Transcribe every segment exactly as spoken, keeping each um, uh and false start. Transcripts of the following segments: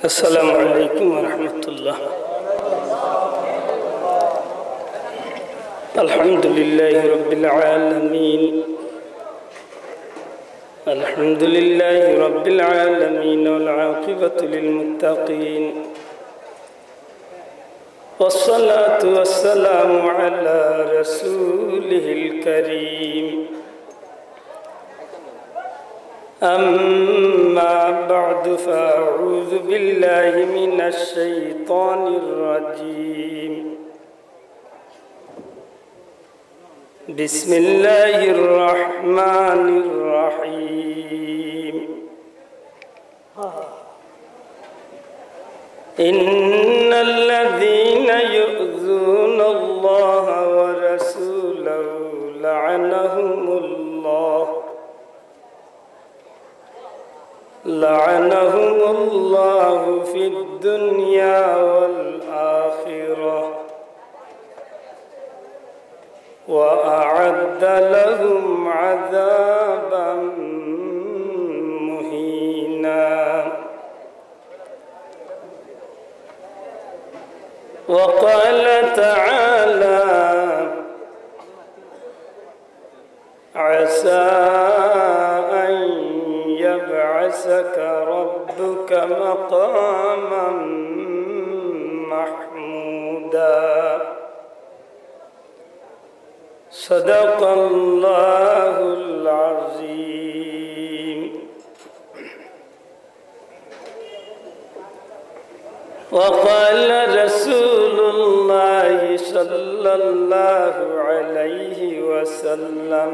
السلام عليكم ورحمة الله. الحمد لله رب العالمين. الحمد لله رب العالمين، والعاقبة للمتقين، والصلاة والسلام على رسوله الكريم. أما بعد، فأعوذ بالله من الشيطان الرجيم. بسم الله الرحمن الرحيم. إن الذين يؤذون الله ورسوله لعنهم الله، لعنهم الله في الدنيا والآخرة، وأعد لهم عذابا مهينا. وقال تعالى: عسى أن يبعثك ربك مقاما محمودا. صدق الله العظيم. وقال رسول الله صلى الله عليه وسلم: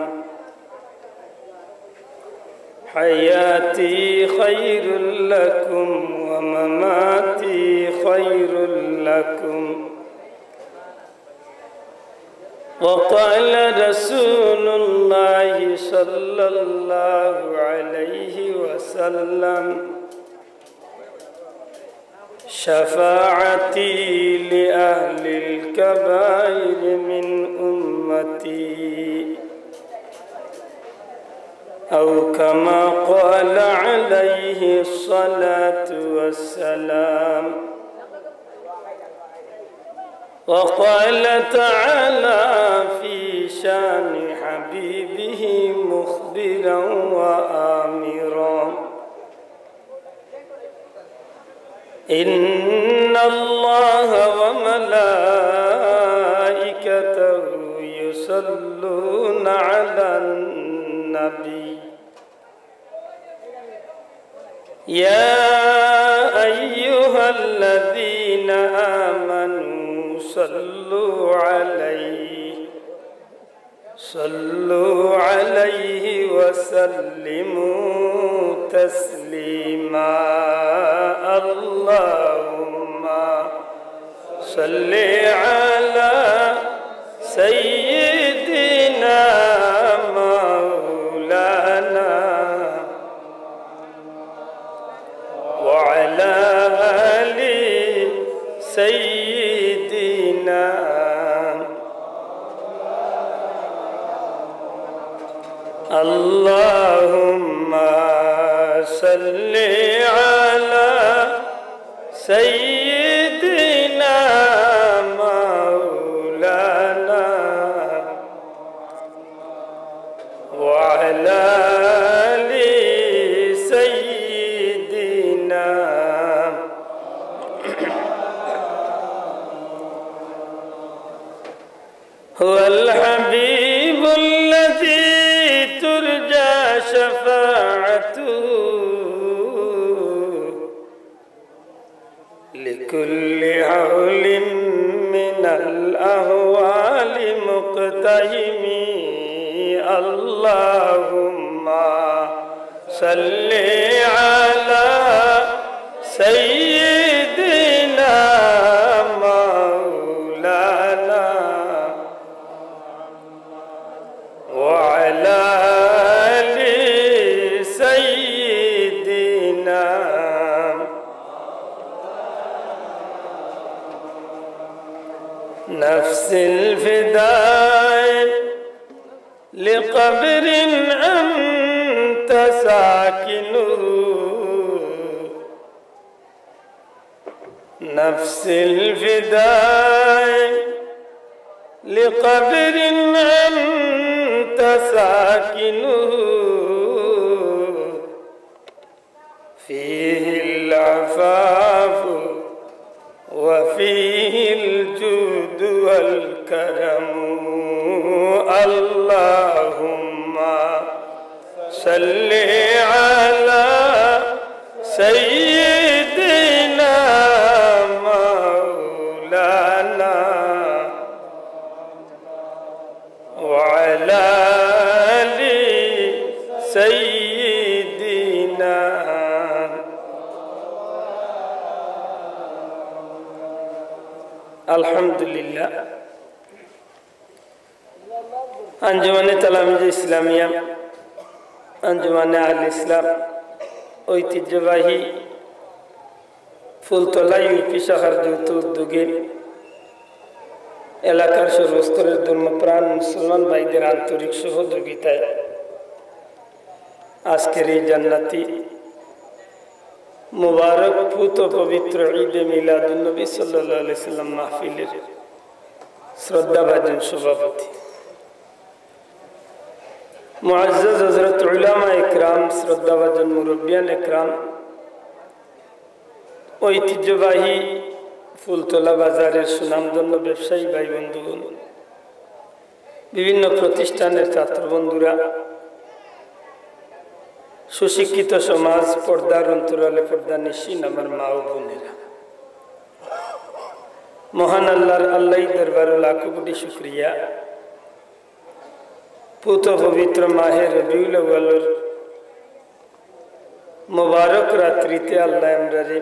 حياتي خير لكم ومماتي خير لكم. وقال رسول الله صلى الله عليه وسلم: شفاعتي لأهل الكبائر من أمتي، أو كما قال عليه الصلاة والسلام. وقال تعالى في شان حبيبه مخبرا وآمرا: إن الله وملائكته يصلون على النبي، يا أيها الذين آمنوا صلوا عليه، صلوا عليه وسلموا تسليما. اللهم صل على سيدنا مولانا وعلى آل سيدنا. اللهم صل على سيدنا مولانا وعلى آل سيدنا. هو الحبيب الذي ترجى شفاعته لكل هول من الأهوال مقتحم. اللهم صل على سيدنا مولانا وعلى آل سيدنا. نفس الفداء لقبر أنت ساكنه، نفس الفداء لقبر أنت ساكنه، فيه العفاف وفيه الجود والكرم. اللهم صل على سيدنا مولانا وعلى آل سيدنا। الحمد لله. আঞ্জুমানে তালামিজে ইসলামিয়া, আঞ্জুমানে আল ইসলাম, ঐতিহ্যবাহী ফুলতলা ইউপি শাখার যৌথ উদ্যোগে এলাকার সর্বস্তরের ধর্মপ্রাণ মুসলমান ভাইদের আন্তরিক সহযোগিতায় আজকের এই জান্নাতি মুবারক পুত পবিত্র ঈদে মিলাদুন্নবী সাল্লাল্লাহু আলাইহি সাল্লাম মাহফিলের শ্রদ্ধাভাজন সভাপতি মুআজ্জাজ হযরত উলামা একরাম, শ্রদ্ধাভাজন মুরব্বিয়ান একরাম, ঐতিহ্যবাহী ফুলতলা বাজারের সুনামধন্য ব্যবসায়ী ভাই বন্ধুগণ, বিভিন্ন প্রতিষ্ঠানের ছাত্র বন্ধুরা, সুশিক্ষিত সমাজ, পর্দার অন্তরালে পর্দানিশীন আমার মা ও বোনেরা, মহান আল্লাহর আল্লাহই দরবারো লাখো কোটি শুকরিয়া। পুত পবিত্র মাহে রবিউল আউয়ালর মোবারক রাত্রিতে আল্লাহ আমরারে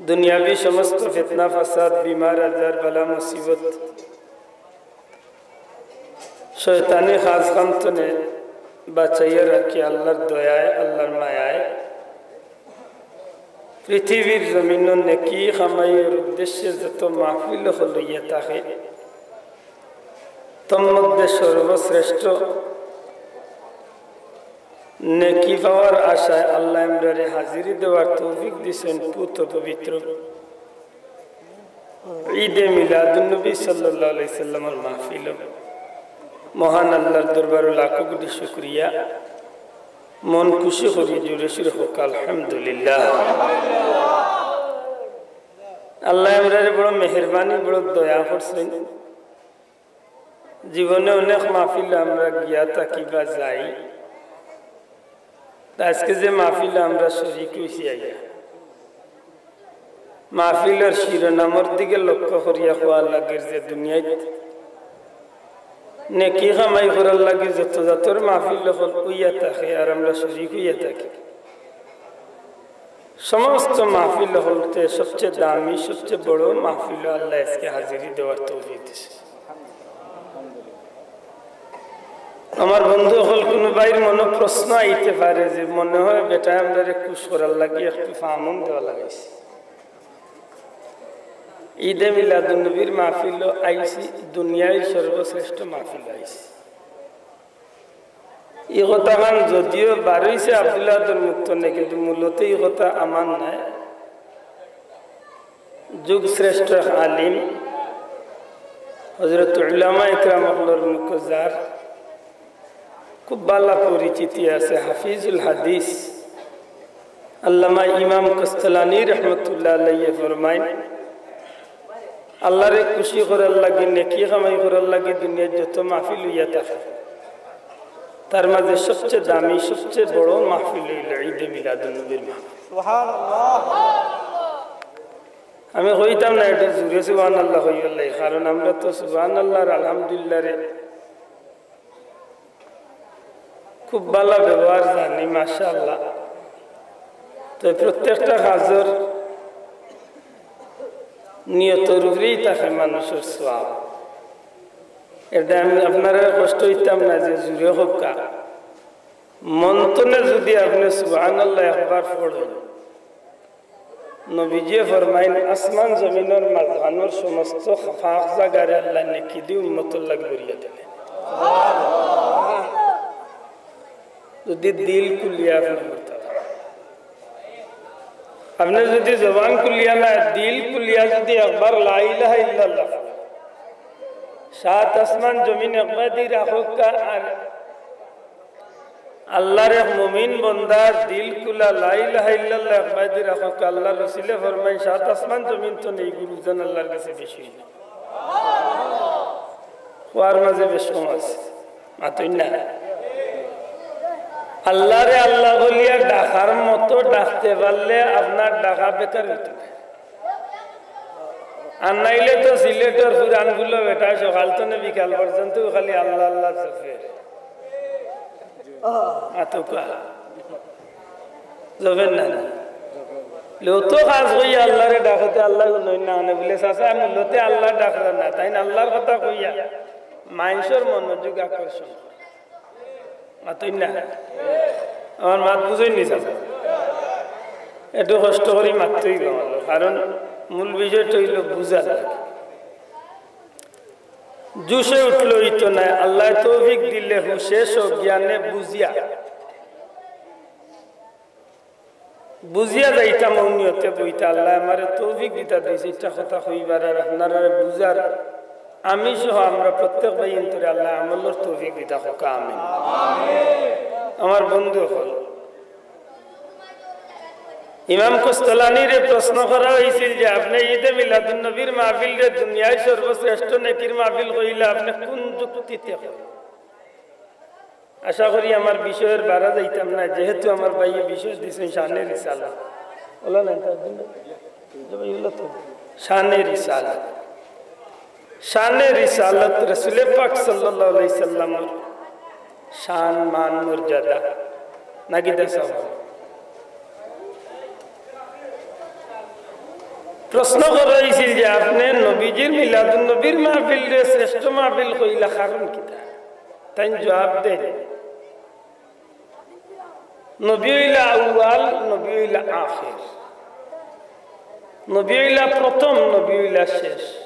দুনিয়াবি সমস্ত ফিতনা, ফাসাদ, বিমার, আজার, বালা, মুসিবত, শয়তানি কাজ কাম তনে বাঁচাইয়া রাখি আল্লাহর দয়ায়, আল্লাহর মায়ায়। পৃথিবীর জমিনো নেকি কামাইর উদ্দেশ্যে যত মাহফিল অইয়া থাকে, তন্মধ্যে সর্বশ্রেষ্ঠ নেকি পাওয়ার আশায় আল্লাহ আমরারে হাজিরি দেওয়ার তৌফিক দিছইন পুত পবিত্র ঈদে মিলাদুন্নবী সাল্লাল্লাহু আলাইহি সাল্লামর মাহফিলো। মহান আল্লাহর দরবারো লাখো কোটি শুকরিয়া। মন খুশি করি জোরে সোরে কউক্কা আলহামদুলিল্লাহ। আল্লাহ আমরারে বড় মেহেরবানি, বড় দয়া করছইন। জীবনে অনেক মাহফিলো আমরা গিয়া থাকি বা যাই, তে আজকে যে মাহফিলো আমরা শরিক অইছি আইয়া, মাহফিলর শিরোনামর দিকে লক্ষ্য করিয়া কওয়া লাগের যে দুনিয়াত নেকি কামাই করার লাগি যত জাতর মাহফিল অকল অইয়া থাকে আর আমরা শরিক অইয়া থাকি, সমস্ত মাহফিল অকলতে সবচেয়ে দামি, সবচেয়ে বড় মাহফিলো আল্লাহ আজকে হাজিরি দেওয়ার তৌফিক দিছে। আমার বন্ধু অকল, কুনু ভাইর মনো প্রশ্ন আইতে পারে যে মনে হয় বেটায় আমরারে খুশ করার লাগি একটু ফামুন দেওয়া লাগাইছে। ঈদে মিলাদুন্নবীর মাহফিলো আইছি, দুনিয়ার সর্বশ্রেষ্ঠ মাহফিলো আইছি। ই কথাখান যদিও বারইছে আব্দুল আহাদর মুখ তনে, কিন্তু মূলত ই কথা আমার নায়। যুগ শ্রেষ্ঠ এক আলিম হযরত উলামা একরাম অকলর মুখো যার খুব ভালা পরিচিতি আছে, হাফিজুল হাদিস আল্লামা ইমাম কস্তলানী রহমতুল্লাহ আলাইহি ফরমাইন, আল্লাহরে খুশি করার লাগি, নেকি কামাই করার লাগি দুনিয়ার যত মাহফিল অইয়া থাকে, তার মাঝে সবচেয়ে দামি, সবচেয়ে বড় মাহফিল অইলো ঈদে মিলাদুন্নবীর মাহফিল। সুবহানাল্লাহ। আমি কইতাম না একটু জোরে সুবহানাল্লাহ কইবার লাগি, কারণ আমরা তো সুবহানাল্লাহ আর আলহামদুলিল্লাহরে খুব ভালা ব্যবহার জানি, মাশাআল্লাহ। তো প্রত্যেকটা কাজর নিয়তর উপরেই থাকে মানুষর সওয়াব। এতে আমি আপনারার কষ্ট অইতাম না যে জোরে কউক্কা। মন তনে যদি আপনে সুবহানাল্লাহ একবার পড়ইন, নবীজিয়ে ফরমাইন, আসমান জমিনর মাঝখানর সমস্ত ফাঁক জাগারে আল্লায় নেকি দি উম্মতর লাগি ভরিয়া দিলে। যদি দিল খুলিয়া আপনে করতা। আপনে যুদি জবান খুলিয়া না, দিল খুলিয়া যুদি একবার লা ইলাহা ইল্লাল্লাহ, সাত আসমান জমিন একবায়দি রাখউক্কা, আর আল্লার এক মুমিন বন্দার দিল খুলা লা ইলাহা ইল্লাল্লাহ একবায়দি রাখউক্কা, আল্লার রসুলে ফরমাইন, সাত আসমান জমিন তো নেই, গুরুজন আল্লার গেছে বেশি। কওয়ার মাঝে বেশ কম আছে, মাতইন না। আল্লারে আল্লা বলিয়া ডাকার মতো ডাকতে পারলে আপনার ডাকা বেকার অইতো নায়। আর নাইলে তো সিলেটর পুরান গুলো বেটা সকাল তনে বিকাল পর্যন্ত খালি আল্লা আল্লা জপের। আতকা জপের না, না। লো তো কাজ কইয়া আল্লারে ডাকতে আল্লা গুনইন না, মানে বুলে, "চাচা, আমি লোতে আল্লা ডাকরা না, তাইন আল্লার কথা কইয়া মাইনষর মনোযোগ আকর্ষণ।" মাতইন না। আমার মাত বুঝইন নি, চাচা? একটু কষ্ট করি মাততে অইবো আমার, কারণ মূল বিষয়টা অইলো বুঝা লাগে। জুশে উঠলে অইতো নায়, আল্লায় তৌফিক দিলে হুশে সজ্ঞানে বুঝিয়া, বুঝিয়া যাইতাম, অউ নিয়তে বইতা। আল্লায় আমারে তৌফিক দিতা, দুই চাইরটা কথা কইবার আর আপনারারে বুঝার। আমি সহ আমরা প্রত্যেক ভাইয়াইন্তরে আল্লায় আমলর তৌফিক দিতা, কউক্কা আমিন। আমার বন্ধু অকল, ইমাম কস্তলানিরে প্রশ্ন করা অইছিল যে, "আপনে ঈদে মিলাদুন নবীর মাহফিলরে দুনিয়ার সর্বশ্রেষ্ঠ নেকির মাহফিল কইলা, আপনে কুন যুক্তিতে কইলা?" আশা করি আমার বিষয়র বারা যাইতাম না, যেহেতু আমার ভাইয়ে বিষয় দিছইন শানে রিসালাত। অলা না, তার জন্য। শানে রিসালাত। শানে রিসালাত রসুলে পাক সাল্লাল্লাহু আলাইহি সাল্লামর শান, মান, মর্যাদা। নাকি দেশা প্রশ্ন করা অইছিল যে, "আপনে নবীজির মিলাদুন নবীর মাহফিলরে শ্রেষ্ঠ মাহফিল কইলা, কারণ কিতা?" তাইন জুয়াব দেইন, নবী অইলা আউয়াল, নবী অইলা আখির, নবী অইলা প্রথম, নবী অইলা শেষ,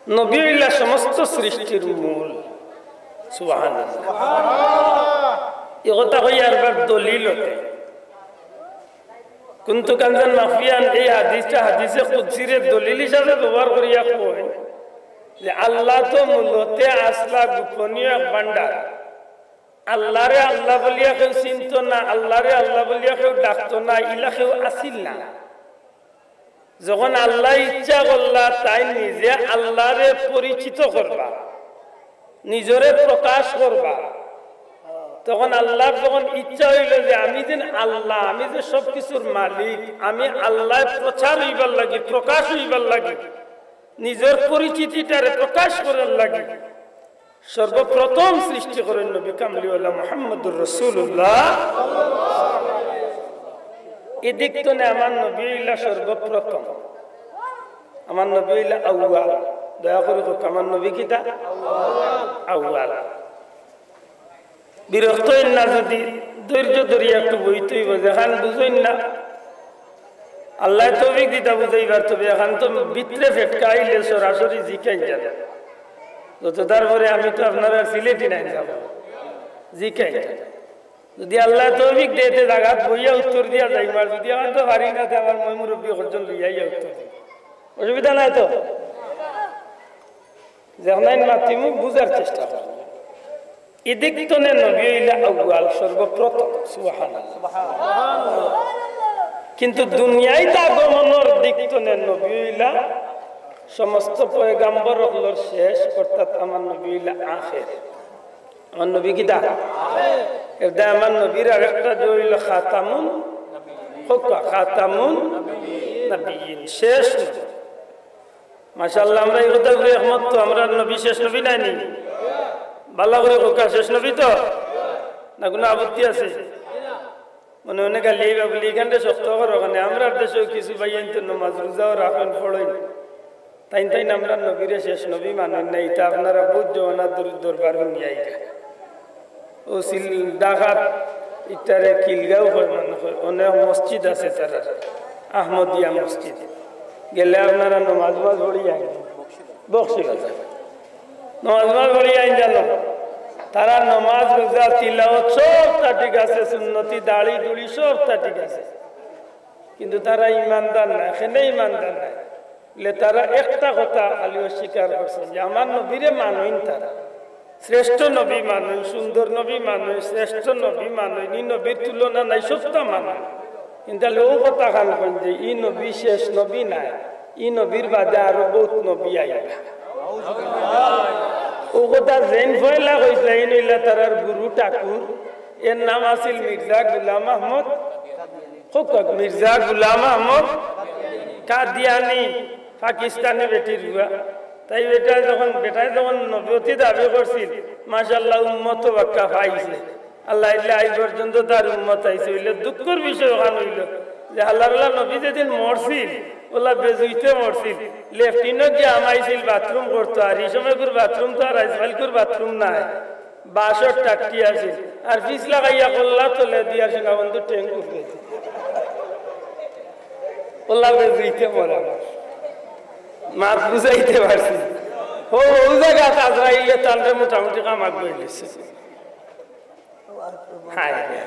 নবী অইলা সমস্ত সৃষ্টির মূল। সুবহানাল্লাহ। ই কথা কইয়া আরবার দলিল অইতে। কুনতু কানজান মাখফিয়ান, এই হাদিসটা হাদিসে কুদসিরে দলিল হিসাবে ব্যবহার করিয়া কইন যে আল্লাহ তো মূলতে আছলা গোপনীয় এক ভান্ডার। আল্লারে আল্লাহ বলিয়া কেউ চিনতো না, আল্লারে আল্লাহ বলিয়া কেউ ডাকতো না, ইলা কেউ আছিল না। যখন আল্লায় ইচ্ছা করলা, তাইন নিজে আল্লারে পরিচিত করবা, নিজরে প্রকাশ করবা। তখন আল্লার যখন ইচ্ছা অইলো যে আমি যেন আল্লাহ, আমি যে সব কিছুর মালিক, আমি আল্লায় প্রচার অইবার লাগি, প্রকাশ অইবার লাগি, নিজর পরিচিতিটারে প্রকাশ করার লাগি সর্বপ্রথম সৃষ্টি করইন নবী কামলিওয়ালা মুহাম্মদুর রাসূলুল্লাহ। এদিক তনে আমার নবী অইলা সর্বপ্রথম, আমার নবী অইলা আউয়াল। দয়া করি কউক্কা, আমার নবী কিতা? আউয়াল। বিরক্ত অইন না, যুদি ধৈর্য ধরিয়া একটু বইতে অইবো, যেখান বুঝইন না, আল্লায় তৌফিক দিতা বুঝাইবার, তবে এখান তো ভিতরে ফেটকা আইলে সরাসরি জিকাইন যাইন। যত তারপরে আমি তো আপনারার সিলেটি নাইন যাইন, জিকাইন যাইন। যুদি আল্লায় তৌফিক দেয়, তে জাগাত বইয়া উত্তর দিয়া যাইমু, আর যুদি এখান তো পারি না, তে আমার ময়-মুরব্বি অকলজন লইয়া আইয়া উত্তর দিমু। অসুবিধা নাই তো? যেখান মাতিমু বুঝার চেষ্টা করমু। এদিক তনে নবী অইলা আউয়াল, সর্বপ্রথম। সুবহানাল্লাহ। কিন্তু দুনিয়াইত আগমনর দিক তনে নবী অইলা সমস্ত পয়গাম্বর অকলর শেষ, অর্থাৎ আমার নবী অইলা আখের। আমার নবী কিতা? এরদায় আমার নবীর আরেকটা যে অইলো খাতামুন, কউক্কা, খাতামুন নবিয়্যিন, শেষ নবী। মাশাআল্লাহ, আমরা ই কথা করি একমত তো, আমরার নবী শেষ নবী নায়নি? ভালা করি কউক্কা, শেষ নবী তো? না কুনু আপত্তি আছে? মনে মনে গালি আইবা বুলি, ইখানরে শক্ত করো কেনে? আমরার দেশো কিছু ভাইয়াইন্তে নমাজ রোজাও রাখইন, পড়ইন। তাইন তাইন আমরার নবীরে শেষ নবী মানইন না, ইতা আপনারা বউত জমানার দর-, দরবার হুনিয়া আইরা। অউ সিল-, ঢাকাত ইটারে খিলগাঁও কয় মনে কয়, অনেক মসজিদ আছে তারার, আহমদিয়া মসজিদ। গেলে আপনারা নমাজ উমাজ পড়িয়া আইন, বকশিবাজার। নমাজ উমাজ পড়িয়া আইন জানো, তারার নমাজ রোজা তিলাওয়াত সবতা ঠিক আছে, সুন্নতি দাড়ি দুড়ি সবতা ঠিক আছে। কিন্তু তারা ইমানদার নায়। কেনে ইমানদার নায়? বলে তারা একটা কথা খালি অস্বীকার করছইন যে আমার নবীরে মানইন তারা, শ্রেষ্ঠ নবী মানইন, সুন্দর নবী মানইন, শ্রেষ্ঠ নবী মানইন, ই নবীর তুলনা নাই, সবটা মানইন। কিন্তু তাইলে অউ কথা খান কইন যে ই নবী শেষ নবী নায়, ই নবীর বাদে আরো বউত নবী আইবা। অউ কথা যেইন পয়লা কইছলা, ইন অইলা তারার গুরু ঠাকুর, এর নাম আছিল মির্জা গুলাম আহমদ, কউক্কা, মির্জা গুলাম আহমদ কাদিয়ানি, পাকিস্তানি বেটির পুয়া। তাই বেটা যখন, বেটায় যখন নবুয়তি দাবি করছিল, মাশাআল্লাহ, উম্মত বাক্কা পাইছে। আল্লাহ, ইল্লা আইজ পর্যন্ত তার উম্মত আইছে। অইলে দুঃখর বিষয় অখান অইলো যে আল্লাহর ওলা নবী যেদিন মরছিল, ওলা বেজুইতে মরছিল, লেফটিনো গিয়া হামাইছিল বাথরুম করতো, আর ই সময়কুর বাথরুম তো আর আইজকাইলকুর বাথরুম নায়। বাঁশর টাট্টি আছিল, আর পিছ লাগাইয়া কল্লা তলে দিয়া সিনা বন্ধু ঠেং উপরে দি। কল্লা বেজুইতে মরা। মাত বুঝাইতে পারছি? অউ, অউ জাগাত আজরাইলে তানরে মোটামুটি কামাক বইলিছে। হায় রে।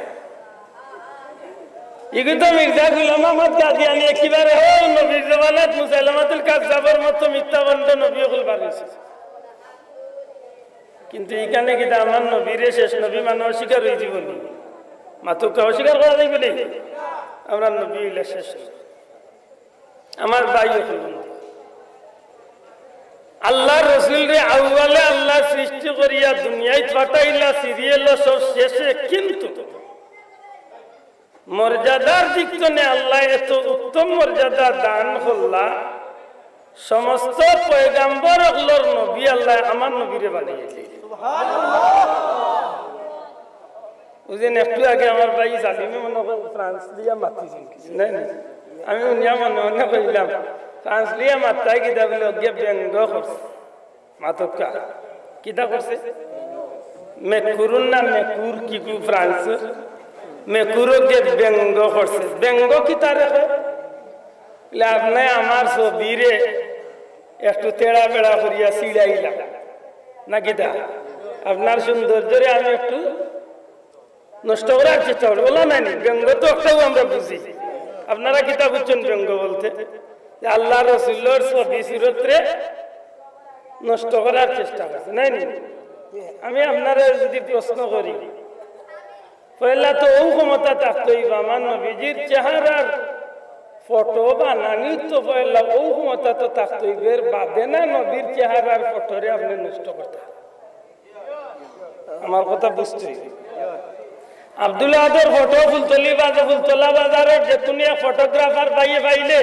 ইগু তো মির্জা গুলাম আহমদ কাদিয়ানি একেবারে অউ নবীর জমানাত মুসাইলামাতুল কাজ্জাবর মতো মিথ্যা ভণ্ড নবী অকল বানাইছে। কিন্তু ইখানে কিতা আমার নবীরে শেষ নবী মানে অস্বীকার অইযিবো নি? মাতউক্কা, অস্বীকার করা যাইবো নি? আমরার নবী অইলা শেষ নবী। আমার ভাই অকল, আল্লার রসুলরে আউয়ালে আল্লায় সৃষ্টি করিয়া দুনিয়াত পাঠাইলা, সিরিয়ালো সব শেষে, কিন্তু মর্যাদার দিক তনে আল্লায় এত উত্তম মর্যাদা দান করলা, সমস্ত পয়গাম্বর অকলর নবী আল্লায় আমার নবীরে বানাইয়া দিলা। বুঝছেন, একটু আগে আমার ভাই জালিমে মনে হয় ফ্রান্স লিয়া মাতিছিল কিছু, নাই নি? আমি হুনিয়া মনে মনে কইলাম, ফ্রান্স লিয়া মাততায় কিতা বলে, অগিয়ে ব্যঙ্গ করছে। মাতউক্কা, কিতা করছে? মেকুরুর না মেকুর কিগু ফ্রান্স, মেকুর অগিয়ে ব্যঙ্গ করছে। ব্যঙ্গ কিতারে কয়? বলে, আপনে আমার ছবিরে একটু তেড়া বেড়া করিয়া ছিড়াইলা, না কিতা? আপনার সৌন্দর্যরে আমি একটু নষ্ট করার চেষ্টা করি, অলা নায় নি? ব্যঙ্গ তো একটাউ আমরা বুঝি। আপনারা কিতা বুঝছইন ব্যঙ্গ বলতে? যে আল্লার রসুলর ছবি সুরতরে নষ্ট করার চেষ্টা করছে, নায় নি? আমি আপনারে যদি প্রশ্ন করি, পয়লা তো অউ ক্ষমতা থাকতে অইবো, আমার নবীজির চেহারার ফটো বানানির তো পয়লা অউ ক্ষমতা তো থাকতে অইবো, এর বাদে না নবীর চেহারার ফটোরে আপনে নষ্ট করতা। আমার কথা বুঝতে অইবো। আব্দুল আহাদর ফটো ফুলতলি বাজে, ফুলতলা বাজারর যেকুনু এক ফটোগ্রাফার ভাইয়ে পাইলে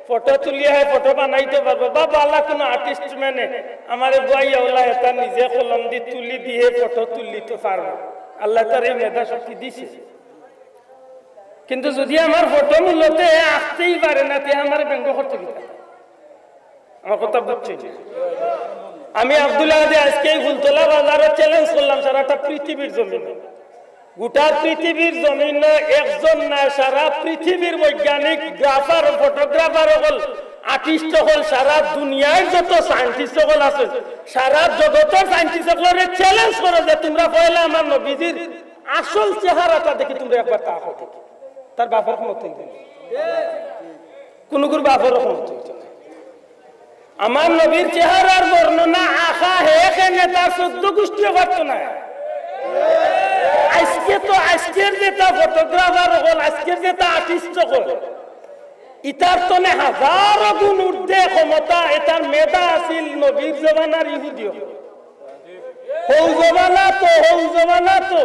ফটো তুলিয়া হে ফটো বানাইতো পারবো, বা বালা কুনু আর্টিস্ট মানে আমারে বওয়াইয়া অলা হেতা নিজে কলম দি তুলি দি হে ফটো তুলিতো পারবো। আল্লায় তারে ই মেধা শক্তি দিছে। কিন্তু যুদি আমার ফটো মূলতে হে আঁকতেই পারে না, তে আমারে ব্যঙ্গ করতো কিতা? আমার কথা বুঝছইন নি? আমি আব্দুল আহাদে আইজকে ই ফুলতলা বাজারো challenge করলাম সারাটা পৃথিবীর জমিনো। গোটা পৃথিবীর জমিনো একজন না, সারা পৃথিবীর বৈজ্ঞানিক, গ্রাফার, ফটোগ্রাফার অকল, আর্টিস্ট অকল, সারা দুনিয়ার যত সায়েন্টিস্ট অকল আছে, সারা জগতর সায়েন্টিস্ট অকলরে challenge করো যে তুমরা পয়লা আমার নবীজির আসল চেহারাটা দেখি তুমরা একবার তা দেখি। তার বাপর ক্ষমতা অইতো না। কুনুগুর বাপর ক্ষমতা অইতো না। আমার নবীর চেহারার বর্ণনা আঁকা হে কেনে তার চৌদ্দ গুষ্টিও পারতো না। আইজকে তো, আইজকের যেতা ফটোগ্রাফার অকল, আইজকের যেতা আর্টিস্ট অকল, ইতার তনে হাজারো গুণ ঊর্ধ্বে ক্ষমতা, ইতার মেধা আছিল নবীর জমানার ইহুদি অকল। হউ জমানা তো, হউ জমানা তো,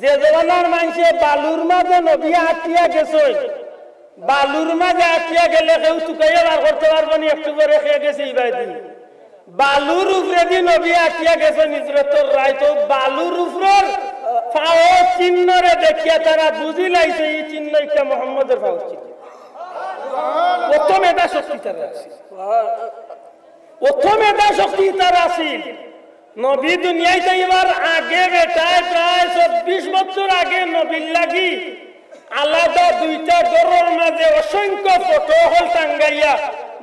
যে জমানার মানষে বালুর মাঝে নবী আটিয়া গেছইন, বালুর মাঝে আটিয়া গেলে কেউ তুকাইয়া বার করতো পারবো নি, একটু পরে কে গেছে ইবায়দি। বালুর উপরেদি নবী আটিয়া গেছইন হিজরতর রাইত, অউ বালুর উপরর পাওর চিহ্নরে দেখিয়া তারা বুঝিলাইছে ই চিহ্ন ইটা মুহাম্মদর পাওর চিহ্ন। অত মেধা শক্তি তারার আছিল। অত মেধা শক্তি তারার আছিল। নবী দুনিয়াত আইবার আগে বেটায় প্রায় চব্বিশ বছর আগে নবীর লাগি আলাদা দুইটা ঘরর মাঝে অসংখ্য ফটো অকল টাঙ্গাইয়া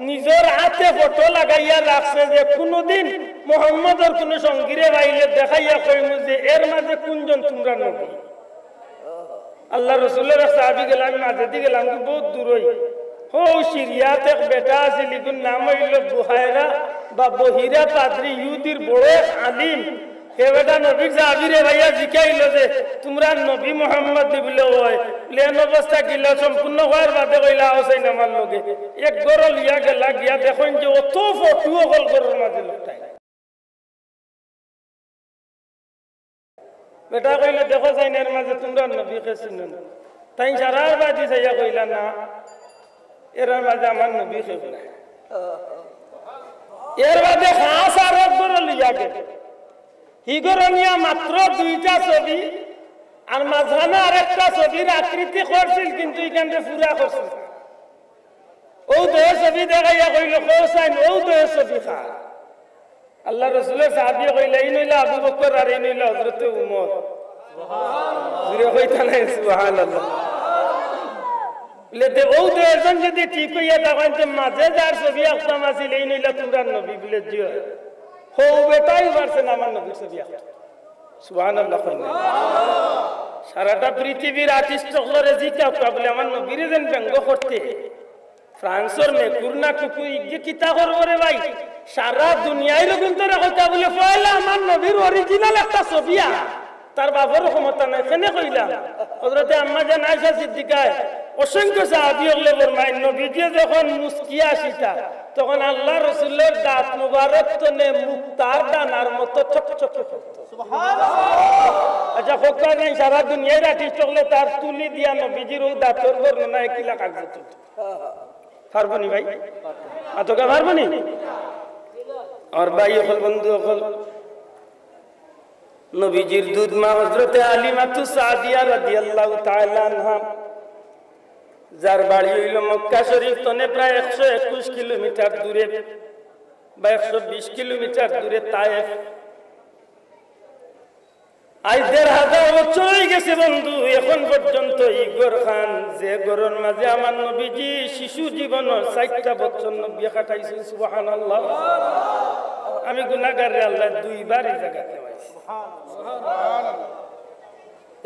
নিজর আতে ফটো লাগাইয়া রাখছে যে কুনুদিন মুহাম্মদর কুনু সঙ্গীরে পাইলে দেখাইয়া কইমু যে এর মাঝে কুনজন তুমরার নবী। আল্লার রসুলর এক সাহাবি গেলা, আমি মাঝেদি গেলাম, কি বউত দূর অই। হউ সিরিয়াত এক বেটা আছিল, ইগুর নাম অইলো বুহাইরা বা বহিরা পাদ্রি, ইহুদির বড় এক আলিম। হে বেটা নবীর সাহাবিরে পাইয়া জিকাইলো যে, "তুমরার নবী মুহাম্মদ নি?" বুলে, "অয়।" বুলে, "এন অবস্থা কিলা?" সম্পূর্ণ কওয়ার বাদে কইলা, "আও চাইন আমার লগে।" এক ঘরো লইয়া গেলা, গিয়া দেখইন যে অত ফটু অকল ঘরর মাঝে লুকাইল। বেটায় কইলো, "দেখো চাইন এর মাঝে তুমরার নবী কে চিনো নি?" তাইন সারার বাদি চাইয়া কইলা, "না, এরার মাঝে আমার নবী কেউ নাই।" এর বাদে খাস আরক ঘরো লইয়া গেল। হি ঘরো নিয়া মাত্র দুইটা ছবি, আর মাঝখানো আরেকটা ছবির আকৃতি করছিল, কিন্তু ইখানরে পুরা করছিল। অউ দুইও ছবি দেখাইয়া কইলো, "কও চাইন, অউ দুইও ছবি কার?" আল্লার রসুলর সাহাবিয়ে কইলা, "ইন অইলা আবু বকর আর ইন অইলা হজরতে উমর।" জুরে কইতা নায়, সুবহানাল্লাহ। বুলে, "তে অউ দুইজন যুদি ঠিক অইয়া থাকইন, তে মাঝে যার ছবি আঁকতাম আছিল, ইন অইলা তুমরার নবী?" বুলে, "জি অয়।" হউ বেটায়ও পারছে না আমার নবীর ছবি আঁকতে। সুবহানাল্লাহ কইন না। সারাটা পৃথিবীর artist অকলরে জিকাউক্কা বুলে, "আমার নবীরে যেন ব্যঙ্গ করতে।" ফ্রান্সর মেকুর না কুকুর ইগে কিতা করবো রে ভাই? সারা দুনিয়ার অগুন্তরে কইতা বুলে, "পয়লা আমার নবীর original একটা ছবি আঁক।" তার বাপরও ক্ষমতা নাই, কেনে কইলাম? হজরতে আম্মাজান আয়েশা সিদ্দিকায় অসংখ্য সাহাবি অকলে ফরমাইন, নবীজিয়ে যখন মুস্কি হাসিতা, তখন আল্লার রসুলর দাঁত মুবারক তনে মুক্তার দানার মতো চকচকে করতো। আচ্ছা, কউক্কা চাইন, সারা দুনিয়ার artist অকলে তার তুলি দিয়া নবীজির অউ দাঁতর বর্ণনা একই লেখা করতো। পারবো নি ভাই? আতকা পারবো নি? আমার ভাই অকল, বন্ধু অকল, নবীজির দুধ মা হজরতে হালিমাতু সাদিয়া রাদিয়াল্লাহু তাআলা আনহা, যার বাড়ি অইলো মক্কা শরীফ তনে প্রায় একশো একুশ কিলোমিটার দূরে বা একশো বিশ কিলোমিটার দূরে তায়েফ। আইজ দেড় হাজার বছর অইগেছে বন্ধু, এখন পর্যন্ত ই ঘরখান, যে ঘরর মাঝে আমার নবীজি শিশু জীবনর চাইরটা বছর নবীয়ে কাটাইছইন, সুবহানাল্লাহ। আমি গুনাগার রে, আল্লায় দুইবার ই জাগাত নেওয়াইছে।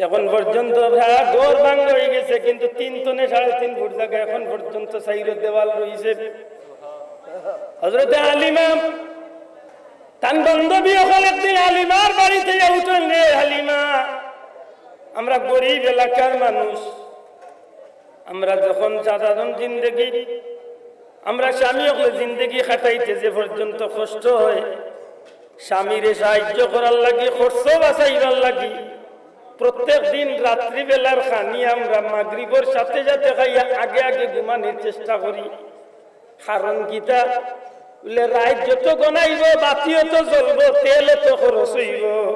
এখন পর্যন্ত প্রায় ঘর ভাঙ্গা অইগেছে, কিন্তু তিন তনে সাড়ে তিন ফুট জাগা এখন পর্যন্ত চাইরো দেওয়াল রইছে। হজরতে হালিমা তান বান্ধবী অকল একদিন হালিমার বাড়িত আইয়া উঠইন, "রে হালিমা, আমরা গরিব এলাকার মানুষ, আমরা যখন সাধারণ জিন্দেগি, আমরা স্বামী অকলে জিন্দেগি কাটাইতে যে পর্যন্ত কষ্ট অয়, স্বামীরে সাহায্য করার লাগি, খরচ বাঁচাইবার লাগি, প্রত্যেক দিন রাত্রিবেলার খানি আমরা মাগরিবর সাথে সাথে খাইয়া আগে আগে ঘুমানির চেষ্টা করি।" কারণ কিতা? বুলে, রাইত যত ঘনাইবো, বাতি অত জ্বলবো, তেল অত খরচ অইবো।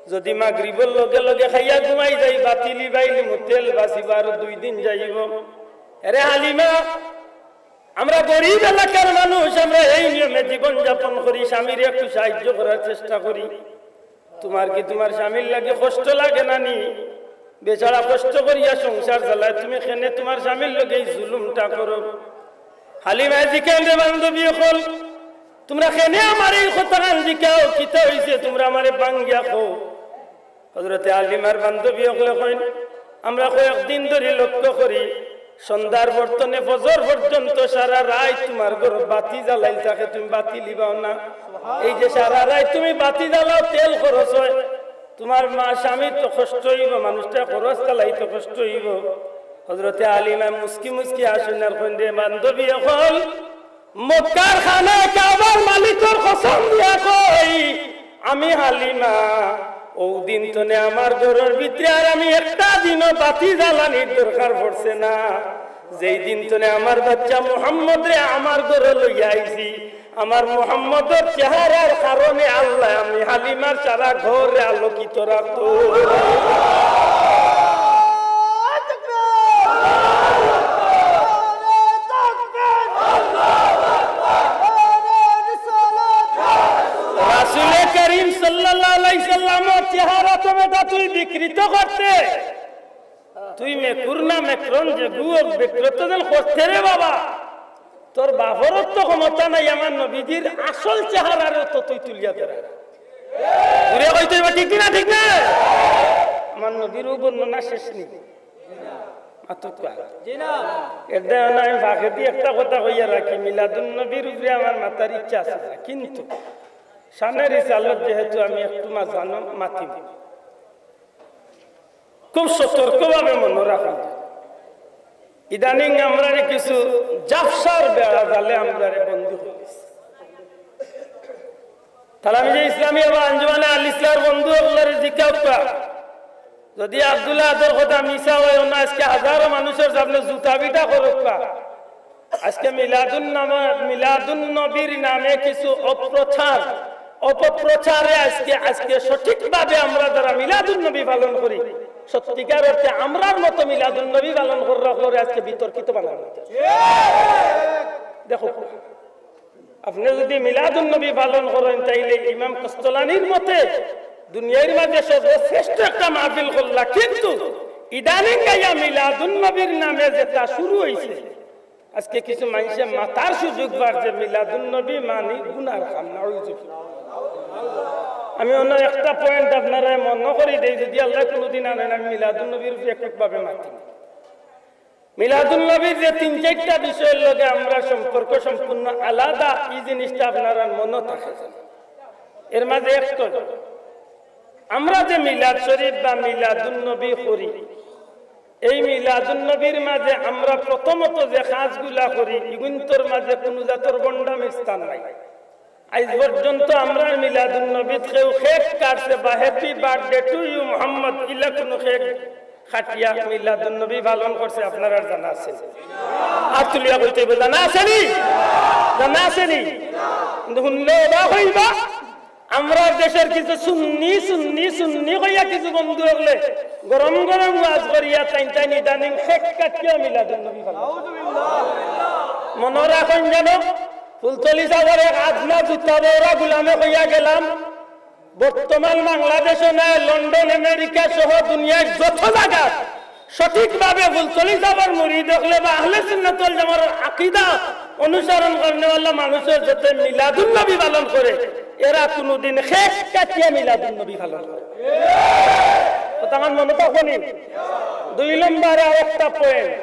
যুদি মাগরিবর লগে লগে খাইয়া ঘুমাই যাই, বাতি লিবাইলিমু, তেল বাঁচিবো, আরো দুই দিন যাইবো। এরে হালিমা, আমরা গরিব এলাকার মানুষ, আমরা এই নিয়মে জীবন যাপন করি, স্বামীরে একটু সাহায্য করার চেষ্টা করি। তুমার কি তুমার স্বামীর লাগি কষ্ট লাগে না নি? বেচারা কষ্ট করিয়া সংসার চালায়, তুমি কেনে তুমার স্বামীর লগে ই জুলুমটা করো? হালিমায় জিকাইন, "রে বান্ধবী অকল, তুমরা কেনে আমারে ই কথাখান জিকাও? কিতা অইছে? তুমরা আমারে ভাঙ্গিয়া কও।" হজরতে হালিমার বান্ধবী অকলে কইন, "আমরা কয়েকদিন ধরি লক্ষ্য করি, সন্ধ্যার পর তনে ফজর পর্যন্ত সারা রাইত তুমার ঘরো বাতি জ্বালাইল থাকে, তুমি বাতি লিবাও না। এই যে সারা রাইত তুমি বাতি জ্বালাও, তেল খরচ অয়, তুমার মা স্বামীর তো কষ্ট অইবো, মানুষটা খরচ চালাইতে কষ্ট অইবো।" হজরতে হালিমায় মুচকি মুচকি হাসইন আর কইন, "রে বান্ধবী অকল, মক্কার খানায়ে কাবার মালিকর কসম দিয়া কই, আমি হালিমা, অউ দিন তনে আমার ঘরর ভিতরে আর আমি একটা দিনও বাতি জ্বালানির দরকার পড়ছে না। যেই দিন তনে আমার বাইচ্চা মুহাম্মদরে আমার ঘরো লইয়া আইছি, আমার মুহাম্মদর চেহারার কারণে আল্লায় আমি হালিমার সারা ঘররে আলোকিত রাখতো।" রাসূলে করিম সাল্লাল্লাহু আলাইহি সাল্লামর চেহারা তো বেটা তুই বিকৃত করতে, তুই মেকুর না মেকরন যে গুয়ক বিকৃত যেন করতে রে বাবা, তোর বাপরও তো ক্ষমতা নাই আমার নবীজির আসল চেহারারে তো তুই তুলিয়া ধরা। ঘুরে কইতে অইবো, ঠিক না? ঠিক না? আমার নবীর অউ বর্ণনা শেষ নি। মাতুক্কা। এর দায় না, আমি ফাঁকেদি একটা কথা কইয়া রাখি, মিলাদুন নবীর উপরে আমার মাতার ইচ্ছা আছে না, কিন্তু শানের রিসালত যেহেতু আমি একটু মাঝানো মাতিব, খুব সতর্কভাবে মনো রাখইন। ইদানিং আমরারে কিছু জাফসার বেড়া জালে আমরারে বন্দী করিছে। তাহলে আমি যে ইসলামী আবার আঞ্জুমানে আল ইসলাহর বন্ধু অকলরে জিকাউক্কা, যদি আব্দুল আহাদর কথা মিছা অয় না, আজকে হাজারো মানুষর সামনে জুতা পিটা করউক্কা। আজকে মিলাদুন নামে, মিলাদুন নবীর নামে কিছু অপ্রচার, অপপ্রচারে আজকে, আজকে সঠিকভাবে আমরা যারা মিলাদুন নবী পালন করি, সত্যিকার অর্থে আমরার মতো মিলাদুন নবী পালন করার অকলরে আজকে বিতর্কিত বানানো হচ্ছে। দেখো, আপনে যদি মিলাদুন নবী পালন করইন, তাইলে ইমাম কস্তলানির মতে দুনিয়ার মাঝে সর্বশ্রেষ্ঠ একটা মাহফিল করলা, কিন্তু ইদানিং আইয়া মিলাদুন নবীর নামে যেটা শুরু অইছে, আজকে কিছু মানষে মাতার সুযোগ পার যে মিলাদুন নবী মানি গুনার কাম, নাউজুবিল্লাহ। আমি অন্য একটা পয়েন্ট আপনারারে মনো করি দেই, যদি আল্লায় কুনুদিন আনইন, আমি মিলাদুন নবীর উপরে এককভাবে মাতিমু। মিলাদুন নবীর যে তিন চাইরটা বিষয়র লগে আমরার সম্পর্ক সম্পূর্ণ আলাদা, ই জিনিসটা আপনারার মনো থাকে যেন। এর মাঝে একটা অইলো, আমরা যে মিলাদ শরীফ বা মিলাদুন নবী করি, এই মিলাদুন নবীর মাঝে আমরা প্রথমত যে কাজগুলা করি, ইগুইন্তর মাঝে কুনু জাতর ভন্ডামির স্থান নাই। আইজ পর্যন্ত আমরার মিলাদুন নবীত কেউ কেক কাটছে বা happy birthday to you Mohammad, ইলা কুনু কেক কাটিয়া মিলাদুন নবী পালন করছে, আপনারার জানা আছে নি? আত তুলিয়া কইতে অইবো, জানা আছে নি? জানা আছে নি? কিন্তু হুনলে অবাক অইবা, আমরার দেশর কিছু সুন্নি, সুন্নি, সুন্নি কইয়া কিছু বন্ধু অকলে গরম গরম ওয়াজ করিয়া তাইন তাইন ইদানিং কেক কাটিয়া মিলাদুন নবী পালন। মনো রাখইন যেন, ফুলতলি সাবর এক আদনা জুতা বওরা গুলামে কইয়া গেলাম, বর্তমান বাংলাদেশো নায়, লন্ডন, আমেরিকা সহ দুনিয়ার যত জাগাত সঠিকভাবে ফুলতলি সাবর মুরিদ অকলে বা আহলে সুন্নাত ওয়াল জামাতর আকিদা অনুসরণ করনেওয়ালা মানুষর যাতে মিলাদুন নবী পালন করে, এরা কুনুদিন কেক কাটিয়া মিলাদুন নবী পালন করে। কথা আমার মনো থাকবো নি? দুই নম্বরে আরেকটা পয়েন্ট,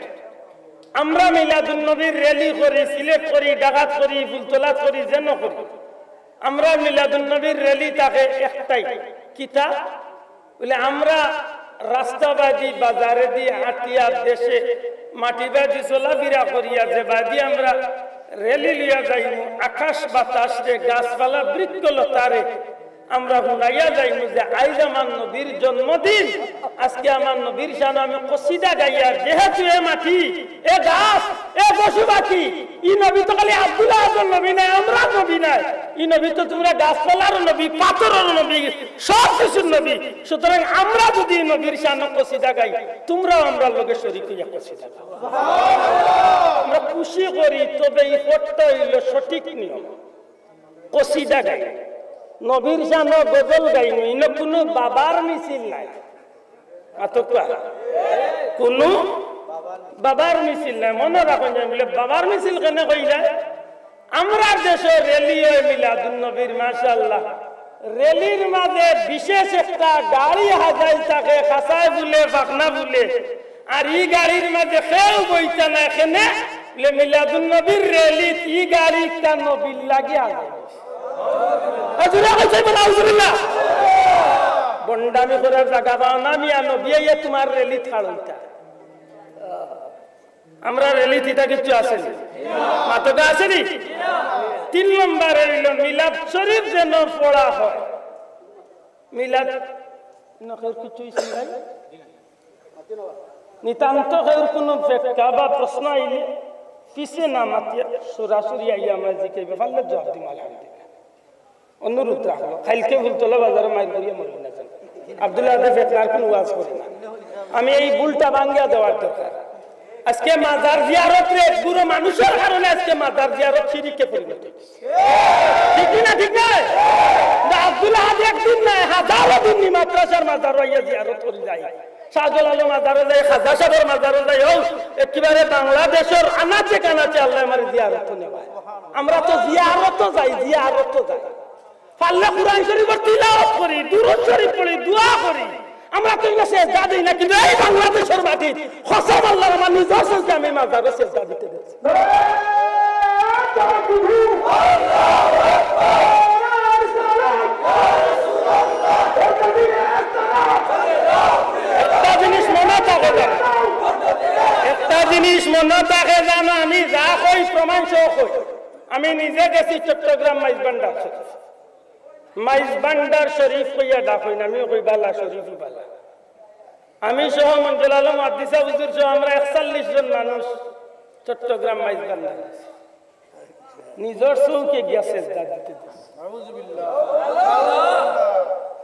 আমরা মিলাদুন নবীর র‍্যালি করি, সিলেট করি, ঢাকাত করি, ফুলতলাত করি, যেন করি, আমরা মিলাদুন নবীর র‍্যালি থাকে একটাই, কিতা? বলে, আমরা রাস্তাবাদি, বাজারেদি আটিয়া দেশে মাটিবাদি চলাফিরা করিয়া যেবাদি আমরা র‍্যালি লইয়া যাইমু, আকাশ বাতাসরে, গাছপালা বৃক্ষলতারে আমরা হুনাইয়া যাইমু যে আইজ আমার নবীর জন্মদিন, আজকে আমার নবীর শানো আমি কসিদা গাইয়ার। যেহেতু এ মাটি, এ গাছ, এ পশু পাখি, ই নবী তো খালি আব্দুল আহাদর নবী নায়, আমরার নবী নায়। ই নবী তো তুমরা গাছপালার নবী, পাথরর নবী, সব কিছুর নবী। সুতরাং আমরা যদি ই নবীর শানো কসিদা গাই, তুমরাও আমরার লগে শরিক অইয়া কসিদা গাও। আমরা খুশি করি, তবে ই পথটা অইলো সঠিক নিয়ম। কসিদা গাই, নবীর শানো গজল গাই, ইনো কুনু বাবার মিছিল নায়। মাতউক্কা। কুনু বাবার মিছিল নায়। মনো রাখইন যেন, বলে, বাবার মিছিল কেনে কইলা? আমরার দেশো র‍্যালি অয় মিলাদুন নবীর, মাশাআল্লাহ। র‍্যালির মাঝে বিশেষ একটা গাড়ি হাজাইল থাকে, খাচায় ফুলে, ফাকনা ফুলে। আর ই গাড়ির মাঝে কেউ বইতা নায়, কেনে? বলে, মিলাদুন নবীর র‍্যালিত ই গাড়ি একটা নবীর লাগি হাজাইল। এ জুরে কইছে, বলে, নাউজুবিল্লাহ। ভন্ডামি করার জাগা পাও না মিয়া, নবী আইয়া তুমার র‍্যালিত খাড়ইতা। আমরার র‍্যালিত ইতা কিচ্ছু আছে নি? মাতউক্কা, আছে নি? তিন নম্বরে অইলো মিলাদ শরিফ যেন পড়া হয়। মিলাদ, না, কেউর কিচ্ছু অইছে না? নিতান্ত কেউর কুনু ফেক্কা বা প্রশ্ন আইলে পিছে না মাতিয়া সরাসরি আইয়া আমরারে জিকাইবা, পারলে জুয়াব দিমু আলহামদুলিল্লাহ। অনুরোধ রাখলো, কাইলকে ফুলতলা বাজারো মাইর করিয়া মরইন না যেন। আব্দুল আহাদে ফেতনার কুনু ওয়াজ করে না। আমি এই ভুলটা ভাঙ্গিয়া দেওয়ার দরকার। আজকে মাজার জিয়ারতরে এক গুরু মানুষর কারণে আজকে মাজার জিয়ারত শিরিকে পরিণত অইছে। ঠিক কি না? ঠিক নায়? কিন্তু আব্দুল আহাদ একদিন নায়, হাজারো দিন নি মাদ্রাসার মাজারো আইয়া জিয়ারত করি যায়। শাহজালালর মাজারো যাই, খাজা সাবর মাজারো যাই, অউ একেবারে বাংলাদেশর আনাচে কানাচে আল্লায় আমারে জিয়ারতো নেওয়ায়। আমরা তো জিয়ারতো যাই, জিয়ারতো যাই। পারলে কুরআন শরিফর তিলাওয়াত করি, দুরুদ শরিফ পড়ি, দোয়া করি। আমরা তো ইনো সেজদা দেই না, কিন্তু এই বাংলাদেশর মাটিত কসম আল্লাহর, আমার নিজর চউখে আমি মাজারো সেজদা দিতে দেখছি। একটা জিনিস মনো থাকে জানো, একটা জিনিস মনো থাকে জানো, আমি যা কই প্রমাণ সহ কই। আমি নিজে গেছি চট্টগ্রাম মাইজভান্ডার শরীফ। মাইজভান্ডার শরীফ কইয়া ডাকইন, আমি কই বালা, শরীফ বালা। আমি সহ মঞ্জুর আলম, আদিসা হুজুর সহ আমরা একচল্লিশ জন মানুষ চট্টগ্রাম মাইজভান্ডার গেছি। নিজর চউখে গিয়া সেজদা দিতে দিছি।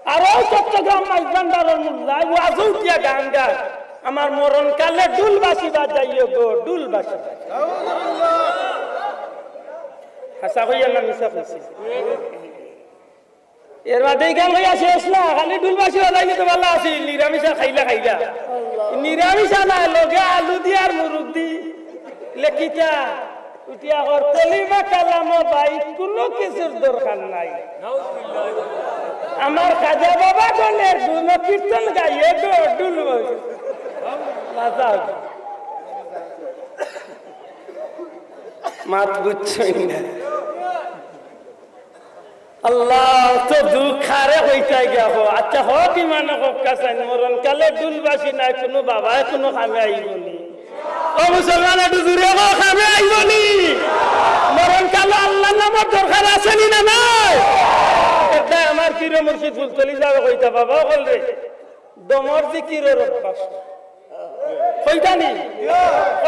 আরো চট্টগ্রাম মাইজভান্ডারর মোল্লায় ওয়াজো উঠিয়া গান গায়, "আমার মরণকালে ঢুল বাঁশি বাজাইও গো, ঢুল বাঁশি বাজাইও।" হাছা কইয়ার না মিছা কইছি? এর বাদে ইখান কইয়া শেষ না, খালি ঢুল বাঁশি বাজাইলে তো বালা আছিল, নিরামিষা খাইলা খাইলা। নিরামিষা না, লগে আলু দি আর মুরুগ দি। লেখিতা, উঠিয়া কর, "কলিমা কালামো ভাই, কুনু কিছুর দরকার নাই। আমার খাজা বাবা গণের গুণ কীর্তন গাইয়ে গো, ঢুল বাজাও।" মাত বুঝছইন না। আল্লাহ, তো দুঃখ কারে কইতায় গিয়া কও। আচ্ছা, হক ইমানে কউক্কা চাইন, মরণকালে ঢুল বাঁশি নাই, কুনু বাবায় কুনু কামে আইবো নি? ও মুসলমান, একটু জুরে কও, কামে আইবো নি? মরণকালে আল্লাহর নামর দরকার আছে নি না নাই? এটা আমার পীর মুর্শিদ ফুলতলি যাবে কইতা, বাবা অকল রে, দমর জিকিরর অভ্যাস। কইতা নি?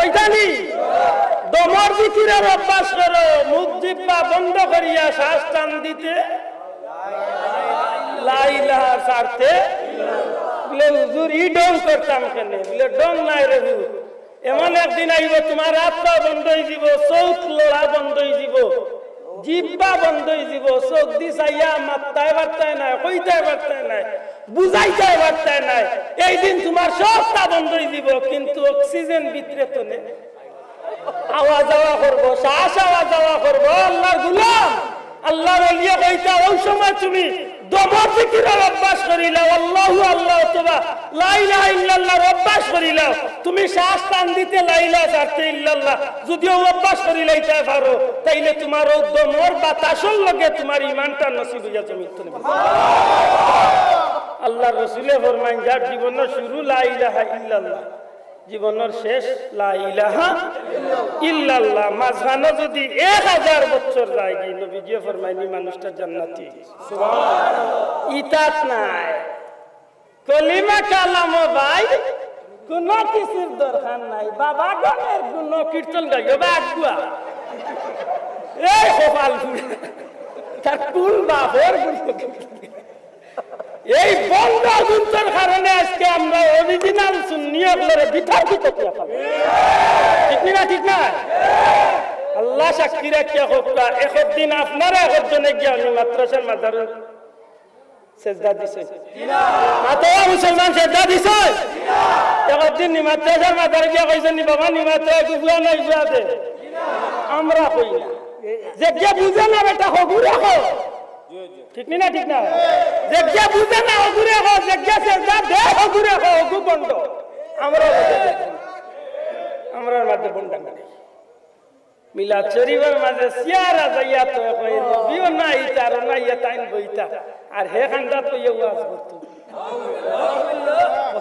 কইতা নি? দমর জিকিরর অভ্যাস করো, মুখ জিব্বা বন্ধ করিয়া শ্বাস টান দিতে, লা ইলাহা ছাড়তে। বলে, "হুজুর, ই ঢং করতাম কেনে?" বলে, "ঢং নায় রে হুজুর, এমন একদিন আইবো, তুমার আত পাও বন্ধ অইযিবো, চউখ লড়া বন্ধ অইযিবো, জিব্বা বন্ধ অইযিবো, চউখ দি চাইয়া মাততায় পারতায় নায়, কইতায় পারতায় নায়, বুঝাইতায় পারতায় নায়। এই দিন তুমার সবতা বন্ধ অইযিবো, কিন্তু অক্সিজেন ভিতরে তো নে। আওয়া যাওয়া করবো, শ্বাস আওয়া যাওয়া করবো।" আল্লাহর গোলাম, আল্লাহর ওলিয়ে কইতা, অউ সময় তুমি দমর জিকিরর অভ্যাস করিলাও, আল্লাহু আল্লাহ অথবা লা ইলাহা ইল্লাল্লাহর অভ্যাস করিলাও। তুমি শ্বাস টান দিতে লা ইলাহা, ছাড়তে ইল্লাল্লাহ, যুদি অউ অভ্যাস করিলাইতায় পারো, তাইলে তুমার অউ দমর বাতাসর লগে তুমার ইমানটা নসিব অইয়া জমিন তনে। আল্লাহর রসুলে ফরমাইন, যার জীবনর শুরু লা ইলাহা ইল্লাল্লাহ, জীবনর শেষ লা ইলাহা ইল্লাল্লাহ। মাঝখানো যুদি এক হাজার বছর যায়গি, নবীজিয়ে ফরমাইন, ই মানুষটা জান্নাতি। ইতাত নাই। কলিমা কালামো ভাই, কুনু কিছুর দরকার নাই। বাবা গণের গুণ কীর্তন গাইও বা আগুয়া। এই কপাল পুড়া। তার কুন বাপর গুণ কীর্তন? এই বন্ধ গুন্তর কারণে আজকে আমরা অরিজিনাল সুন্নি অকলরে বিতর্কিত করিয়া ফালাই। ঠিক নি না? ঠিক না? আল্লাহ সাক্ষী রাখিয়া কউক্কা, একদিন আপনারা একজনে গিয়া আমি মাদ্রাসার মাজারো সেজদা দিছইন? মাতো মুসলমান, সেজদা দিছইন? একদিন নি মাদ্রাসার মাজারো গিয়া কইছইন নি, "বাবা, নি মাদ্রাসা একটু বুয়া নাই, বুয়া দে।" আমরা কই না। যেগিয়ে বুঝে না বেটা, হগুরে কও। ঠিক নি না? ঠিক না? যেগিয়ে বুঝে না, হগুরে কও। যেগিয়ে সেজদা দে, হগুরে কও, হগু বন্ধ। আমরা, আমরার মাঝে বন্ধ নাই। মিলাদ শরীফর মাঝে চেয়ারো যাইয়া তো কয়, "নবীও নাই, তারও নাই, ইয়া তাইন বইতা।" আর হে কান্দাত লইয়া ওয়াজ করতো।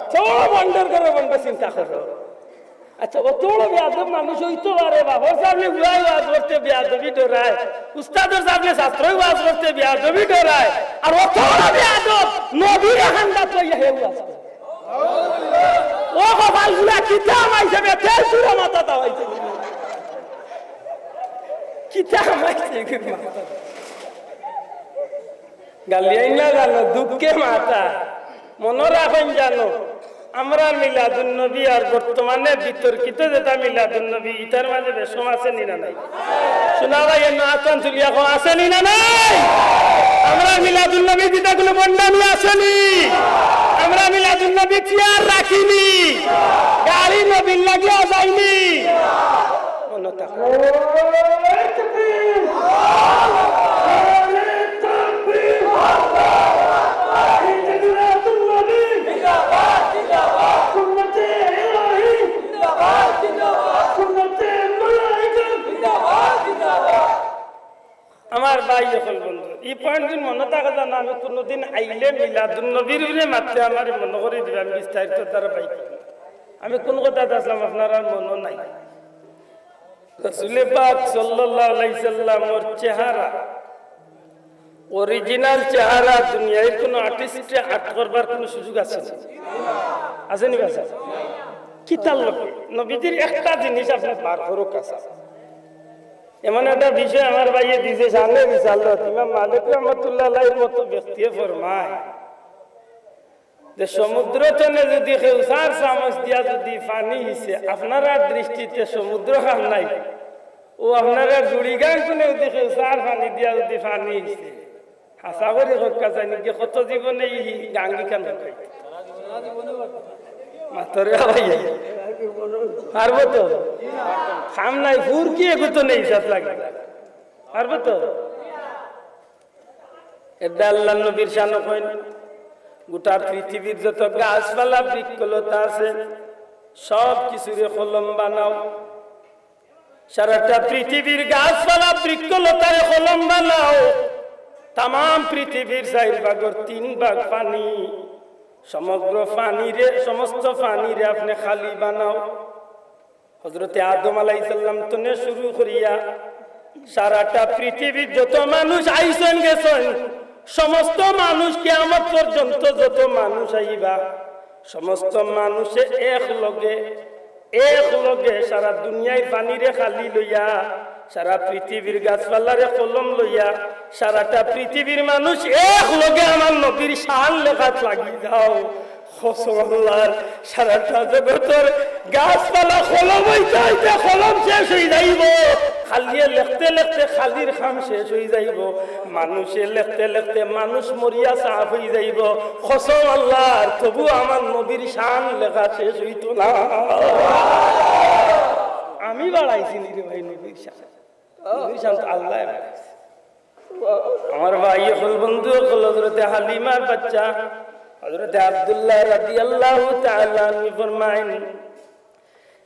কত বন্ধর করে বন্ধ চিন্তা করো। আচ্ছা, অত বড় বেয়াদব মানুষ অইতো পারে, বাপর সামনে পুয়ায় ওয়াজ করতে বেয়াদবি ডরায়, উস্তাদর সামনে ছাত্রয় ওয়াজ করতে বেয়াদবি ডরায়, আর অত বড় বেয়াদব নবীরে কান্দাত লইয়া হে ওয়াজ করে। ও কপাল পুড়া, কিতা হামাইছে বে, তেল চুরা মাথাত হামাইছে। কিতা হামাইছে এগুর মাথাত? গালিয়াইন না জানো, দুঃখে মাথা। মনো রাখইন জানো, আমরার মিলাদুন নবী আর বর্তমানে বিতর্কিত যেটা মিলাদুন নবী, ইটার মাঝে বেশকম আছে নি না নাই? শুনা ভাই, এমন আতন তুলিয়া কও, আছে নি না নাই? আমরার মিলাদুন নবী যেটা কুনু ভণ্ডামি আছে নি? আমরা মিলাদুন নবী চেয়ার রাখি নি, গাড়ি নবীর লাগিয়া যাই নি। মনো থাকো। এই অকল বন্ধু, ই point গুন মনো থাকে জানো? আমি কুনুদিন আইলে মিলাদুন নবীর উপরে মাততে আমারে মনো করি দিবা, আমি বিস্তারিত তারা পাই। আমি কুন কথাত আছলাম আপনারার মনো নাই। রাসুলে পাক সাল্লাল্লাহু আলাইহি সাল্লামর চেহারা, original চেহারা দুনিয়ার কুনু artist এ art করবার কুনু সুযোগ আছে নি? আছে নি বাছা? কিতার লগে? নবীজির একটা জিনিস আপনে বার করউক্কা। এমন একটা বিষয় আমার ভাইয়ে দিছে, শানে রিসালত। ইমাম মালিক রহমতুল্লাহ আলাইহির মতো ব্যক্তিয়ে ফরমায় যে সমুদ্র তনে যুদি কেউ চার চামচ দিয়া যুদি পানি হিছে, আপনারার দৃষ্টিতে সমুদ্র খান নাই, ও আপনারার জুড়ি গাং তনে যুদি কেউ চার পানি দিয়া যুদি পানি হিছে, হাছা করি কউক্কা চাইন নি, কত জীবনে ই গাঙ্গি খান খাই মাতরে ভাই। পারবো তো? কাম নাই, ফুরকি এগু তো নেই, সাত লাগে। পারবো তো? এটা আল্লাহর নবীর শানো কইন, গোটা পৃথিবীর যত গাছপালা বৃক্ষলতা আছে, সব কিছুরে কলম বানাও। সারাটা পৃথিবীর গাছপালা বৃক্ষলতারে কলম বানাও। তামাম পৃথিবীর চাইর ভাগর তিন ভাগ পানি, সমগ্র পানিরে, সমস্ত পানিরে আপনে খালি বানাও। হযরতে আদম আলাইহিস সালাম তনে শুরু করিয়া সারাটা পৃথিবীর যত মানুষ আইছইন গেছইন, সমস্ত মানুষ কিয়ামত পর্যন্ত যত মানুষ আইবা, সমস্ত মানুষে এক লগে, এক লগে সারা দুনিয়ার পানিরে খালি লইয়া, সারা পৃথিবীর গাছপালারে কলম লইয়া, সারাটা পৃথিবীর মানুষ এক লগে আমার নবীর শান লেখাত লাগি যাও। কসম আল্লাহর, সারাটা জগতর গাছপালা কলম অইতে অইতে কলম শেষ অই যাইবো, খালিয়ে লেখতে লেখতে খালির কাম শেষ অই যাইবো, মানুষে লেখতে লেখতে মানুষ মরিয়া সাফ অই যাইবো। কসম আল্লাহর, তবু আমার নবীর শান লেখা শেষ অইতো না। আমি বাড়াইছি নি রে ভাই নবীর শান? নবীর শান তো আল্লায় বাড়াইছে। আমার ভাই অকল, বন্ধু অকল, হযরতে হালিমার বাচ্চা হযরতে আব্দুল্লাহ রাদিয়াল্লাহু তাআলা আনহু ফরমাইন,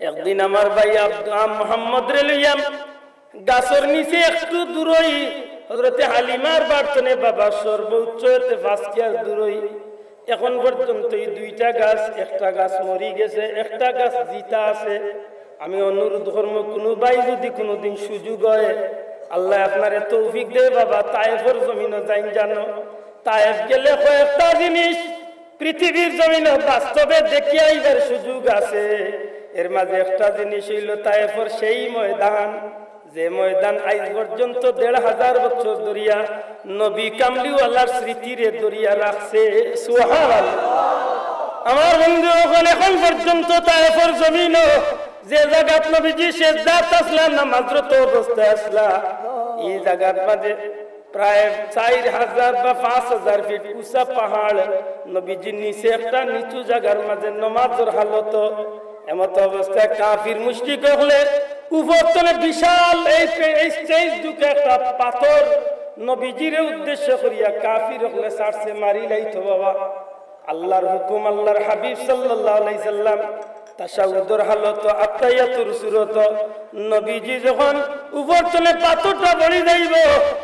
একদিন আমার ভাই আব্দু-, আ, মোহাম্মদরে লইয়া গাছর নিচে একটু দূরই হযরতে হালিমার বাড়ি তনে, বাবা, সর্বোচ্চ এতে পাঁচ কিয়ার দূরই। এখন পর্যন্ত এই দুইটা গাছ, একটা গাছ মরি গেছে, একটা গাছ জিতা আছে। আমি অনুরোধ করমু, কুনু ভাই যুদি কুনুদিন সুযোগ অয়, আল্লায় আপনারে তৌফিক দেয় বাবা, তায়েফর জমিনো যাইন জানো। তায়েফ গেলে কয়েকটা জিনিস, পৃথিবীর জমিনো বাস্তবে দেখিয়া আইবার সুযোগ আছে। এর মাঝে একটা জিনিস অইলো তায়েফর সেই ময়দান, যে ময়দান আইজ পর্যন্ত দেড় হাজার বছর ধরিয়া নবী কামলিওয়ালার স্মৃতিরে ধরিয়া রাখছে। সুবহানাল্লাহ। আমার বন্ধু অকল, এখন পর্যন্ত তায়েফর জমিনো যে জাগাত নবীজি সেজদাত আছলা, নামাজরত অবস্থায় আছলা, ই জাগার মাঝে প্রায় চাইর হাজার বা পাঁচ হাজার ফিট উঁচা পাহাড়, নবীজির নিচে একটা নিচু জাগার মাঝে নমাজর হালত। এমত অবস্থায় কাফির মুশরিক অকলে উপর তনে বিশাল এই, এই stage দুকে একটা পাথর নবীজিরে উদ্দেশ্য করিয়া কাফির অকলে ছাড়ছে, মারি লাইতো বাবা। আল্লাহর হুকুম, আল্লাহর হাবিব সাল্লাল্লাহু আলাইহি সাল্লাম তাশাহুদর হালত, আত্তাহিয়াতুর সুরত, নবীজি যখন উপর তনে পাথরটা পড়ি যাইবো,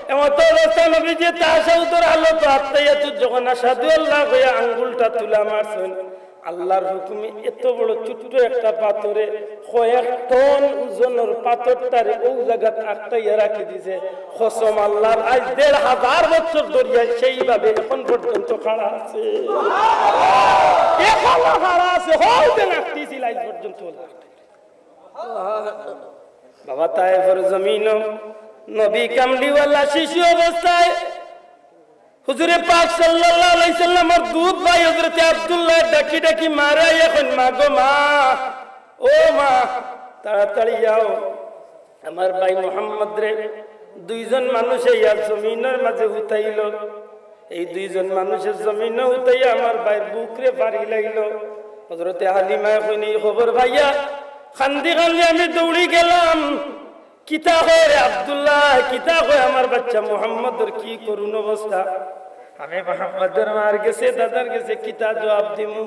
এমত অবস্থা নবীজি তাশাহুদর হালত, আত্তাহিয়াতুর যখন আশহাদু আল্লাহ কইয়া আঙ্গুলটা তুলা মারছইন, আল্লাহর হুকুমে এত বড় ছোট্ট একটা পাথরে কয়েক টন ওজনর পাথরটারে অউ জাগাত আটকাইয়া রাখি দিছে। কসম আল্লাহর, আইজ দেড় হাজার বছর ধরিয়া সেইভাবে এখন পর্যন্ত খাড়া আছে। এখনো খাড়া আছে, হউ যে নাকটিছিল আইজ পর্যন্ত। বাবা, তায়েফর জমিনো নবী কামলিওয়ালা শিশু অবস্থায় হুজুরে পাক সাল্লাল্লাহু আলাইহি সাল্লামর দুধ ভাই হযরতে আব্দুল্লাহ ডাকি ডাকি মারে আইয়া কইন, "মা গো মা, ও মা, তাড়াতাড়ি আও, আমার ভাই মোহাম্মদরে দুইজন মানুষে ইয়ার জমিনর মাঝে হুতাইলো।" এই দুইজন মানুষে জমিনো হুতাইয়া আমার ভাইর বুকরে ফাড়ি লাইলো। হযরতে হালিমায় কইন, "ই খবর পাইয়া কান্দি কান্দি আমি দৌড়ি গেলাম।" কিতা কয় রে আব্দুল্লাহ, কিতা কয় আমার বাচ্চা মোহাম্মদর কি করুণ অবস্থা। আমি মোহাম্মদর মার গেছে, দাদার গেছে কিতা জবাব দিমু?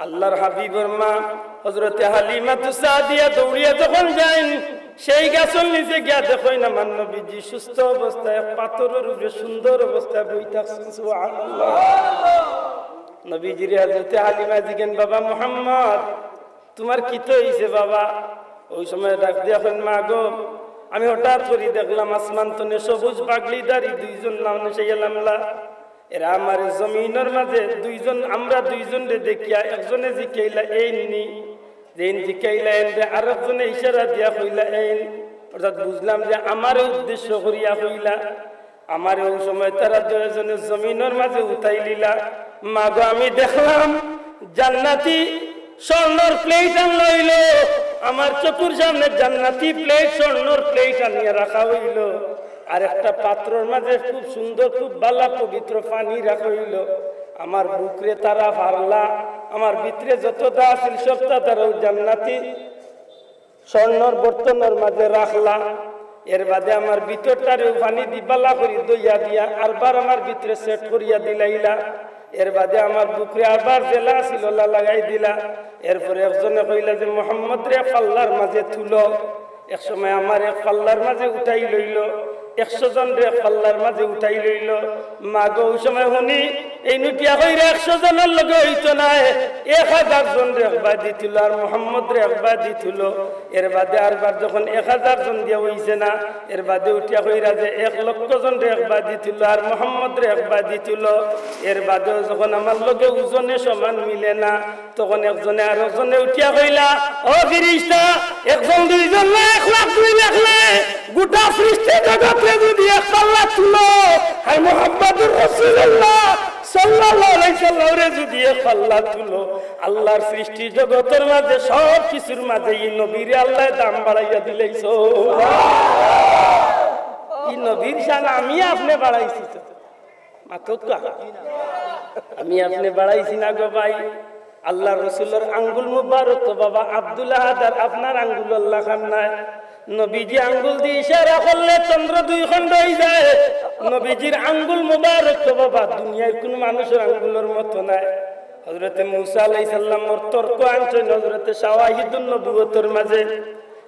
আল্লাহর হাবিবর মা হযরতে হালিমাতু সাদিয়া দৌড়িয়া যখন যাইন, সেই গাছর নিচে গিয়া দেখইন আমার নবীজি সুস্থ অবস্থায় এক পাথরর উপরে সুন্দর অবস্থায় বই থাকছইন। সুবহানাল্লাহ। নবীজিরে হযরতে হালিমায় জিগাইন, "বাবা মুহাম্মদ, তুমার কিতা অইছে বাবা?" ওই সময় ডাক দিয়া কইন, "মা গো, আমি হঠাৎ করি দেখলাম আসমান তনে সবুজ পাগড়িধারী দুইজন মানুষ আইয়া লামলা।" এরা আমারে জমিনর মাঝে দুইজন, আমরা দুইজনরে দেখিয়া একজনে জিকাইলা, "এইন নি?" যেইন জিকাইলা, এইনরে আরকজনে ইশারা দিয়া কইলা, "এইন।" অর্থাৎ বুঝলাম যে আমারে উদ্দেশ্য করিয়া কইলা। আমারে ওই সময় তারা দুইজনে জমিনর মাঝে উঠাইলিলা। মা গো, আমি দেখলাম জান্নাতি স্বর্ণর প্লেট আনলা অইলো, আমার চকুর সামনে জান্নাতি প্লেট, স্বর্ণর প্লেট আনিয়া রাখা অইলো। আর একটা পাত্রর মাঝে খুব সুন্দর, খুব ভালা পবিত্র পানি রাখা অইলো। আমার বুকরে তারা ফারলা, আমার ভিতরে যততা আছিল সবতা তারা ওই জান্নাতি স্বর্ণর বর্তনর মাঝে রাখলা। এর বাদে আমার ভিতরটারেও পানি দি ভালা করি ধইয়া দিয়া, আরবার আমার ভিতরে সেট করিয়া দিলাইলা। এর বাদে আমার বুকরে আরবার যেলা আছিল অলা লাগাই দিলা। এরপরে একজনে কইলা যে, "মোহাম্মদরে এক পাল্লার মাঝে তুলো।" এক সময় আমারে এক পাল্লার মাঝে উঠাই লইলো, একশো জনরে এক পাল্লার মাঝে উঠাই লইলো। মা গো, ওই সময় হুনি, এইন উঠিয়া কইরা একশো জনর লগে অইতো নায়, এক হাজার জনরে একবায়দি তুলো আর মোহাম্মদরে একবায়দি তুলো। এর বাদে আরবার যখন এক হাজার জন দিয়া অইছে না, এর বাদে উঠিয়া কইরা যে এক লক্ষ জনরে একবায়দি তুলো আর মোহাম্মদরে একবায়দি তুলো। এর বাদেও যখন আমার লগে ওজনে সমান মিলে না, তখন একজনে আরকজনে উঠিয়া কইলা, "ও ফিরিস্তা, একজন দুইজন না, এক লাখ দুই লাখ নায়, গোটা সৃষ্টি জগতরে যুদি এক পাল্লা তুলো, আর মুহাম্মাদুর রাসূলুল্লাহ সাল্লাল্লাহু আলাইহি সাল্লামরে যুদি এক পাল্লা তুলো, আল্লাহর সৃষ্টি জগতর মাঝে সব কিছুর মাঝে ই নবীরে আল্লায় দাম বাড়াইয়া দিলাইছো।" ই নবীর শান আমি আপনে বাড়াইছি তো। মাতউক্কা। আমি আপনে বাড়াইছি না গো ভাই। আল্লাহর রসুলর আঙ্গুল মুবারক তো বাবা আব্দুল আহাদ আর আপনার আঙ্গুলর লাখান নায়। নবীজি আঙ্গুল দি ইশারা করলে চন্দ্র দুই খণ্ড অইযায়। নবীজির আঙ্গুল মুবারক তো বাবা দুনিয়ার কুনু মানুষর আঙ্গুলর মতো নায়। হযরতে মুসা আলাইহিস সালামর তর্ক আনছইন হযরতে শাওয়াহিদুন নবুয়তর মাঝে।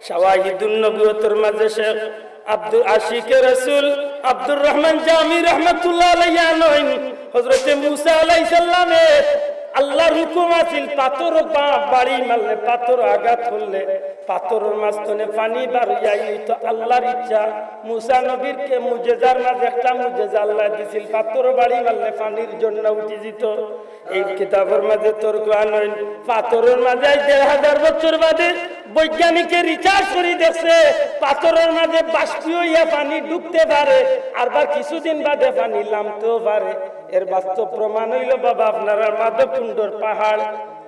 শাওয়াহিদুন নবুয়তর মাঝে শেখ আব্দুল আশিকে রসুল আব্দুর রহমান জামি রহমতুল্লাহ আলাইহি আনইন, হযরতে মুসা আলাইহিস সালামে আল্লাহর হুকুম আছিল, পাথর বা-, বাড়ি মারলে, পাথর আঘাত করলে, পাথরর মাঝ তনে পানি বার অইয়া আইতো আল্লাহর ইচ্ছা। মুসা নবীরকে মুজেজার মাঝে একটা মুজেজা আল্লায় দিছিল, পাথর বাড়ি মারলে পানির ঝর্ণা উঠি যিত। এই কিতাবর মাঝে তর্ক আনইন, পাথরর মাঝে আইজ দেড় হাজার বছর বাদে বৈজ্ঞানিকে research করি দেখছে, পাথরর মাঝে বাষ্পীয় অইয়া পানি ঢুকতে পারে, আরবার কিছুদিন বাদে পানি লামতেও পারে। এর বাস্তব প্রমাণ অইলো বাবা, আপনারার মাধবকুণ্ডর পাহাড়,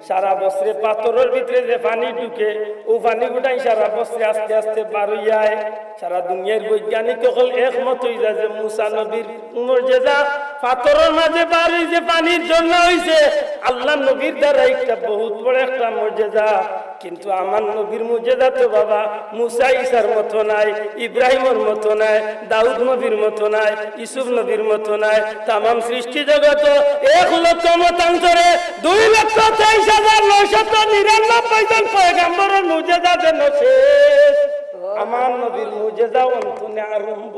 সারা বছরে পাথরর ভিতরে যে পানি ঢুকে, অউ পানি গুটাই সারা বছরে আস্তে আস্তে বার অইয়া আয়। সারা দুনিয়ার বৈজ্ঞানিক অকল একমত অইযায় যে মুসা নবীর মুজেজা, পাথরর মাঝে বার অইছে, পানির ঝর্ণা অইছে, আল্লাহর নবীর দ্বারা একটা বহুত বড় একটা মুজেজা। কিন্তু আমার নবীর মুজেজা তো বাবা মুসা ঈসার মতো নায়, ইব্রাহিমর মতো নায়, দাউদ নবীর মতো নায়, ইউসুফ নবীর মতো নায়। তামাম সৃষ্টি জগত এক লক্ষ মতান্তরে দুই লক্ষ তেইশ হাজার নয়শত নিরানব্বই জন পয়গাম্বরর মুজেজা যেন শেষ, আমার নবীর মুজেজা অন্ত নাই আরম্ভ।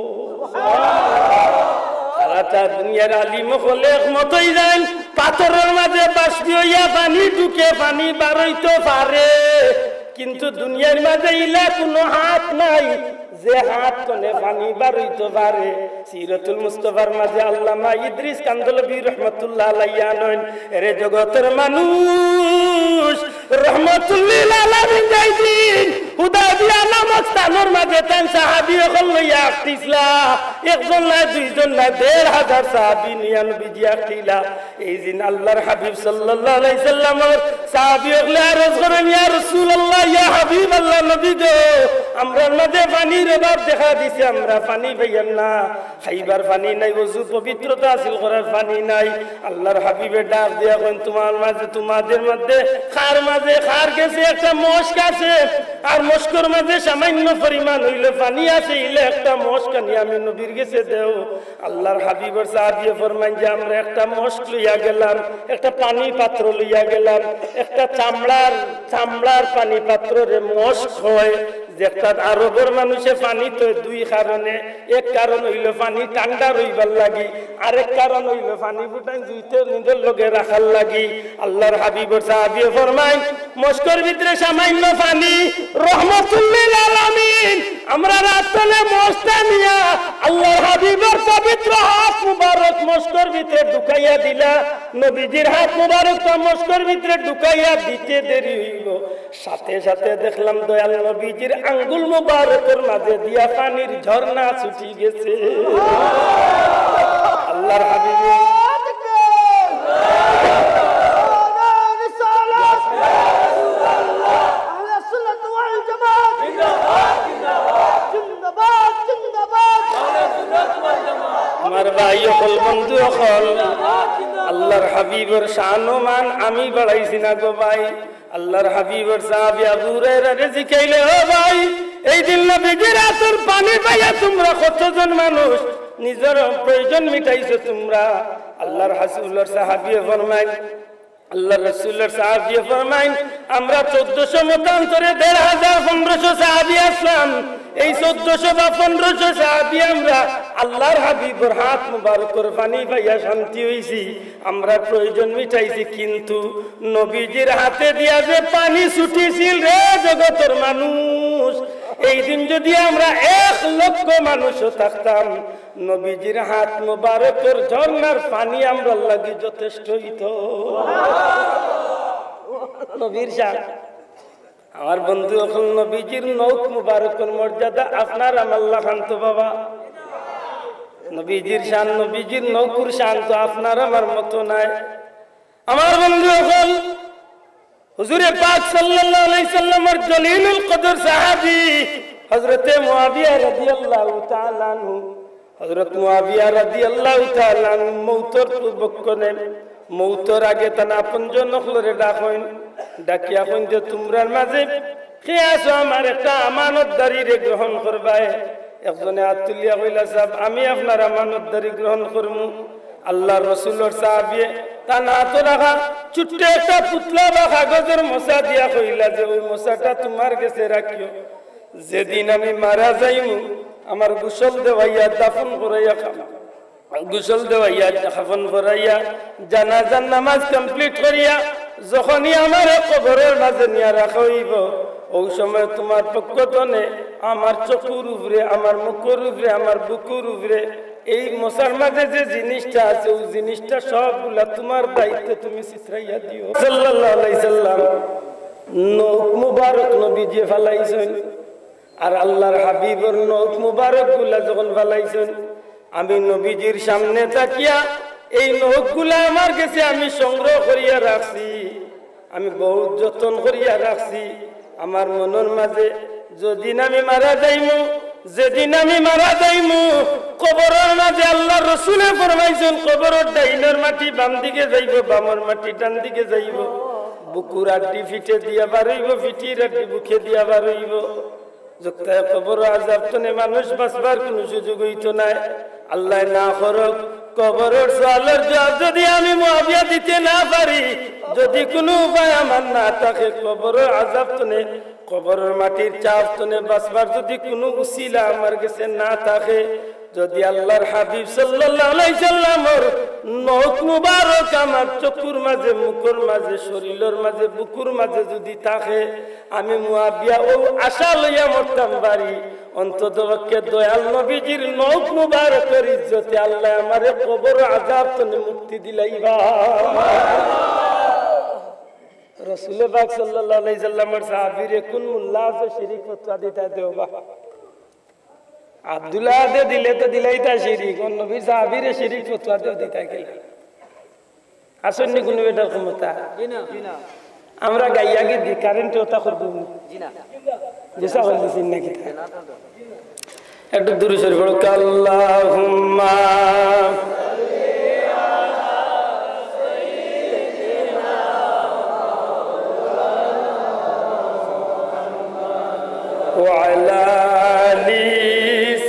সারাটা দুনিয়ার আলিম অকলে একমত অইযাইন, পাথরর মাঝে বাষ্পীয় অইয়া পানি ঢুকে, পানি বার অইতো পারে, কিন্তু দুনিয়ার মাঝে ইলা কুনু হাত নাই যে হাত তনে পানি বার অইতো পারে। সিরতুল মুস্তফার মাঝে আল্লামা ইদ্রিস কান্দলবি রহমতুল্লাহ আলাইহি আনইন, এরে জগতর মানুষ, রহমতুল্লিল আলামিন যাইদিন হুদায়বিয়া নামক স্থানর মাঝে তান সাহাবী অকল লইয়া আখতিছলা। একজন নায়, দুইজন নায়, দেড় হাজার সাহাবী নিয়া নবীজি আখতিলা। এই দিন আল্লাহর হাবিব সাল্লাল্লাহু আলাইহি সাল্লামর সাহাবী অকলে আরজ করইন, "ইয়া রাসূলুল্লাহ, ইয়া হাবিবাল্লাহ, নবী গো, আমরার মাঝে পানির অভাব দেখা দিছে, আমরা পানি পাইয়ার না।" খাইবার পানি নাই, অজু পবিত্রতা হাসিল করার পানি নাই। আল্লাহর হাবিবে ডাক দিয়া কইন, "তুমার মাঝে, তুমাদের মধ্যে কার মাঝে, কার গেছে একটা মশক আছে, আর মশকর মাঝে সামান্য পরিমাণ অইলে পানি আছে, ইলা একটা মশক আনি আমি নবীর গেছে দেও।" আল্লাহর হাবিবর সাহাবিয়ে ফরমাইন যে, "আমরা একটা মশক লইয়া গেলাম, একটা পানি পাত্র লইয়া গেলাম, একটা চামড়ার, চামড়ার পানি পাত্ররে মশক কয়, যেটাত আরবর মানুষে পানি থয় দুই কারণে, এক কারণ অইলো পানি ঠান্ডা রইবার লাগি, আরেক কারণ অইলো পানি ফুটাইন জুইতে নিজর লগে রাখার লাগি।" আল্লাহর হাবিবর সাহাবিয়ে ফরমাইন, মশকর ভিতরে সামান্য পানি, রহমাতুল্লিল আলামিন, আমরা রাত তলে মশকটা নিয়া আল্লাহর হাবিবর পবিত্র হাত মুবারক মশকর ভিতরে ঢুকাইয়া দিলা। নবীজির হাত মুবারকটা মশকর ভিতরে ঢুকাইয়া দিতে দেরি অইলো, সাথে সাথে দেখলাম দয়াল নবীজির আঙ্গুল মুবারকর মাঝে দিয়া পানির ঝর্ণা ছুটি গেছে। আল্লাহর হাবিব। আমার ভাই অকল, বন্ধু অকল, আল্লাহর হাবিবর শান ও মান আমি বাড়াইছি না গো ভাই। আল্লাহর হাবিবর সাহাবী আবু হুরায়রারে জিকাইলে, "ও ভাই, এই দিন নবীজির আতর পানি পাইয়া তুমরা কতজন মানুষ নিজর প্রয়োজন মিটাইছো তুমরা?" আল্লাহর রাসূলর সাহাবীয়ে ফরমাইন, আল্লাহর রাসূলর সাহাবীয়ে ফরমাইন, "আমরা চৌদ্দশো মতান্তরে দেড় হাজার পনেরোশো সাহাবী আছলাম। এই চৌদ্দশো বা পনেরোশো সাহাবী আমরা আল্লাহর হাবিবর হাত মুবারকর পানি পাইয়া শান্তি অইছি।" আমরা প্রয়োজন মিটাইছি, কিন্তু নবীজির হাতে দিয়া যে পানি ছুটিছিল রে জগতর মানুষ, এই দিন যদি আমরা এক লক্ষ মানুষও থাকতাম, নবীজির হাত মুবারকর ঝর্ণার পানি আমরার লাগি যথেষ্ট অইতো। নবীর শান। আমার বন্ধু অকল, নবীজির নখ মুবারকর মর্যাদা আপনার আমার লাখান তো বাবা। নবীজির শান, নবীজির নখর শান তো আপনার আমার মতো নায়। আমার বন্ধু অকল, হুজুরে পাক সাল্লাল্লাহু আলাইহি সাল্লামর জলিলুল কদর সাহাবী হযরতে মুআবিয়া রাদিয়াল্লাহু তাআলা আনহু, হযরত মুআবিয়া রাদিয়াল্লাহু তাআলা আনহু মউতর পূর্বক্ষণে, মউতর আগে তান আপনজন অকলরে ডাকইন, ডাকিয়া কইন যে, "তুমরার মাঝে কে আছো আমার একটা আমানতদারিরে গ্রহণ করবায়?" একজনে আত তুলিয়া কইলা, "সাব, আমি আপনার আমানতদারি গ্রহণ করমু।" আল্লাহর রসুলর সাহাবিয়ে তান আতো রাখা ছোট্ট একটা পুতলা বা কাগজর মোসা দিয়া কইলা যে, "অউ মোসাটা তুমার গেছে রাখিও, যেদিন আমি মারা যাইমু, আমার গোসল দেওয়াইয়া দাফন করাইয়া খাম-, গোসল দেওয়াইয়া, দাফন করাইয়া, জানাজার নামাজ complete করিয়া যখনই আমারে কবরর মাঝে নিয়া রাখা অইবো, অউ সময় তুমার পক্ষ তনে আমার চকুর উপরে, আমার মুখর উপরে, আমার বুকুর উপরে এই মোসার মাঝে যে জিনিসটা আছে, অউ জিনিসটা সবগুলা তুমার দায়িত্বে তুমি ছিতরাইয়া দিও।" সাল্লাল্লাহু আলাইহি সাল্লাম নখ মুবারক নবীজিয়ে ফালাইছইন। আর আল্লাহর হাবিবর নখ মুবারকগুলা যখন ফালাইছইন, আমি নবীজির সামনে থাকিয়া এই নখগুলা আমার গেছে আমি সংগ্রহ করিয়া রাখছি, আমি বহুত যতন করিয়া রাখছি। আমার মনর মাঝে যেদিন আমি মারা যাইমু, যেদিন আমি মারা যাইমু, কবরর মাঝে আল্লাহর রসুলে ফরমাইছইন, কবরর ডাইনর মাটি বাম দিকে যাইবো, বামর মাটি ডান দিকে যাইবো, বুকুর আড্ডি ফিটে দিয়া বার অইবো, ফিটির আড্ডি বুকে দিয়া বার অইবো। যুক্তায় কবর আজাব তনে মানুষ বাঁচবার কুনু সুযোগ অইতো নায়। আল্লায় না করউক, কবরর সওয়ালর জুয়াব যুদি আমি মুআবিয়া দিতে না পারি, যুদি কুনু উপায় আমার না থাকে, কবরর আজাব তনে, কবরর মাটির চাপ তনে বাঁচবার যুদি কুনু উছিলা আমার গেছে না থাকে, যুদি আল্লাহর হাবিব সাল্লাল্লাহু আলাইহি সাল্লামর নখ মুবারক আমার চকুর মাঝে, মুখর মাঝে, শরীলর মাঝে, বুকুর মাঝে যুদি থাকে, আমি মুআবিয়া অউ আশা লইয়া মরতাম পারি, অন্তত পক্ষে দয়াল নবীজির নখ মুবারকর ইজ্জতে আল্লায় আমারে কবর আজাব তনে মুক্তি দিলাইবা। রসুলে পাক সাল্লাল্লাহু আলাইহি সাল্লামর সাহাবীরে কুন মোল্লা আছে শিরিক ফতোয়া দিতা দেও বা? আব্দুল্লাহ দে দিলে তো দিলাইতা শিরিক, অউ নবীর সাহাবীরে শিরিক ফতোয়া দেও দিতা গেলে। আসেননি কুনু বেটার ক্ষমতা? আমরা গাইয়া গিয়ে দি, কারেন্টে ওটা করবো নি? জি না। যেসা হল দিছি নাকি? একটু দূরে সরে পড়ো। আল্লাহুম্মা وعلى آل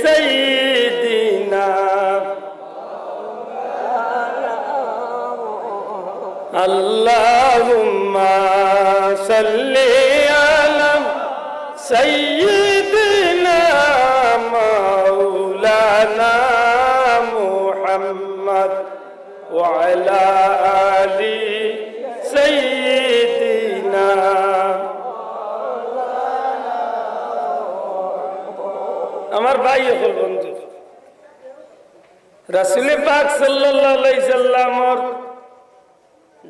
سيدنا. اللهم صل على سيدنا مولانا محمد وعلى آل سيدنا. আমার ভাই অকল, বন্ধু, রাসূলে পাক সাল্লাল্লাহু আলাইহি সাল্লামর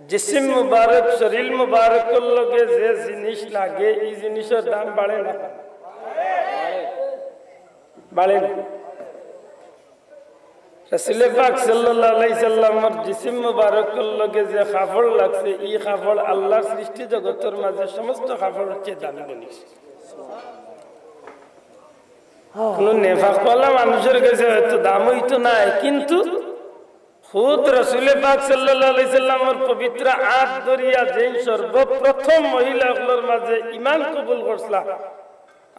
জিসিম মুবারক, শরীর মুবারকর লগে যে জিনিস লাগে, ই জিনিসর দাম বাড়ে না, বাড়ে না? রাসূলে পাক সাল্লাল্লাহু আলাইহি সাল্লামর জিসিম মুবারকর লগে যে কাপড় লাগছে, ই কাপড় আল্লাহর সৃষ্টি জগতর মাঝে সমস্ত কাপড়র চেয়ে দামি জিনিস। কোনো নেফাকওয়ালা মানুষর গেছে হয়তো দাম অইতো নায়, কিন্তু খুদ রাসূলে পাক সাল্লাল্লাহু আলাইহি সাল্লামর পবিত্র আত ধরিয়া যেইন সর্বপ্রথম মহিলা অকলর মাঝে ঈমান কবুল করছলা,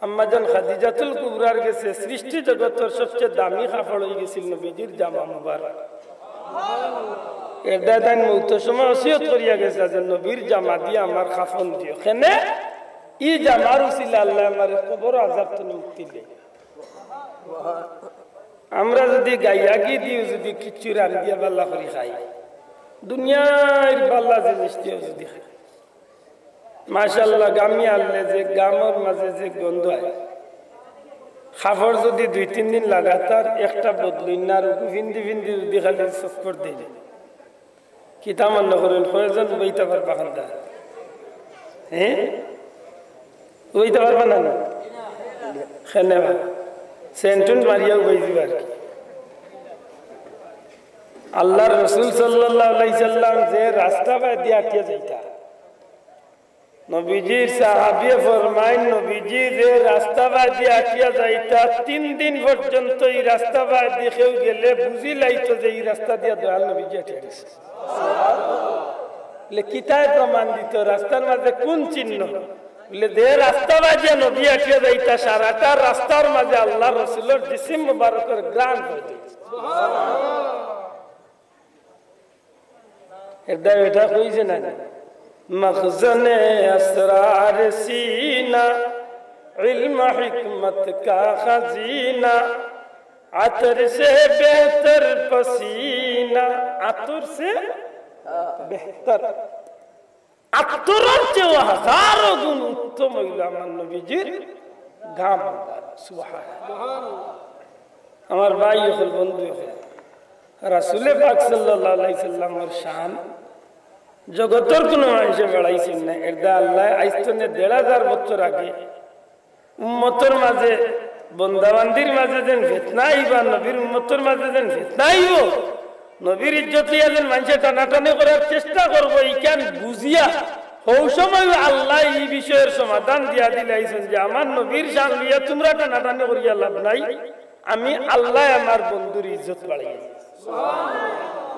আম্মাজান খাদিজাতুল কুবরার গেছে সৃষ্টি জগতর সবচেয়ে দামি কাপড় অইগেছিল নবীজির জামা মুবারক। এরদায় তাইন মউতর সময় ওসিয়ত করিয়া গেছলা যে, "নবীর জামা দিয়া আমার কাফন দিও।" কেনে? ই জামার উসিলা আল্লায় আমারে কবর আযাব তনে মুক্তি দেইন। আমরা যুদি গাইয়া ঘি দিও, যুদি কিচ্ছু রান্দিয়া বালা করি খাই, দুনিয়ার বালা জিনিস দিও যুদি খাই, মাশাআল্লাহ, গামি আনলে যে গামর মাঝে যে গন্ধ অয়, কাপড় যুদি দুই তিন দিন লাগাতার একটা বদলইন না, আর উগু ফিন্দি ফিন্দি যুদি খালি চক্কর দেইন, কিতা মনো করইন, কয়জন উবাইতা পারবা খান্দা? হ্যাঁ, উবাইতা পারবা না, না? কেনে বা? সেন্টুন মারিয়া উবাই দিবা আর কি। আল্লাহর রসুল সাল্লাল্লাহু আলাইহি সাল্লাম যে রাস্তা বায়দি আটিয়া যাইতা, নবীজির সাহাবিয়ে ফরমাইন, নবীজি যে রাস্তা বায়দি আটিয়া যাইতা, তিন দিন পর্যন্ত ই রাস্তা বায়দি কেউ গেলে বুঝিলাইতো যে ই রাস্তা দিয়া দয়াল নবীজি আটিয়া গেছে। বলে, "কিতায় প্রমাণ দিতো? রাস্তার মাঝে কোন চিহ্ন?" বলে, "যে রাস্তা বায়দি নবী আটিয়া যাইতা, সারাটা রাস্তার মাঝে আল্লাহর রসুলর জিসিম মুবারকর ঘ্রাণ বইছে।" এরদায় ইটা কইছে না নি? "مخزن اسرار سینا، علم حکمت کا خزینہ، عطر سے بہتر پسینہ، عطر سے بہتر।" আতরর চেয়েও হাজারো গুণ উত্তম অইলো আমার নবীজির ঘাম মুবারক। সুবহানাল্লাহ। আমার ভাই অকল, বন্ধু অকল, রাসূলে পাক সাল্লাল্লাহু আলাইহি সাল্লামর শান জগতর কোনো মানষে বাড়াইছইন না। এরদায় আল্লায় আইজ তনে দেড় হাজার বছর আগে উম্মতর মাঝে, বন্দাবান্দির মাঝে যেন ফিতনা আইবা, নবীর উম্মতর মাঝে যেন ফিতনা আইবো, নবীর ইজ্জত লইয়া যেন মানষে টানাটানি করার চেষ্টা করবো, ইখান বুঝিয়া হউ সময় আল্লায় ই বিষয়র সমাধান দিয়া দিলাইছইন যে আমার নবীর শান লইয়া তুমরা টানাটানি করিয়া লাভ নাই, আমি আল্লায় আমার বন্ধুর ইজ্জত বাড়াইয়া দিছি।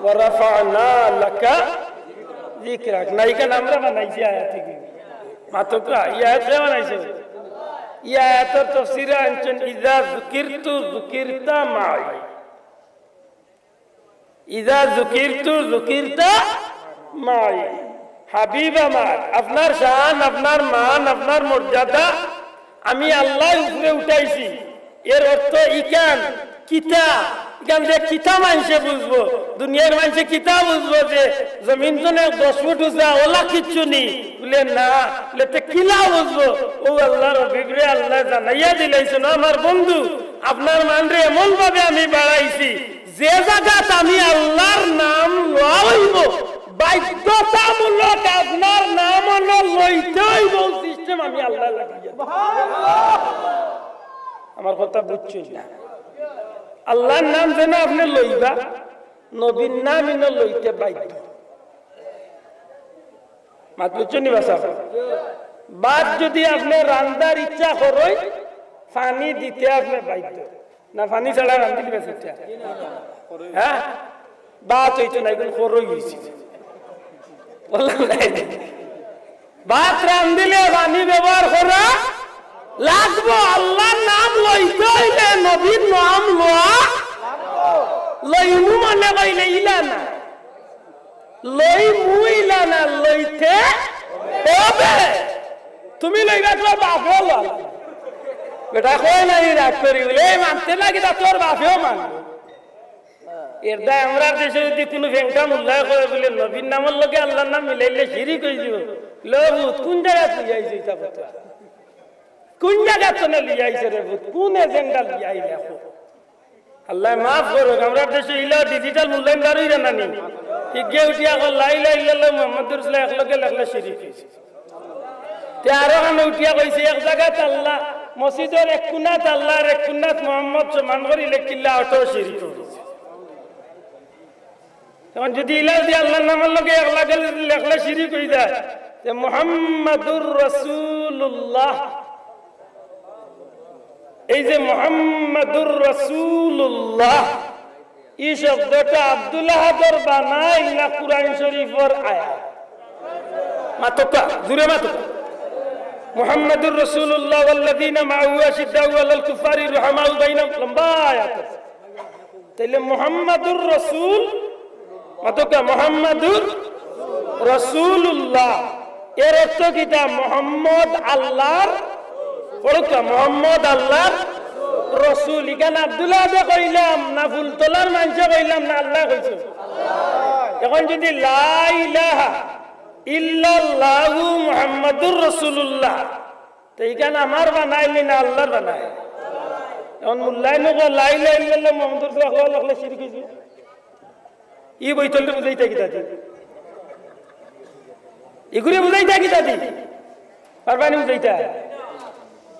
"ورفعنا لك ذكرك।" না, ইখান আমরা বানাইছি আয়াত থাকি। মাতউক্কা, ই আয়াত কে বানাইছে? ই আয়াতর তফসিরে আনছইন, "إذا ذكرت ذكرت معي।" "إذا ذكرت ذكرت معي।" হাবিব আমার, আপনার শান, আপনার মান, আপনার মর্যাদা আমি আল্লায় উপরে উঠাইছি। এর অর্থ ইখান কিতা, ইখান যে কিতা মানষে বুঝবো, দুনিয়ার মানষে কিতা বুঝবো যে জমিন তনে দশ ফুট উঁচা, অলা কিচ্ছু নি? বলে, "না।" বলে, "তে কিলা বুঝবো?" অউ আল্লাহর হাবিবরে আল্লায় জানাইয়া দিলাইছইন, "আমার বন্ধু, আপনার মানরে এমন ভাবে আমি বাড়াইছি, যে জাগাত আমি আল্লাহর নাম লওয়া অইবো, বাধ্যতামূলক আপনার নাম অনো লইতে অইবো, অউ system আমি আল্লায় লাগাইয়া দিছি।" আমার কথা বুঝছইন না? আল্লাহর নাম যেন আপনে লইবা, নবীর নাম ইনো লইতে বাধ্য। মাত বুঝছইন নি বা সাব? ভাত যুদি আপনে রান্দার ইচ্ছা করইন, পানি দিতে আপনে বাধ্য। না, পানি ছাড়া রান্দিলিবা ইচ্ছা? হ্যাঁ? ভাত অইতো না, ইগুন করই অইছে। বললাম না? ভাত রান্দিলে পানি ব্যবহার করা লাগবো। আল্লার নাম লইতে অইলে নবীর নাম লওয়া। লইমু মনে কইলে ইলা না, লইমু ইলা না, লইতে অইবে। তুমি লইবা, তুমার বাপেও লয়। বেটা কয় না নি রাগ করি বুলে, "এই মানতে না কিতা, তোর বাপেও মানবো।" এর দায় আমরার দেশে যুদি কুনু ফেংটা মুল্লায় কয় বুলে, "নবীর নামর লগে আল্লার নাম মিলাইলে শিরিক অইযিবো।" লো ভূত, কুন জাগাত লইয়া আইছো ইতা ফতোয়া? কুন জাগাত তনে লইয়া আইছো রে ভূত? কুন agenda লইয়া আইলে কও? আল্লায় মাফ করউক, আমরার দেশে ইলা digital মুল্লাইন বার অইরা না নি? ইগে উঠিয়া কয়, "লা ইলাহা ইল্লাল্লাহ মুহাম্মাদুর রাসূলুল্লাহ" একলগে লেখলে শিরিক অইছে। তে আরো খানো উঠিয়া কইছে, "এক জাগাত আল্লা, মসজিদর এক কুনাত আল্লা আর এক কুনাত মুহাম্মদ সমান করি লেখিলা, অটাও শিরিক অইছে।" অখন যুদি ইলা যুদি আল্লার নামর লগে একলগে লেখলে শিরিক অইযায়, তে মুহাম্মাদুর রাসূলুল্লাহ, এই যে মুহাম্মাদুর রাসূলুল্লাহ, ই শব্দটা আব্দুল আহাদর বানাইল না কুরআন শরীফর আয়াত? মাতউক্কা, জুরে মাতউক্কা। মুহাম্মাদুর রাসূলুল্লাহ ওয়াল্লাযীনা মাআহু আশিদ্দাউ আলাল কুফফারি রুহামাউ বাইনাহুম, লম্বা আয়াত আছে। তাইলে মুহাম্মাদুর রাসূল, মাতউক্কা, মুহাম্মাদুর রাসূলুল্লাহ, এর অর্থ কিতা? মুহাম্মদ আল্লার, পড়উক্কা, মুহাম্মদ আল্লার রাসূল। ইখান আব্দুল আহাদে কইলাম না, ফুলতলার মানষে কইলাম না, আল্লায় কইছে? অখন যুদি লা ইলাহা ইল্লাল্লাহু মুহাম্মাদুর রাসূলুল্লাহ, তে ইখান আমার বানাইল নি না আল্লার বানাইল? অখন মুল্লাইন কয়, "লা ইলাহা ইল্লাল্লাহ মুহাম্মাদুর রাসূলুল্লাহ" লেখলে শিরিক অইযিবো। ই বইতলরে বুঝাইতা কিতা দি? ইগুরে বুঝাইতা কিতা দি? পারবা নি বুঝাইতা?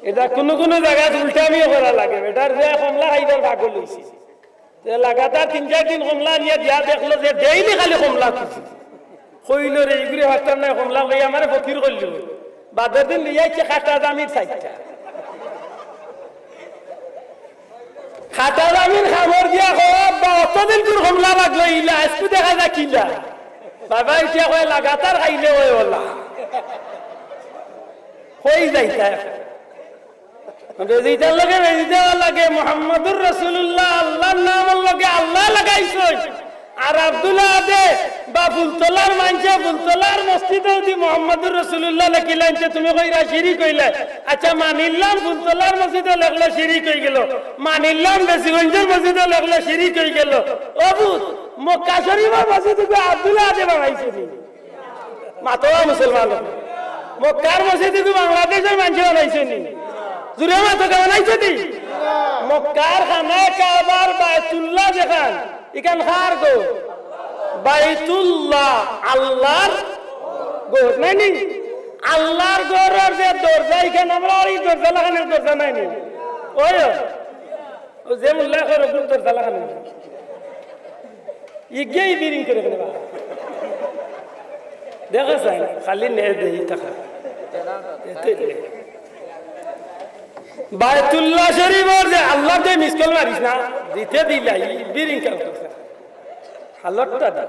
ইটা কুনু কুনু জাগাত উল্টামিও করা লাগে। বেটার যে কমলা খাইবার পাগল অইছে। তে লাগাতার তিন চাইর দিন কমলা আনিয়া দিয়া দেখলো যে daily খালি কমলা খুজি। কইলো রে, ইগুরে পারতাম নায়, কমলা লইয়া আমারে ফকির করিলিবো। বাদর দিন লইয়া আইছে কাটা জামির চাইরটা। কাটা জামির কামড় দিয়া কয়, "আব্বা, অতদিন তোর কমলা লাগলো ইলা, আইজকু দেখা যায় কিলা।" বাবা উঠিয়া কয়, "লাগাতার খাইলে অয় অলা।" কই যাইতা? বেজিটার লগে বেজি দেওয়া লাগে, মুহাম্মাদুর রাসূলুল্লাহ, আল্লার নামর লগে আল্লা লাগাইছইন। আর আব্দুল আহাদে বা ফুলতলার মানষে ফুলতলার মসজিদে যুদি মুহাম্মাদুর রাসূলুল্লাহ লেখিলাইন, তে তুমি কইরা শিরিক অইলে। আচ্ছা, মানিলাম ফুলতলার মসজিদে লেখলে শিরিক অইগেলো, মানিলাম বেসিগঞ্জর মসজিদে লেখলে শিরিক অইগেলো। ও ভূত, মক্কা শরীফর মসজিদ ইগু আব্দুল আহাদে বানাইছে নি? মাতো মুসলমান। মক্কার মসজিদ ইগু বাংলাদেশর মানষে বানাইছে নি? জুরে মাতো, কে বানাইছে নি? মক্কার খানায়ে কাবার বায়তুল্লাহ যেখান, ইখান কার ঘর? বায়তুল্লাহ, আল্লার ঘর নায় নি? আল্লার ঘরর যে দরজা, ইখান আমরার ই দরজা লাখান দরজা নায় নি? অয়, অউ যে মুল্লায় কয় অগুর দরজা লাখান। ইগিয়ে বিরিং করে ফেলে বা। দেখা যায়, খালি নে দেই টাকা। এতে দে। বায়তুল্লাহ শরীফর যে আল্লার দে miss call মারিস না, দিতে দিলাই, বিরিং কাম করছে। হালতটা দেখ।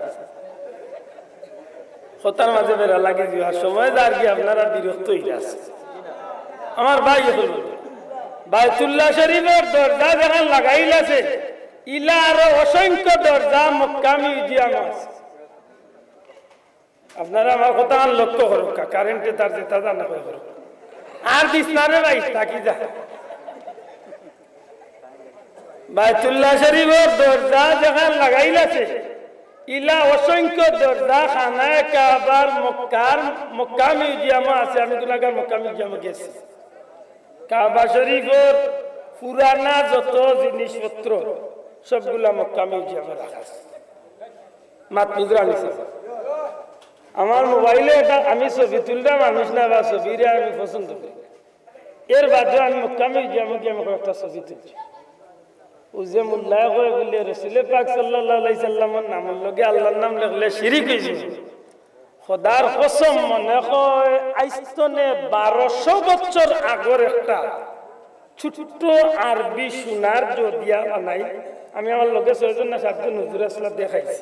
কথার মাঝে বেড়া লাগি যাওয়ার সময় যার কি আপনারা বিরক্ত অইরা আছে। আমার ভাই অকল, বায়তুল্লাহ শরীফর দরজা যেখান লাগাইল আছে, ইলা আরো অসংখ্য দরজা মক্কা museum আছে। আপনারা আমার কথা আর লক্ষ্য করউক্কা, কারেন্টে তার যেতা জানা করে করউক। আর দিস না রে ভাই, থাকি যা। বায়তুল্লাহ শরীফর দরজা যেখান লাগাইল আছে, ইলা অসংখ্য দরজা খানায়ে কাবার মক্কার, মক্কা museum-ও আছে। আমি গুনাগার মক্কা museum-ও গেছি। কাবা শরীফর পুরানা যত জিনিসপত্র সবগুলা মক্কা museum-ও রাখা আছে। মাত বুঝরা নিছে? আমার মোবাইলে এটা আমি ছবি তুলরা মানুষ না বা ছবিরে আমি পছন্দ করি। এর বাদেও আমি মক্কা museum-ও গিয়া আমি কয়েকটা ছবি তুলছি। অউ যে মুল্লায় কয় বুলে রসুলে পাক সাল্লাল্লাহু আলাইহি সাল্লামর নামর লগে আল্লার নাম লেখলে শিরিক অইযিবো। খোদার কসম, মনে কয় আইজ তনে বারোশো বছর আগর একটা ছোট্ট আরবি সোনার জদিয়া বানাই। আমি আমার লগে ছয়জন না সাতজন হুজুর আছলা, দেখাইছি।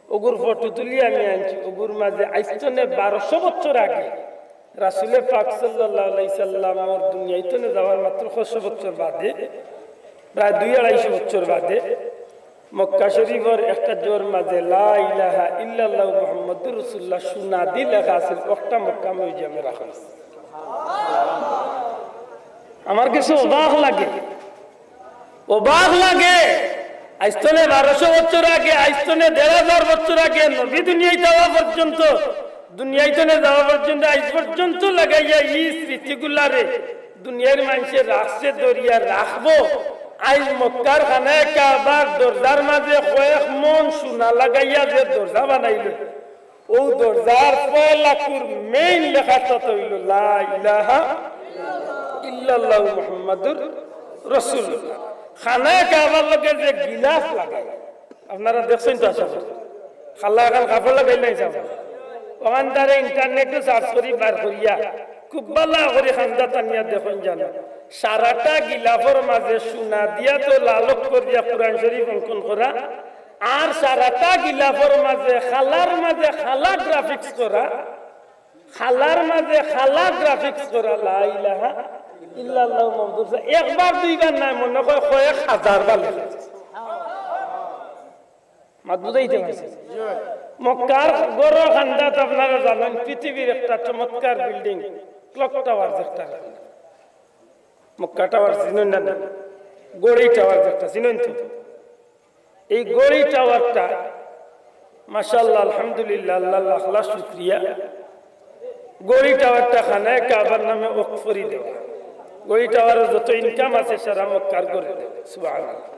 অগুর ফটো তুলি আমি আনছি। অগুর মাঝে আইজ তনে বারোশো বছর আগে রাসুলে পাক সাল্লাল্লাহু আলাইহি সাল্লামর দুনিয়া থনে যাওয়ার মাত্র কয়শো বছর বাদে, প্রায় দুই আড়াইশো বছর বাদে, মক্কা শরীফর একটা জোর মাঝে লা ইলাহা ইল্লাল্লাহু মুহাম্মাদুর রাসূলুল্লাহ সোনাদি লেখা আছে, অখটা মক্কা মিউজিয়ামে রাখা আছে। আমার কিছু অবাক লাগে, অবাক লাগে। আইজ থনে বারোশো বছর আগে, আইজ থনে দেড় হাজার বছর আগে, নবী দুনিয়াত আওয়া পর্যন্ত, দুনিয়া থনে যাওয়া পর্যন্ত, আইজ পর্যন্ত লাগাইয়া ই স্মৃতিগুলারে দুনিয়ার মানষে রাখছে, ধরিয়া রাখবো। আইজ মক্কার খানায়ে কাবার দরজার মাঝে কয়েক মন সোনা লাগাইয়া যে দরজা বানাইল, অউ দরজার পয়লাকুর main লেখাটা তো অইল লা ইলাহা ইল্লাল্লাহু মুহাম্মাদুর রাসূলুল্লাহ। খানায়ে কাবার লগে যে গিলাফ লাগাইল, আপনারা দেখছইন তো আশা করি। খালা এখান কাপড় লাগাইল নাই সাব। অখান তারে internet-ও search করি বার করিয়া খুব ভালা করি খান্দা টানিয়া দেখইন জানো। সারাটা গিলাফর মাঝে সোনা দিয়া তো লাল অক্ষর দিয়া কোরআন শরীফ অঙ্কন করা, আর সারাটা গিলাফর মাঝে খালার মাঝে খালা graphics করা, খালার মাঝে খালা graphics করা, লা ইলাহা ইল্লাল্লাহু মুহাম্মাদুর রাসূলুল্লাহ। একবার দুইবার নায়, মনে কয় কয়েক হাজার বার লেখা। মাত বুঝাইতে পারছি? মক্কার ঘরর খান্দাত আপনারা জানইন, পৃথিবীর একটা চমৎকার building, clock tower যেটা। মক্কা tower চিনইন না? ঘড়ি tower যেটা, চিনইন তো? এই ঘড়ি tower-টা, মাশাআল্লাহ, আলহামদুলিল্লাহ, আল্লাহর লাখ লাখ শুকরিয়া। ঘড়ি tower-টা খানায়ে কাবার নামে ওয়াকফ করি দেওয়া। ঘড়ি tower-র যত income আছে, সারা মক্কার ঘরে দেওয়া। সুবহানাল্লাহ।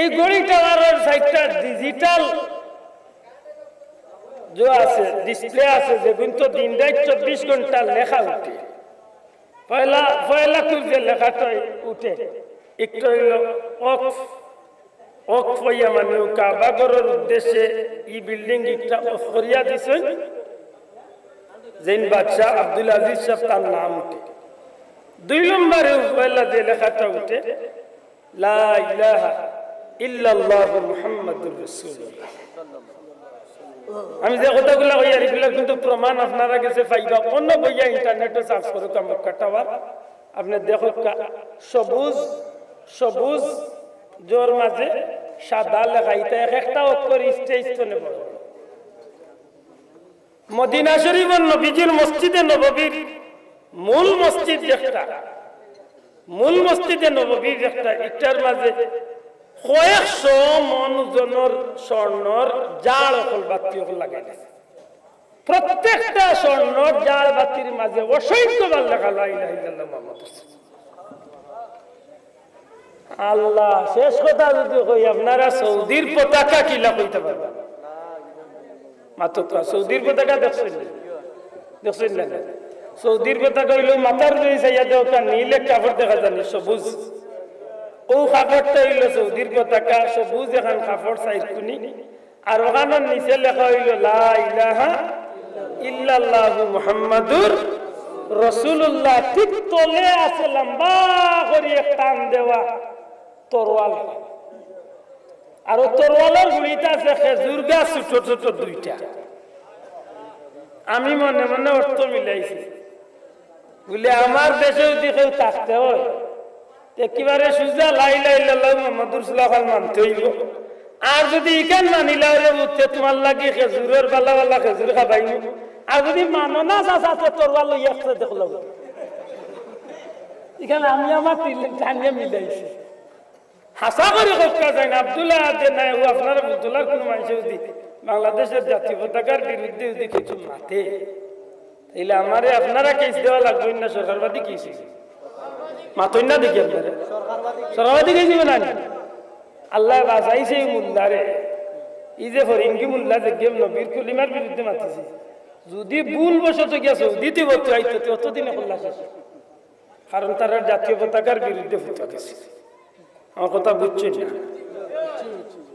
এই ঘড়ি tower-র side-টা digital যে আছে, display আছে, যেগুন তো দিন রাইত চব্বিশ ঘন্টা লেখা উঠে। পয়লা, পয়লাকুর যে লেখাটা উঠে, একটা অইল ওয়াকফ। ওয়াকফ অইয়া মানে অউ কাবা ঘরর উদ্দেশ্যে ই building একটা ওয়াকফ করিয়া দিছইন, যেইন বাদশা আব্দুল আজিজ সাব তার নাম উঠে। দুই নম্বরে পয়লা যে লেখাটা উঠে, লা ইলাহা ইল্লাল্লাহু মুহাম্মাদুর রাসূলুল্লাহ। আমি যে কথাগুলা কইয়ার, ইগুলার কিন্তু প্রমাণ আপনারা গেছে পাইবা। অন্য বইয়া internet-ও search করউক্কা, মক্কা tower, আপনে দেখউক্কা, সবুজ, সবুজ জোর মাঝে সাদা লেখা, ইটা এক একটা অক্ষর stage থনে বড়। মদিনা শরীফর নবীজির মসজিদে নববীর মূল মসজিদ যেটা, মূল মসজিদে নববীর যেটা, ইটার মাঝে কয়েকশো মন ওজনর স্বর্ণর জাড় অকল বাতি অকল লাগাই দিছে। প্রত্যেকটা স্বর্ণর জাড় বাতির মাঝে অসংখ্য বার লেখা লা ইলাহা ইল্লাল্লাহ মুহাম্মাদুর রাসূলুল্লাহ। আল্লাহ, শেষ কথা যদি কই, আপনারা সৌদির পতাকা কিলা কইতা পারবা? মাতুক্কা, সৌদির পতাকা দেখছইন না? দেখছইন না? সৌদির পতাকা অইল মাথার উপরে চাইয়া দেও, তার নীল এক কাপড় দেখা যানি, সবুজ। অউ কাপড়টা অইল সৌদির পতাকা, সবুজ এখান কাপড় চাইরকুনি। আর অখানর নিচে লেখা অইল, "লা ইলাহা ইল্লাল্লাহু মুহাম্মাদুর রাসূলুল্লাহ।" ঠিক তলে আছে লম্বা করি এক টান দেওয়া তরোয়াল। আর অউ তরোয়ালর গুড়িত আছে খেজুর গাছ ছোট ছোট দুইটা। আমি মনে মনে অর্থ মিলাইছি। বুলে, আমার দেশে যদি কেউ থাকতে অয়, একেবারে সুজা লা ইলাহা ইল্লাল্লাহু মুহাম্মাদুর রাসূলুল্লাহ খান মানতে অইব। আর যদি ইখান মানিলাও রে পুত, তে তুমার লাগি খেজুরর বালা বালা খেজুর খাবাইমু। আর যদি মানো না চাচা, তে তরোয়াল লইয়া একসাথে দেখলাম। ইখান আমি আমার তিল-, টানিয়া মিলাইছি। হাছা করি কউক্কা যাইন, আব্দুল্লাহ আদে নাই, অউ আপনারা বুলতলার কুনু মানষে যদি বাংলাদেশর জাতীয় পতাকার বিরুদ্ধে যদি কিছু মাতে, তাইলে আমারে আপনারা case দেওয়া লাগবো না, সরকারবাদী case অইছে। মাতইন না দেখি আপনারা। সরকারবাদী case অইবো না নি? আল্লায় বাচাইছে ই মুল্লারে। ই যে ফরিঙ্গি মুল্লা যে গেম নবীর কলিমার বিরুদ্ধে মাতিছে। যদি ভুলবশত গিয়া সৌদিত ভর্তি অইতো, তে অতদিনে কল্লা শেষ। কারণ তারার জাতীয় পতাকার বিরুদ্ধে ফতোয়া দিছে। আমার কথা বুঝছইন না?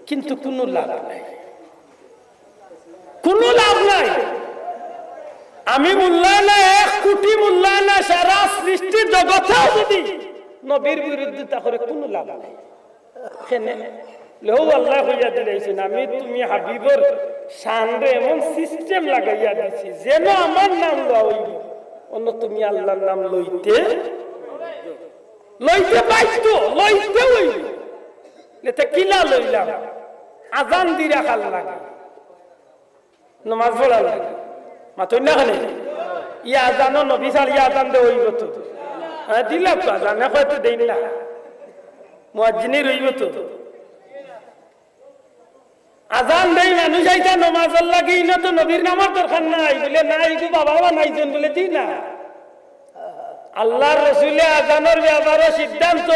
কিন্তু কুনু লাভ নাই, কুনু লাভ নাই। আমি মুল্লা না, এক কুটি মুল্লা না, সারা সৃষ্টি জগতেও যদি নবীর বিরুদ্ধে তা করে, কুনু লাভ নাই। কেনে? লেহু আল্লায় কইয়া দিলাইছইন, "আমি তুমি হাবিবর শানরে এমন system লাগাইয়া দিছি, যেন আমার নাম লওয়া অইবো।" অনো তুমি আল্লার নাম লইতে, লইতে বাধ্য, লইতে অইবো। তে কিলা লইলাম? আজান দি রাখার লাগি, নমাজ পড়ার লাগি। মাতইন না কেনে? ই আজানো নবী ছাড়িয়া আজান দে অইবো তো? হ্যাঁ, দিলাম তো আজান, অখন তো দেইন না। মুয়াজ্জিনই রইবো তো। আজান দেই মানুষ আইতা নমাজর লাগি, ইনো তো নবীর নামর দরকার নাই। বুলে, "না, ইগু বাবা বানাইছইন।" বুলে, "জি না।" আল্লার রসুলে আজানর ব্যাপারে সিদ্ধান্ত,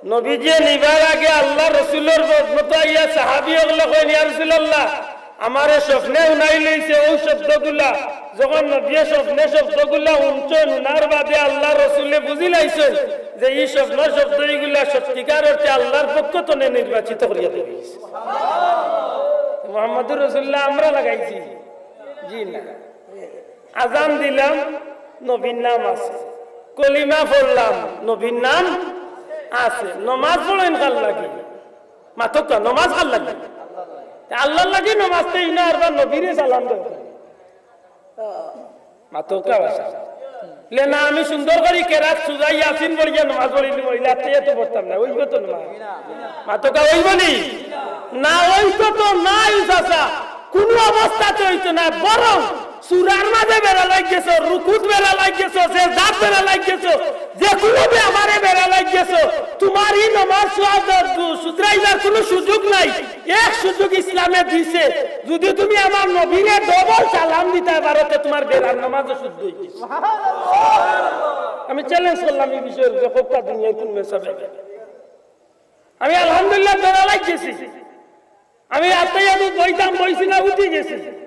নবীজিয়ে নিবার আগে আল্লার রসুলর মতো আইয়া সাহাবী অকলে কইন, "ইয়া রাসুলাল্লাহ, আমারে স্বপ্নে হুনাইলিছে অউ শব্দগুলা।" যখন নবীয়ে স্বপ্নে শব্দগুলা হুনছইন, হুনার বাদে আল্লার রসুলে বুঝিলাইছইন যে ই স্বপ্নর শব্দ ইগুলা সত্যিকার অর্থে আল্লার পক্ষ তনে নির্বাচিত করিয়া দেওয়া অইছে। মুহাম্মাদুর রাসুলুল্লাহ আমরা লাগাইছি? জি না। আজান দিলাম, নবীর নাম আছে। কলিমা পড়লাম, নবীর নাম আছে। নমাজ পড়ইন কার লাগি? মাতউক্কা, নমাজ কার লাগি? তে আল্লার লাগি নমাজ, তে ইনো আরবার নবীরে সালাম দেও। মাতউক্কা বাসা। লে না, আমি সুন্দর করি কেরাত সুরা ইয়াসিন পড়িয়া নমাজ পড়িলিমু, অইলে আত্তাহিয়াতু পড়তাম না, অইবো তো নমাজ? মাতউক্কা, অইবো নি? না, অইতো তো নায় চাচা, কুনু অবস্থাতে অইতো না। বরং সুরার মাঝে বেড়া লাগি গেছো, রুকুত বেড়া লাগি গেছো, সেজদাত বেড়া লাগি গেছো, যে কুনু ব্যাপারে বেড়া লাগি গেছো, তুমার ই নমাজ সু-, শুধরাইবার কুনু সুযোগ নাই। এক সুযোগ ইসলামে দিছে, যুদি তুমি আমার নবীরে ডবল সালাম দিতায় পারো, তে তুমার বেড়ার নমাজও শুদ্ধ অইগেছে। আমি চ্যালেঞ্জ করলাম ই বিষয়র উপরে, কউক্কা দুনিয়ার কুন মেসাবে। আমি আলহামদুলিল্লাহ ধরা লাগি গেছি। আমি আত্তাহিয়াতুত বইতাম, বইছি না, উঠি গেছি।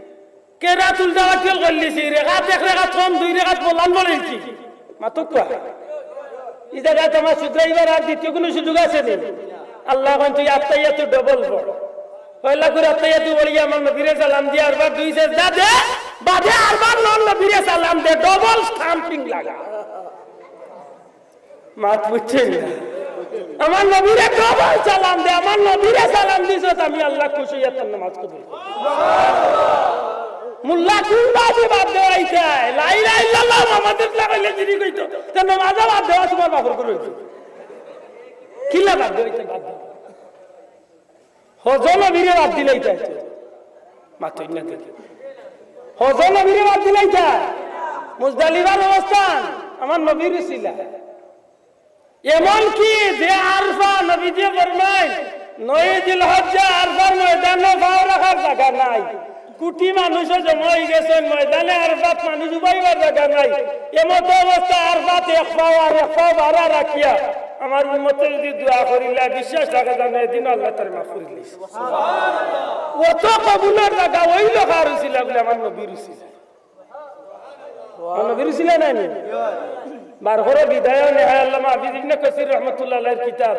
কেরাত উল্টা পাল্টি করিলিছি, রেকাত এক রেকাত কম, দুই রেকাত বলান পড়িলিছি। মাতউক্কা। ই জাগাত আমার শুধরাইবার আর দ্বিতীয় কুনু সুযোগ আছে নি? আল্লায় কইন, "তুই আত্তাহিয়াতু ডবল পড়।" পয়লা করি আত্তাহিয়াতু পড়িয়া আমার নবীরে সালাম দিয়া আরবার দুই সেজদা দে, বাদে আরবার নর নবীরে সালাম দে, ডবল স্টাম্পিং লাগা। মাত বুঝছইন না? আমার নবীরে ডবল সালাম দে, আমার নবীরে সালাম দিছস, আমি আল্লাহ খুশি অইয়া তোর নামাজ কবুল করমু। মোল্লা কুন বাদে বাদ দেওয়াইতায়? লা ইলাহা ইল্লাল্লাহ মুহাম্মাদুর রাসুলুল্লাহ কইলে জিরি কইতো, তে নামাজও বাদ দেওয়া তুমার বাপর করে অইতো। কিলা বাদ দেওয়াইতায়? বাদ দেওয়া। হজ নবীরে বাদ দিলাইতায়। মাতইন না দেখি। হজ নবীরে বাদ দিলাইতায়। মুজদালিফার অবস্থান আমার নবীর উছিলা। এমনকি যে আরফা নবীজিয়ে ফরমাইন, নয় জিলহজ্জা আরফার ময়দানো পাও রাখার জাগা নাই। কুটি মানুষও জমা অইগেছইন, ময়দানে আরফাত মানুষ উবাইবার জাগা নাই। এমতো অবস্থা আরফাত এক পাও আর এক পাও বাড়া রাখিয়া আমার উম্মতে যুদি দোয়া করিলায়, বিশ্বাস রাখা যায় না, এদিনও আল্লায় তারে মাফ করিলিছে। অত কবুলর জাগা অইলো কার উছিলা? বুলে আমার নবীর উছিলা। আমার নবীর উছিলা নায় নি? বার করো বিদায় ও নেহায়া আল্লামা হাফিজ ইবনে কাসির রহমতুল্লাহ আলাইহির কিতাব,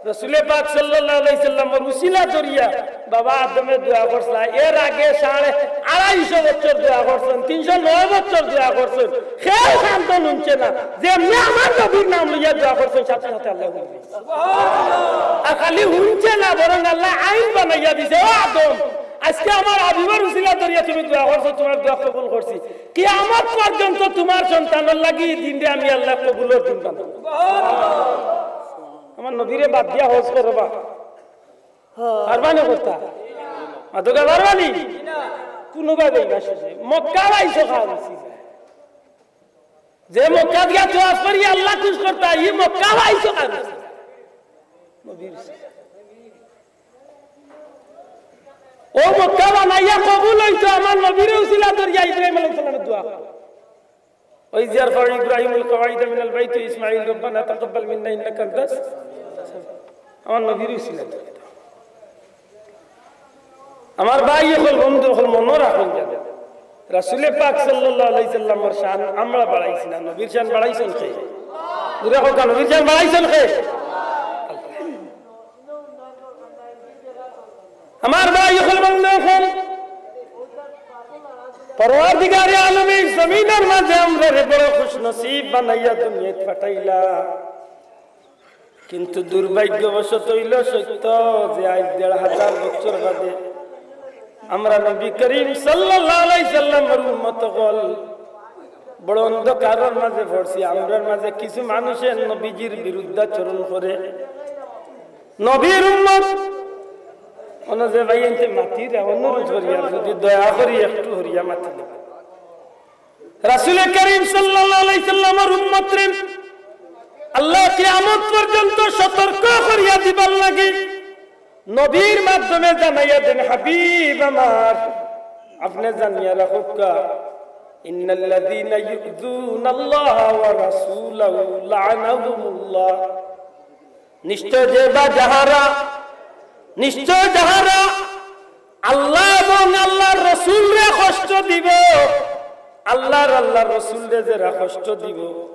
রসুলে পাক সাল্লাল্লাহু আলাইহি সাল্লামর উছিলা ধরিয়া বাবা আদমে দোয়া করছলা। এর আগে সাড়ে আড়াইশো বছর দোয়া করছইন, তিনশো নয় বছর দোয়া করছইন, কেউ কান্দন হুনছে না। যেমনে আমার নবীর নাম লইয়া দোয়া করছইন, সাথে সাথে আল্লায় হুনছইন। আর খালি হুনছে না, বরং আল্লায় আইন বানাইয়া দিছে। ও আদম, আইজকে আমার হাবিবর উছিলা ধরিয়া তুমি দোয়া করছো, তুমার দোয়া কবুল করছি। কিয়ামত পর্যন্ত তুমার সন্তানর লাগি ই দিনরে আমি আল্লায় কবুলর দিন বানাইমু। আমার নবীরে বাদ দিয়া হজ করবা? পারবা নি করতা? মাতউক্কা, পারবা নি? কুনুবায় যাইবা শেষে। মক্কা আইছো কার উছিলায়? যে মক্কা দিয়া তওয়াফ করি আল্লাহ খুশ করতা, ই মক্কা আইছো কার উছিলায়? নবীর উছিলায়। অউ মক্কা বানাইয়া কবুল অইতো আমার নবীর উছিলা ধরিয়া ইব্রাহিম আলাইহিস সালামের দোয়া। وإذ يرفع إبراهيم القواعد من البيت وإسماعيل ربنا تقبل منا إنك أنت আমার নবীর উছিলা। আমার ভাই অকল, বন্ধু অকল, মনো রাখইন যেন, রাসুলে পাক সাল্লাল্লাহু আলাইহি সাল্লামর শান আমরা বাড়াইছি না, নবীর শান বাড়াইছইন কে? জুরে কউক্কা, নবীর শান বাড়াইছইন কে? আমার ভাই অকল, বন্ধু অকল, পরওয়ারদিগারে আলমে জমিনর মাঝে আমরারে বড় খুশনসিব বানাইয়া দুনিয়াত পাঠাইলা। কিন্তু দুর্ভাগ্যবশত অইলো সত্য যে আইজ দেড় হাজার বছর বাদে আমরা নবী করিম সাল্লাল্লাহু আলাইহি সাল্লামর উম্মত অকল বড় অন্ধকারর মাঝে পড়ছি। আমরার মাঝে কিছু মানুষে নবীজির বিরুদ্ধাচরণ করে, নবীর উম্মত। অনো যে ভাই এনতে মাতিরা, অনুরোধ করিয়া যদি দয়া করি একটু হরিয়া মাতিলে। রাসূলে করিম সাল্লাল্লাহু আলাইহি সাল্লামর উম্মতরে আল্লাহ কিয়ামত পর্যন্ত সতর্ক করিয়া দিবার লাগি নবীর মাধ্যমে জানাইয়া দেন, হাবিব আমার, আপনে জানিয়া রাখউক্কা, ইন্নাল্লাযীনা ইউযুনাল্লাহা ওয়া রাসূলাহু লাআনাহুমুল্লাহ। নিশ্চয় যে বা যাহারা, নিশ্চয় যাহারা আল্লাহ এবং আল্লাহর রসুলরে কষ্ট দিব, আল্লাহর, আল্লাহর রসুলরে যারা কষ্ট দিব,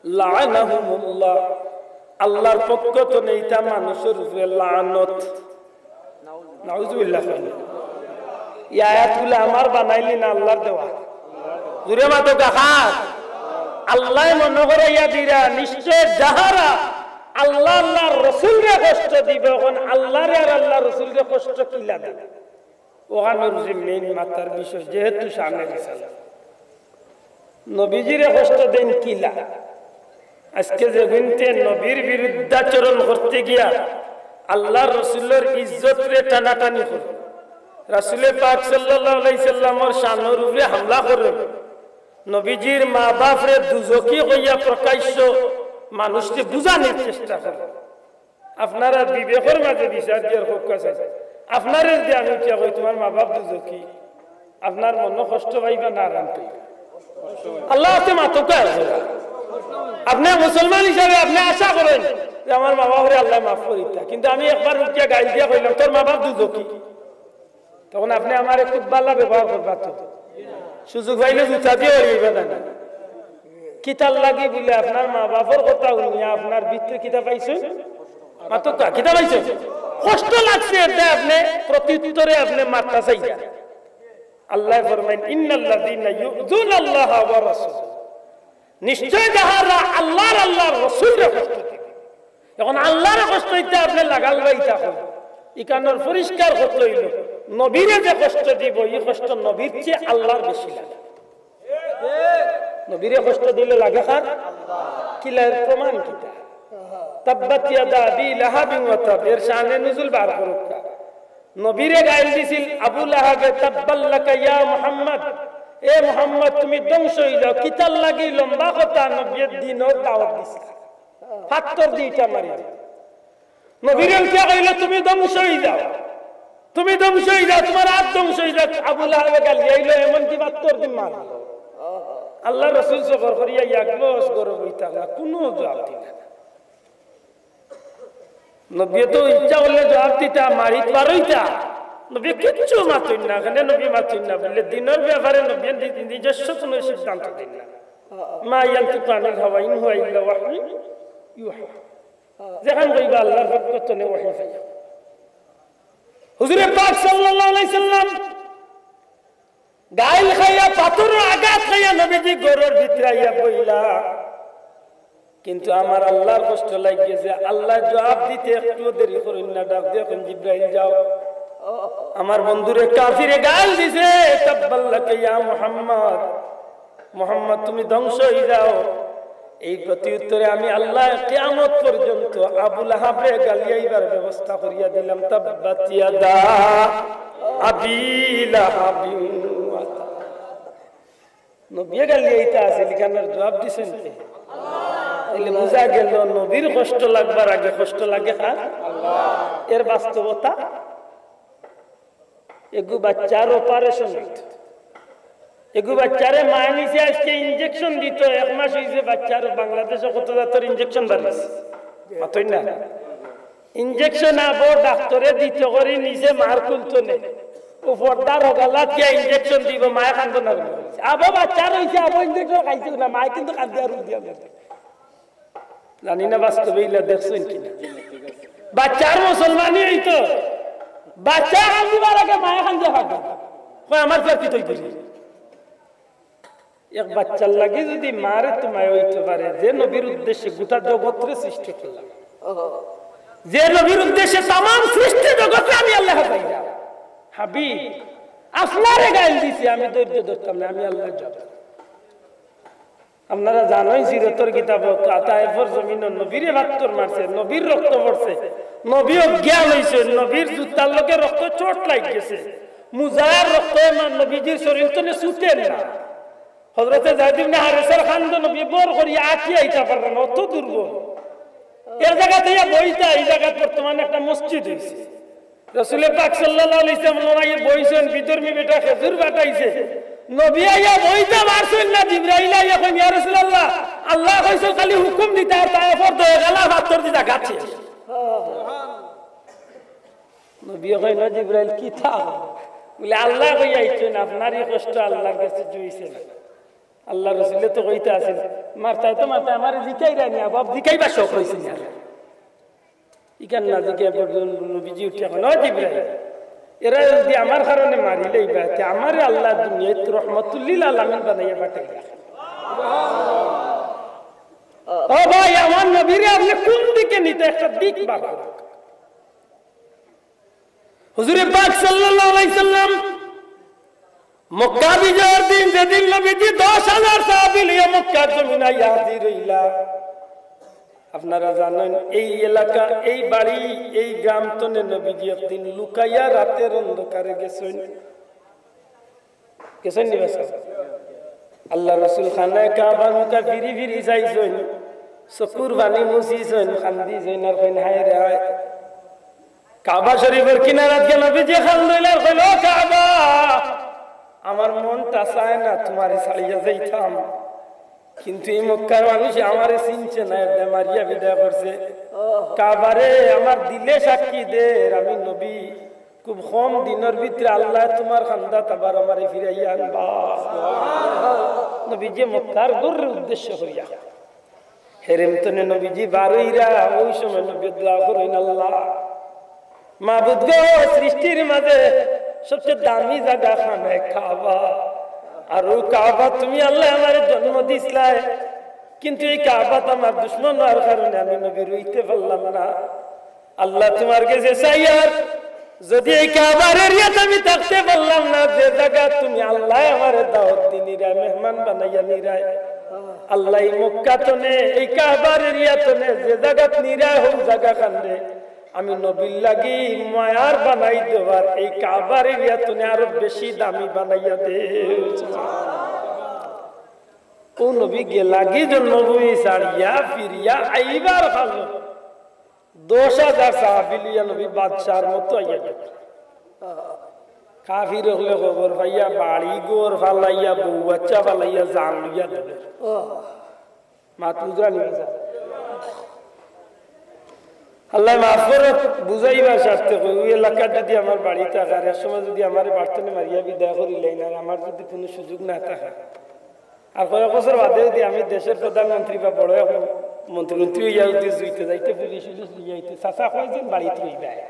লাআনাহুমুল্লাহ, আল্লাহর পক্ষ তনে ইতা মানুষর উপরে লানত। নাউজুবিল্লাহ। ই আয়াতগুলা আমার বানাইলি না আল্লাহর দেওয়া? জুরে মাতো কাহার? আল্লাহ মনো করাইয়া দিরা, নিশ্চয় যাহারা আল্লাহ, আল্লাহর রসুলরে কষ্ট দিবে, অখন আল্লাহরে আর আল্লাহর রসুলরে কষ্ট কিলা দিবে? অখানর যে মেইন মাতার বিষয়, যেহেতু শানে রিসালাত, নবীজিরে কষ্ট দেইন কিলা? আজকে যেগুইনতে নবীর বিরুদ্ধাচরণ করতে গিয়া আল্লাহর রসুলর ইজ্জতরে টানাটানি করে, রাসূলে পাক সাল্লাল্লাহু আলাইহি সাল্লামর শানর উপরে হামলা করে, নবীজির মা বাপরে দুজকি কইয়া প্রকাশ্য মানুষরে বুঝানির চেষ্টা করে। আপনারা বিবেকর মাঝে বিচার দিয়ার হক আছে। আপনারে যদি আমি উঠিয়া কই, "তুমার মা বাপ দুজকি", আপনার মনো কষ্ট পাইবা না আরাম পাইবা? আল্লাহ আছে মাতকা আছে। আপনে মুসলমান হিসাবে আপনে আশা করেন যে আমার মা বাপরে আল্লাহ মাফ করিতা, কিন্তু আমি একবার উঠিয়া গাইল দিয়া কইলাম, "তোর মা বাপ দুজকি", তখন আপনে আমারে খুব ভালা ব্যবহার করবা তো। সুযোগ পাইলে জুতা দিয়া হরিবা না। কিতার লাগি বুলে আপনার মা বাপর কথা হুনিয়া আপনার ভিতরে কিতা পাইছইন? মাতকা, কিতা পাইছইন? কষ্ট লাগছে, এতে আপনে প্রত্যুত্তরে আপনে মারতা চাইরা। আল্লায় ফরমাইন, "ইন্নাল্লাযীনা ইউযুনাল্লাহা ওয়া রাসূলাহু।" নিশ্চয় যাহারা আল্লাহর, আল্লাহর রসুলরে কষ্ট দিবে। এখন আল্লাহরে কষ্ট দিতে আপনে লাগাল বাইতা কই? ইখানর পরিষ্কার কথা অইলো, নবীরে যে কষ্ট দিব, ই কষ্ট নবীর চেয়ে আল্লাহর বেশি লাগে। নবীরে কষ্ট দিলে লাগে কার? কিলা, এর প্রমাণ কিতা? তাব্বাত ইয়াদা আবি লাহাবিন ওয়া তাব, এর শানে নুজুল বার করউক্কা। নবীরে গাইল দিছিল আবু লাহাবে, "তাব্বাল লাকা ইয়া মুহাম্মদ, এ মুহাম্মদ তুমি ধ্বংস অই যাও।" কিতার লাগি? লম্বা কথা, নবীয়ে দ্বীনর দাওয়াত দিছিল। পাত্থর দি ইটা মারি। নবীরে উঠিয়া কইল, "তুমি ধ্বংস অই যাও, তুমি ধ্বংস অই যাও, তুমার আত ধ্বংস অই যাও।" আবু লাহাবে গালিয়াইল, এমনকি পাত্থর দি মারল। আল্লাহর রসুল সবর করিয়া এক বছর ঘরো বই থাকলা, কুনু জবাব দিলা না। নবীয়ে তো ইচ্ছা করলে জবাব দিতা, মারিত পারইতা। নবীয়ে কিচ্ছু মাতইন না, কেনে নবী মাতইন না বুলে দ্বীনর ব্যাপারে নবীয়ে নি-, নিজস্ব কুনু সিদ্ধান্ত দেইন না। মা ইয়ানতিকু আনিল হাওয়া ইন হুয়া ইল্লা ওয়াহয়ুন ইউহা। যেখান কইবা আল্লাহর পক্ষ তনে ওহী পাইয়া। হুজুরে পাক সাল্লাল্লাহু আলাইহি সাল্লাম গাইল খাইয়া, পাথরর আঘাত খাইয়া নবীজি ঘরর ভিতরে আইয়া বইলা। কিন্তু আমার আল্লাহর কষ্ট লাগিগেছে, আল্লায় জবাব দিতে একটুও দেরি করইন না, ডাক দিয়া কইন, "জিব্রাইল যাও, আমার বন্ধুরে কাফিরে গাইল দিছে, তাব্বাল লাকা ইয়া মুহাম্মদ, মুহাম্মদ তুমি ধ্বংস অই যাও।" এই প্রত্যুত্তরে আমি আল্লায় কিয়ামত পর্যন্ত আবু লাহাবরে গালিয়াইবার ব্যবস্থা করিয়া দিলাম। তাব্বাত ইয়াদা আবি লাহাবিন ওয়া তাব। নবীয়ে গালিয়াইতা আছে, ইখানর জবাব দিছইন কে? তাইলে বুঝা গেল নবীর কষ্ট লাগবার আগে কষ্ট লাগে কার? এর বাস্তবতা। এগু বাচ্চার operation অইতো। এগু বাচ্চারে মায় নিছে, আজকে injection দিতো, এক মাস অইছে বাচ্চার। বাংলাদেশো কত জাতর injection বাড়িছে, মাতইন না? Injection আবো ডাক্তরে দিতো করি নিছে মার কুল তনে। ও পর্দার হগালাত গিয়া injection দিবো, মায় কান্দো না। আবো বাচ্চা রইছে, আবো injection খাইছে না, মায় কিন্তু কান্দিয়া রুদিয়া। জানি না বাস্তবে ইলা দেখছইন কিনা। বাচ্চার মুসলমানি অইতো, বাচ্চা কান্দিবার আগে মায় কান্দিয়া ভাগে। কয়, "আমার ফের কি তৈ করি?" এক বাচ্চার লাগি যদি মারে তো মায়া অইতো পারে, যে নবীর উদ্দেশ্যে গোটা জগতরে সৃষ্টি করলা, যে নবীর উদ্দেশ্যে তামাম সৃষ্টি জগতরে আমি আল্লায় হাজাইলাম, হাবিব, আপনারে গাইল দিছি, আমি ধৈর্য ধরতাম না, আমি আল্লায় জবাব। আপনারা জানইন সিরতর কিতাবো, তা-, তায়েফর জমিনো নবীরে পাত্থর মারছে, নবীর রক্ত পড়ছে, নবী অজ্ঞান অইছইন, নবীর জুতার লগে রক্ত চোট লাগি গেছে, মুজার রক্ত মা-, নবীজির শরীর তনে ছুটের না। হযরতে যায়েদ ইবনে হারেছার কান্দো নবী বর করিয়া আটিয়া আইতা পাররা না, অত দুর্বল। এক জাগাত ইয়া বইতা, ই জাগাত বর্তমানে একটা মসজিদ অইছে। রসুলে পাক সাল্লাল্লাহু আলাইহি ওয়াসাল্লাম আইয়া বইছইন, বিধর্মী বেটা খেজুর বাটাইছে। নবী আইয়া বইতা পারছইন না, জিব্রাইল আইয়া কইন, "ইয়া রাসূলুল্লাহ, আল্লায় কইছইন খালি হুকুম দিতা, আর তায়েফর দয়ে গালা পাত্থর দি জাগাত শেষ।" নবীয়ে কইন, "জিব্রাইল, কিতা?" বুলে, "আল্লায় কইয়া আইছইন, আপনার ই কষ্ট আল্লার গেছে জুইছে না।" আল্লার রসুলে তো কইতা আছইন, "মারতায় তো মারতায়, আমারে জিকাইরা নি, আবার জিকাইবার শখ অইছে না।" ইখান না জিকাইয়া পর্যন্ত নবীজি উঠিয়া কইন, "ও জিব্রাইল, এরা যদি আমার কারণে মারিলাইবা, তে আমারে আল্লায় দুনিয়াত রহমতুল্লিল আলামিন বানাইয়া পাঠাইলা। ও ভাই, আমার নবীরে আপনে কুন দিকে নিতা, একটা দিক বার করউক্কা।" হুজুরে পাক সাল্লাল্লাহু আলাইহি সাল্লাম মক্কা বিজয়র দিন, যেদিন নবীজি দশ হাজার সাহাবী লইয়া মক্কার জমিনো আইয়া হাজির অইলা, আপনারা জানইন, এই এলাকা, এই বাড়ি, এই গ্রাম তনে নবীজি একদিন লুকাইয়া রাতের অন্ধকারে গেছইন। গেছইন নি বাসা? আল্লার রসুল খানায়ে কাবার মুখা ফিরি ফিরি চাইছইন, চকুর পানি মুছিছইন, কান্দিছইন আর কইন, "হায় রে হায়।" কাবা শরীফর কিনারাত গিয়া নবীজি খাল ধইলা আর কইলা, "ও কাবা, আমার মনটা চায় না তুমারে ছাড়িয়া যাইতাম, কিন্তু ই মক্কার মানুষে আমারে চিনছে না, এর দায় মারিয়া বিদায় করছে। কাবারে, আমার দিলে সাক্ষী দের, আমি নবী, খুব কম দিনর ভিতরে আল্লায় তুমার কান্দাত আবার আমারে ফিরাইয়া আনবা।" নবীজি মক্কার ঘররে উদ্দেশ্য করিয়া হেরেম তনে নবীজি বার অইরা, ওই সময় নবী দোয়া করইন, "আল্লাহ, মাবুদ গো, সৃষ্টির মাঝে সবচেয়ে দামি জাগা খানায়ে কাবা, আর অউ কাবাত তুমি আল্লায় আমারে জন্ম দিছলায়, কিন্তু ই কাবাত আমার দুশমন অওয়ার কারণে আমি নবী রইতে পারলাম না। আল্লাহ, তুমার গেছে চাইয়ার, যদি এই কাবার এরিয়াত আমি থাকতে পারলাম না, যে জাগাত তুমি আল্লায় আমারে দাওয়াত দি নিরায়, মেহমান বানাইয়া নিরায়, আল্লাহ, এই মক্কা তনে, এই কাবার এরিয়া তনে যে জাগাত নিরায়, হউ জাগা খানরে আমি নবীর লাগি মায়ার বানাই দেওয়ার, এই কাবার এরিয়া তনে আরো বেশি দামি বানাইয়া দে।" অউ নবী গেলাগি জন্মভূমি ছাড়িয়া ফিরিয়া আইবার কালো দশ হাজার সাহাবী লইয়া নবী বাদশার মতো আইয়া গেলা। কাফির অকলে খবর পাইয়া বাড়ি ঘর ফালাইয়া, বউ বাচ্চা ফালাইয়া, জান লইয়া দিলে। মাত বুঝরা নি বাজান? আল্লায় মাফ করউক, বুঝাইবার স্বার্থে কই, অউ এলাকাত যদি আমার বাড়ি থাকে, আর এক সময় যদি আমারে বাড়ি তনে মারিয়া বিদায় করিলাইন, আর আমার যদি কুনু সুযোগ না থাকে, আর কয়েক বছর বাদে যদি আমি দেশর প্রধানমন্ত্রী বা বড় এক মন্ত্রী মন্ত্রী অইয়া যদি জুইতে যাইতে, পুলিশ উলিশ লইয়া আইতে, চাচা কয়দিন বাড়িত রইবায়?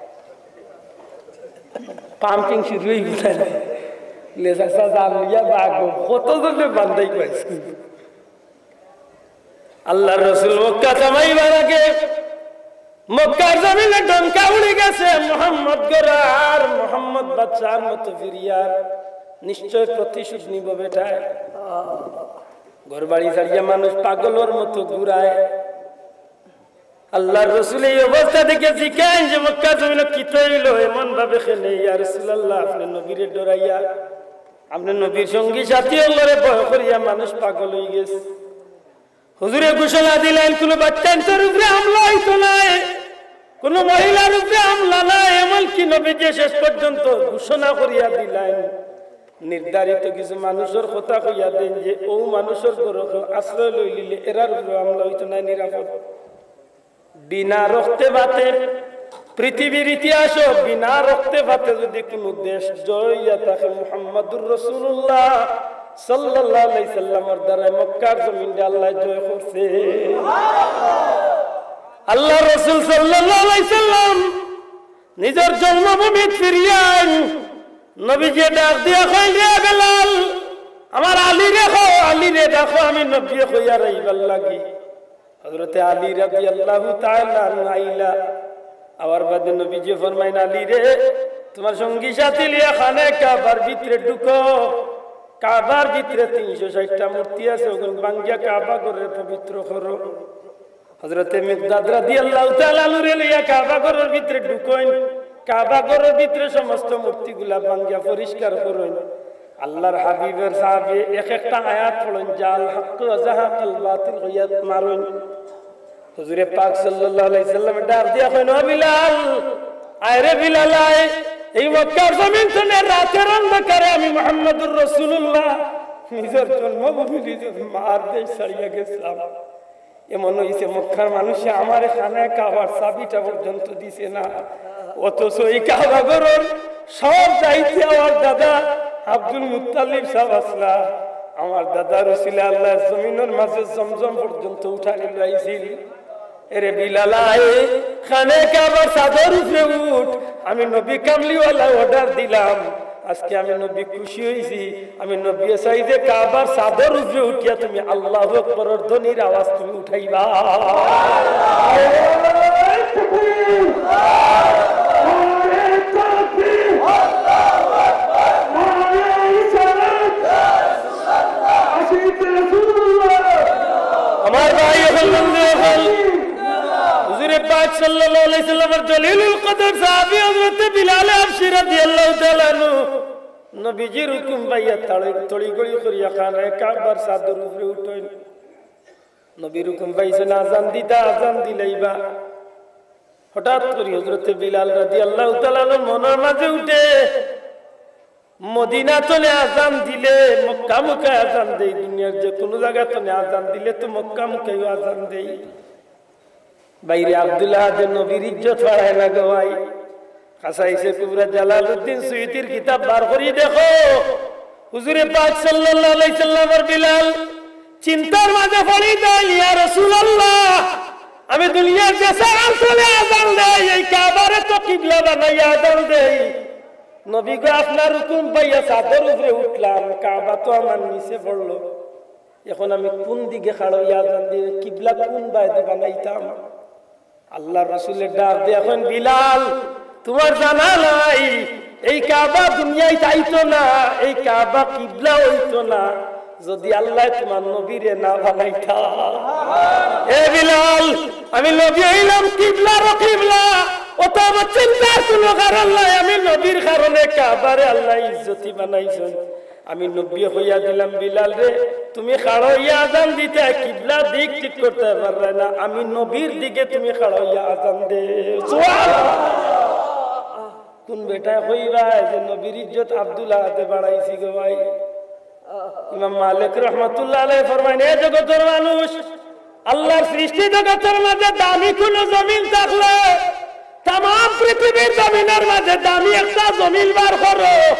পাম্পিং শুরু অইবো তাইলে। লে চাচা জান লইয়া বাগো, কত জনে বান্দাই পাইছে। আল্লার রসুল মক্কা থামাইবার আগে মক্কার জমিনে ডঙ্কা উড়ি গেছে, মোহাম্মদ গর আর মোহাম্মদ বাদশার মতো ফিরিয়ার, নিশ্চয় প্রতিশোধ নিবো বেটায়। ঘর বাড়ি ছাড়িয়া মানুষ পাগলর মতো ঘুরায়। আল্লার রসুল এই অবস্থা দেখিয়া জিকাইন যে, "মক্কা জমিনো কিতা অইলো এমন ভাবে কেনে, ইয়া রাসুলাল্লাহ, আপনে নবীরে ডরাইয়া, আপনে নবীর সঙ্গী সাথী অকলরে ভয় করিয়া মানুষ পাগল অইগেছে।" হুজুরে ঘোষণা দিলাইন, "কুনু বাচ্চাইন্তর উপরে হামলা অইতো নায়, কুনু মহিলার উপরে হামলা নায়।" এমনকি নবীজি শেষ পর্যন্ত ঘোষণা করিয়া দিলাইন, নির্ধারিত কিছু মানুষর কথা কইয়া দেইন যে অউ মানুষর ঘরো কেউ আশ্রয় লইলিলে এরার উপরে হামলা অইতো নায়, নিরাপদ। বিনা রক্তে পাতে পৃথিবীর ইতিহাসো বিনা রক্তে পাতে যদি কুনু দেশ জয় অইয়া থাকে, মুহাম্মাদুর রাসুলুল্লাহ সাল্লাল্লাহু আলাইহি সাল্লামর দ্বারায় মক্কার জমিনরে আল্লায় জয় করছে। আল্লার রসুল সাল্লাল্লাহু আলাইহি সাল্লাম নিজর জন্মভূমিত ফিরিয়া আইন। নবীজিয়ে ডাক দিয়া কইন, "রে বেলাল, আমার আলীরে কও, আলীরে ডাকো, আমি নবীয়ে কইয়ার আইবার লাগি।" হযরতে আলী রাদিয়াল্লাহু তাআলা আনহু আইলা। আওয়ার বাদে নবীজিয়ে ফরমাইন, "আলীরে, তুমার সঙ্গী সাথী লইয়া খানায়ে কাবার ভিতরে ঢুকো।" কাবার ভিতরে তিনশো ষাইটটা মূর্তি আছে, অগুন ভাঙ্গিয়া কাবা ঘররে পবিত্র করো। হযরতে মিকদাদ রাদিয়াল্লাহু তাআলা আনহুরে লইয়া কাবা ঘরর ভিতরে ঢুকইন, কাবা ঘরর ভিতরে সমস্ত মূর্তিগুলা ভাঙ্গিয়া পরিষ্কার করইন। আল্লাহর হাবিবর সাহাবী এক একটা আয়াত পড়ইন, "জাআল হাক্কু ওয়া জাহাকাল বাতিল" কইয়া মারইন। হুজুরে পাক সাল্লাল্লাহু আলাইহি সাল্লামে ডাক দিয়া কইন, "ও বিলাল, আয় রে বিলাল, আয়। এই মক্কার জমিন তনে রাতের অন্ধকারে আমি মুহাম্মাদুর রাসূলুল্লাহ নিজর জন্মভূমি, নিজর মার দেশ ছাড়িয়া গেছলাম। এমন অইছে মক্কার মানুষে আমারে খানায়ে কাবার চাবিটা পর্যন্ত দিছে না, অথচ এই কাবা ঘরর সব দায়িত্বে আমার দাদা আব্দুল মুত্তালিব সাব আছলা। আমার দাদার উসিলায় আল্লায় জমিনর মাঝে জমজম পর্যন্ত উঠানি লইছিল।" এরে বিলাল, আয়, খানায়ে কাবার ছাদর উপরে উঠ। আমি নবী কামলিওয়ালা অর্ডার দিলাম। আজকে আমি নবী খুশি অইছি। আমি নবীয়ে চাই যে কাবার ছাদর উপরে উঠিয়া তুমি আল্লাহু আকবরর ধ্বনির আওয়াজ তুমি উঠাইবা। আমার ভাই অকল, বন্ধু অকল, হুজুরে পাক সাল্লাল্লাহু আলাইহি সাল্লামর জলিলুল কদর সাহাবী হযরতে বিলালে হাবশী রাদিয়াল্লাহু তাআলা আনহু নবীজির হুকুম পাইয়া তাড়ি-, তড়িঘড়ি করিয়া খানায়ে কাবার ছাদর উপরে উঠইন। নবীর হুকুম পাইছইন আজান দিতা, আজান দিলাইবা। হঠাৎ করি হযরতে বিলাল রাদিয়াল্লাহু তাআলা আনহুর মনর মাঝে উঠে, মদিনা তনে আজান দিলে মক্কা মুখায় আজান দেই, দুনিয়ার যে কুনু জাগা তনে আজান দিলে তো মক্কা মুখায়ও আজান দেই। ভাইরে আব্দুল আহাদে নবীর ইজ্জত ফাড়ায় না গো ভাই। খাসাইসে কুবরা জালালউদ্দিন সুয়ুতির কিতাব বার করি দেখো, হুজুরে পাক সাল্লাল্লাহু আলাইহি সাল্লামর বিলাল চিন্তার মাঝে পড়ি দেয়, "ইয়া রাসূলুল্লাহ, আমি দুনিয়ার যে সারা অঞ্চলে আজান দেই, এই কাবারে তো কিবলা বানাইয়া আজান দেই। নবী গো, আপনার হুকুম পাইয়া ছাদর উপরে উঠলাম, কাবা তো আমার নিচে পড়লো। এখন আমি কুন দিকে খাড়া অইয়া আজান দেই, কিবলা কুন বায়দি বানাইতাম?" আল্লাহর রাসূলে ডাক দিয়া কইন, "বিলাল, তুমার জানা নাই, এই কাবা দুনিয়াত আইতো না, এই কাবা কিবলা অইতো না, যুদি আল্লায় তুমার নবীরে না বানাইতা।" এ বিলাল, আমি নবী অইলাম কিবলারও কিবলা, অতএব চিন্তার কুনু কারণ নাই, আমি নবীর কারণে কাবারে আল্লায় ইজ্জতি বানাইছইন। আমি নবীয়ে কইয়া দিলাম, "বিলাল রে, তুমি খাড়া অইয়া আজান দিতায়, কিবলা দিক ঠিক করতায় পাররায় না, আমি নবীর দিকে তুমি খাড়া অইয়া আজান দেও।" সুবহানাল্লাহ। কুন বেটায় কইবা যে নবীর ইজ্জত আব্দুল আহাদে বাড়াইছি গো ভাই? ইমাম মালিক রহমাতুল্লাহ আলাইহি ফরমাইন, এ জগতর মানুষ, আল্লাহর সৃষ্টি জগতর মাঝে দামি কুনু জমিন থাকলে তামাম পৃথিবীর জমিনর মাঝে দামি একটা জমিন বার করো,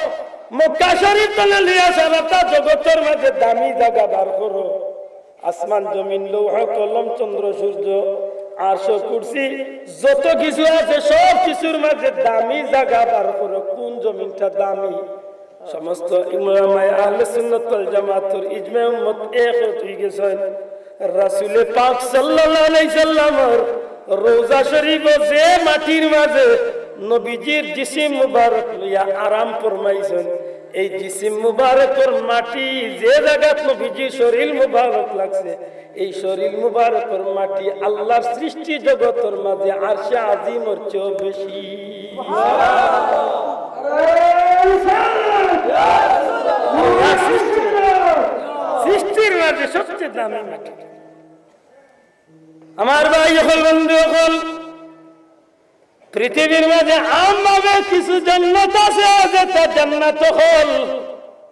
মক্কা শরীফ তনে লইয়া সারাটা জগতর মাঝে দামি জাগা বার করো। আসমান, জমিন, লৌহ, কলম, চন্দ্র, সূর্য, আরশ, কুরসি, যত কিছু আছে সব কিছুর মাঝে দামি জাগা বার করো। কুন জমিনটা দামি? সমস্ত উলামায়ে আহলে সুন্নাত ওয়াল জামাতর ইজমায়ে উম্মত একমত অইগেছইন, রাসূলে পাক সাল্লাল্লাহু আলাইহি সাল্লামর রওজা শরীফো যে মাটির মাঝে নবীজির জিসিম মুবারক লইয়া আরাম ফরমাইছইন, এই জিসিম মুবারকর মাটি যে জাগাত নবীজির শরীর মুবারক লাগছে, এই শরীর মুবারকর মাটি আল্লাহর সৃষ্টি জগতর মাঝে আরশে আজিমর চেয়েও বেশি। সৃষ্টির, সৃষ্টির মাঝে সবচেয়ে দামি মাটি। আমার ভাই অকল, বন্ধু অকল, পৃথিবীর মাঝে আমভাবে কিছু জান্নাত আছে, যেটা জান্নাত অকল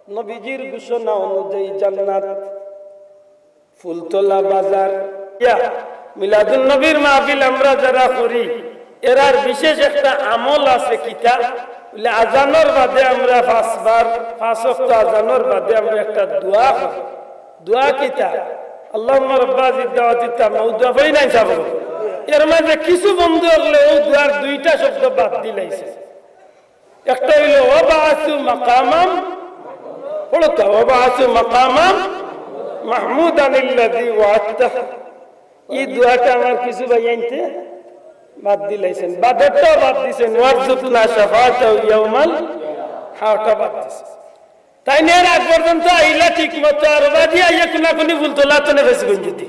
নবীজির ঘোষণা অনুযায়ী জান্নাত। ফুলতলা বাজার, ইয়া, মিলাদুন নবীর মাহফিল আমরা যারা করি, এরার বিশেষ একটা আমল আছে। কিতা? বলে, আজানর বাদে আমরা পাঁচবার, পাঁচ ওয়াক্ত আজানর বাদে আমরা একটা দোয়া করি। দোয়া কিতা? আল্লাহুম্মা রাব্বা হাযিহিদ দাওয়াতিত তাম্মা, অউ দোয়া পড়ি নাই সাব? এর মাঝে কিছু বন্ধু অকলে অউ দোয়ার দুইটা শব্দ বাদ দিলাইছে। একটা অইলো, "ওয়াবাআসু মাকামাম", পড়ো তো, "ওয়াবাআসু মাকামাম মাহমুদান আল্লাযী ওয়াআদতাহ।" ই দোয়াটা আমার কিছু ভাইয়াইন্তে বাদ দিলাইছইন, বাদেরটাও বাদ দিছইন, "ওয়ারযুকনা শাফাআতাহু ইয়াওমাল", হ্যাঁ, ওটা বাদ দিছইন। তাইন এর আগ পর্যন্ত আইলা ঠিক মতো, আর বাদে আইয়া কুনাকুনি ফুলতলা তনে ফেসগঞ্জ দি।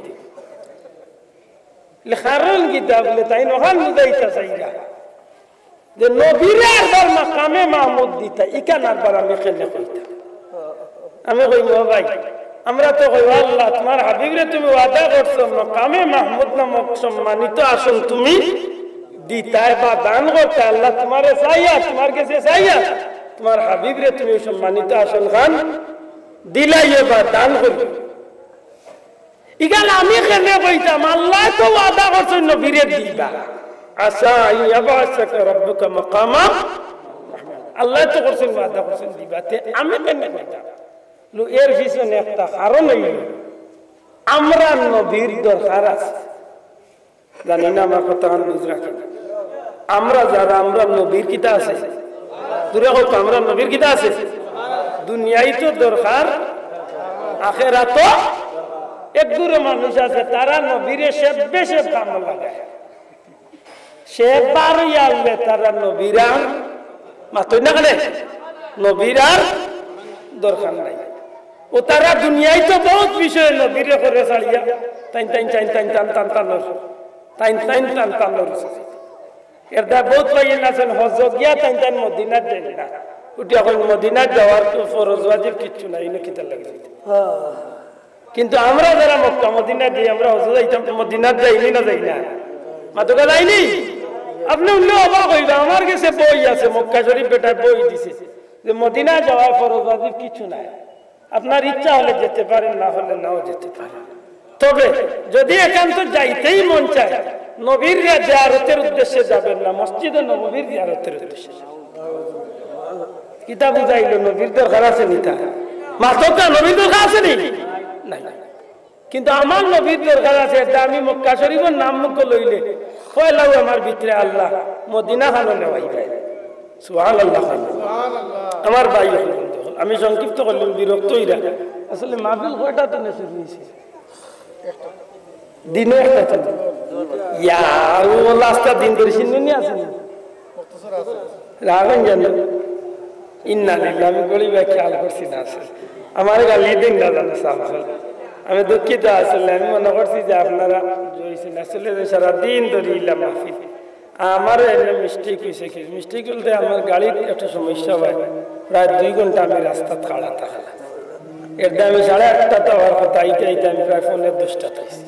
বলে, "কারণ কিতা?" বলে, তাইন অখান বুঝাইতা চাইরা যে নবীরে আরবার মাকামে মাহমুদ দিতা, ইখান আরবার আমি কেনে কইতাম? আমি কইমু, "ও ভাই, আমরা তো কই, আল্লাহ, তুমার হাবিবরে তুমি ওয়াদা করছো, মাকামে মাহমুদ নামক সম্মানিত আসন তুমি দিতায় বা দান করতায়। আল্লাহ, তুমারে চাইয়ার, তুমার গেছে চাইয়ার, তুমার হাবিবরে তুমি ওই সম্মানিত আসন খান দিলাইও বা দান করিও।" ইখান আমি কেনে কইতাম? আল্লায় তো ওয়াদা করছইন নবীরে দিবা। আসা আন ইয়াবআসাকা রাব্বুকা মাকামা। আল্লায় তো করছইন, ওয়াদা করছইন দিবা, তে আমি কেনে কইতাম? লো, এর পিছনে একটা কারণ অইল, আমরার নবীর দরকার আছে। জানি না আমার কথাখান বুঝরা কিনা। আমরা যারা, আমরার নবীর কিতা আছে? জুরে কউক্কা, আমরার নবীর কিতা আছে? দুনিয়াইত দরকার, আখেরাত। এক গুরু মানুষ আছে, তারা নবীরে সেব্বে সেব কামো লাগায়। সে বার অইয়া আইলে তারা নবীর আর, মাতইন না কেনে? নবীর আর দরকার নাই। ও তারা দুনিয়াইত বউত বিষয়ে নবীরে করে ছাড়িয়া, তাইন তাইন তাইন তাইন তান তান তান তান তান তান তান তান। এর দ্বারা বউত ভাইয়াইন আছইন, হজ্জো গিয়া তাইন তাইন মদিনাত যাইন না। উঠিয়া কইন, "মদিনাত যাওয়ার তো ফরজ ওয়াজিব কিচ্ছু নাই, ইনো কিতার লাগি যাইতাম?" কিন্তু আমরা যারা মক্কা মদিনাত যাই, আমরা হজ্জো যাইতাম, মদিনাত যাইনি না যাই না? মাতউক্কা, যাইনি? আপনে হুনলে অবাক অইবা, আমার গেছে বই আছে, মক্কা শরীফ বেটায় বই দিছে যে মদিনা যাওয়ার ফরজ ওয়াজিব কিচ্ছু নাই। আপনার ইচ্ছা হলে যেতে পারেন, না হলে নাও যেতে পারেন। তবে যদি একান্ত যাইতেই মন চায়, নবীর জিয়ারতের উদ্দেশ্যে যাবেন না, মসজিদে নববীর জিয়ারতের উদ্দেশ্যে যাবেন। কিতা বুঝাইল? নবীর দরকার আছে নি তার? মাতউক্কা, নবীর দরকার আছে নি? নাই। কিন্তু আমার নবীর দরকার আছে, এটা আমি মক্কা শরীফর নাম মুখো লইলে পয়লাউ আমার ভিতরে আল্লাহ মদিনা খানো নেওয়াই যায়। সুবহানাল্লাহ। আমার ভাই অকল, বন্ধু অকল, আমি সংক্ষিপ্ত করলাম, বিরক্ত অইরা। আসলে মাহফিল কয়টা তনে শুরু অইছে? দিনো একটা তনে। ইয়ার, ও লাস্টটা দিন ধরি সিন্নি আছে না? রাখেন যেন। ইন্না লিল্লাহ, আমি গরিব ভাই খেয়াল করছি না আসলে। আমার গালি দিন না জানো সাহেব। আমি দুঃখিত আসলে, আমি মনে করছি যে আপনারা জয়সিন আসলে যে সারা দিন ধরি ইলা মাহফিল। আমার এমনি মিস্টেক হয়েছে কি, মিস্টেক বলতে আমার গাড়ির একটা সমস্যা হয়, প্রায় দুই ঘন্টা আমি রাস্তাত খাড়া থাকলাম। এর দায় আমি সাড়ে আটটা তো হওয়ার কথা, আইতে আইতে আমি প্রায় পৌনে দশটা থাকছি।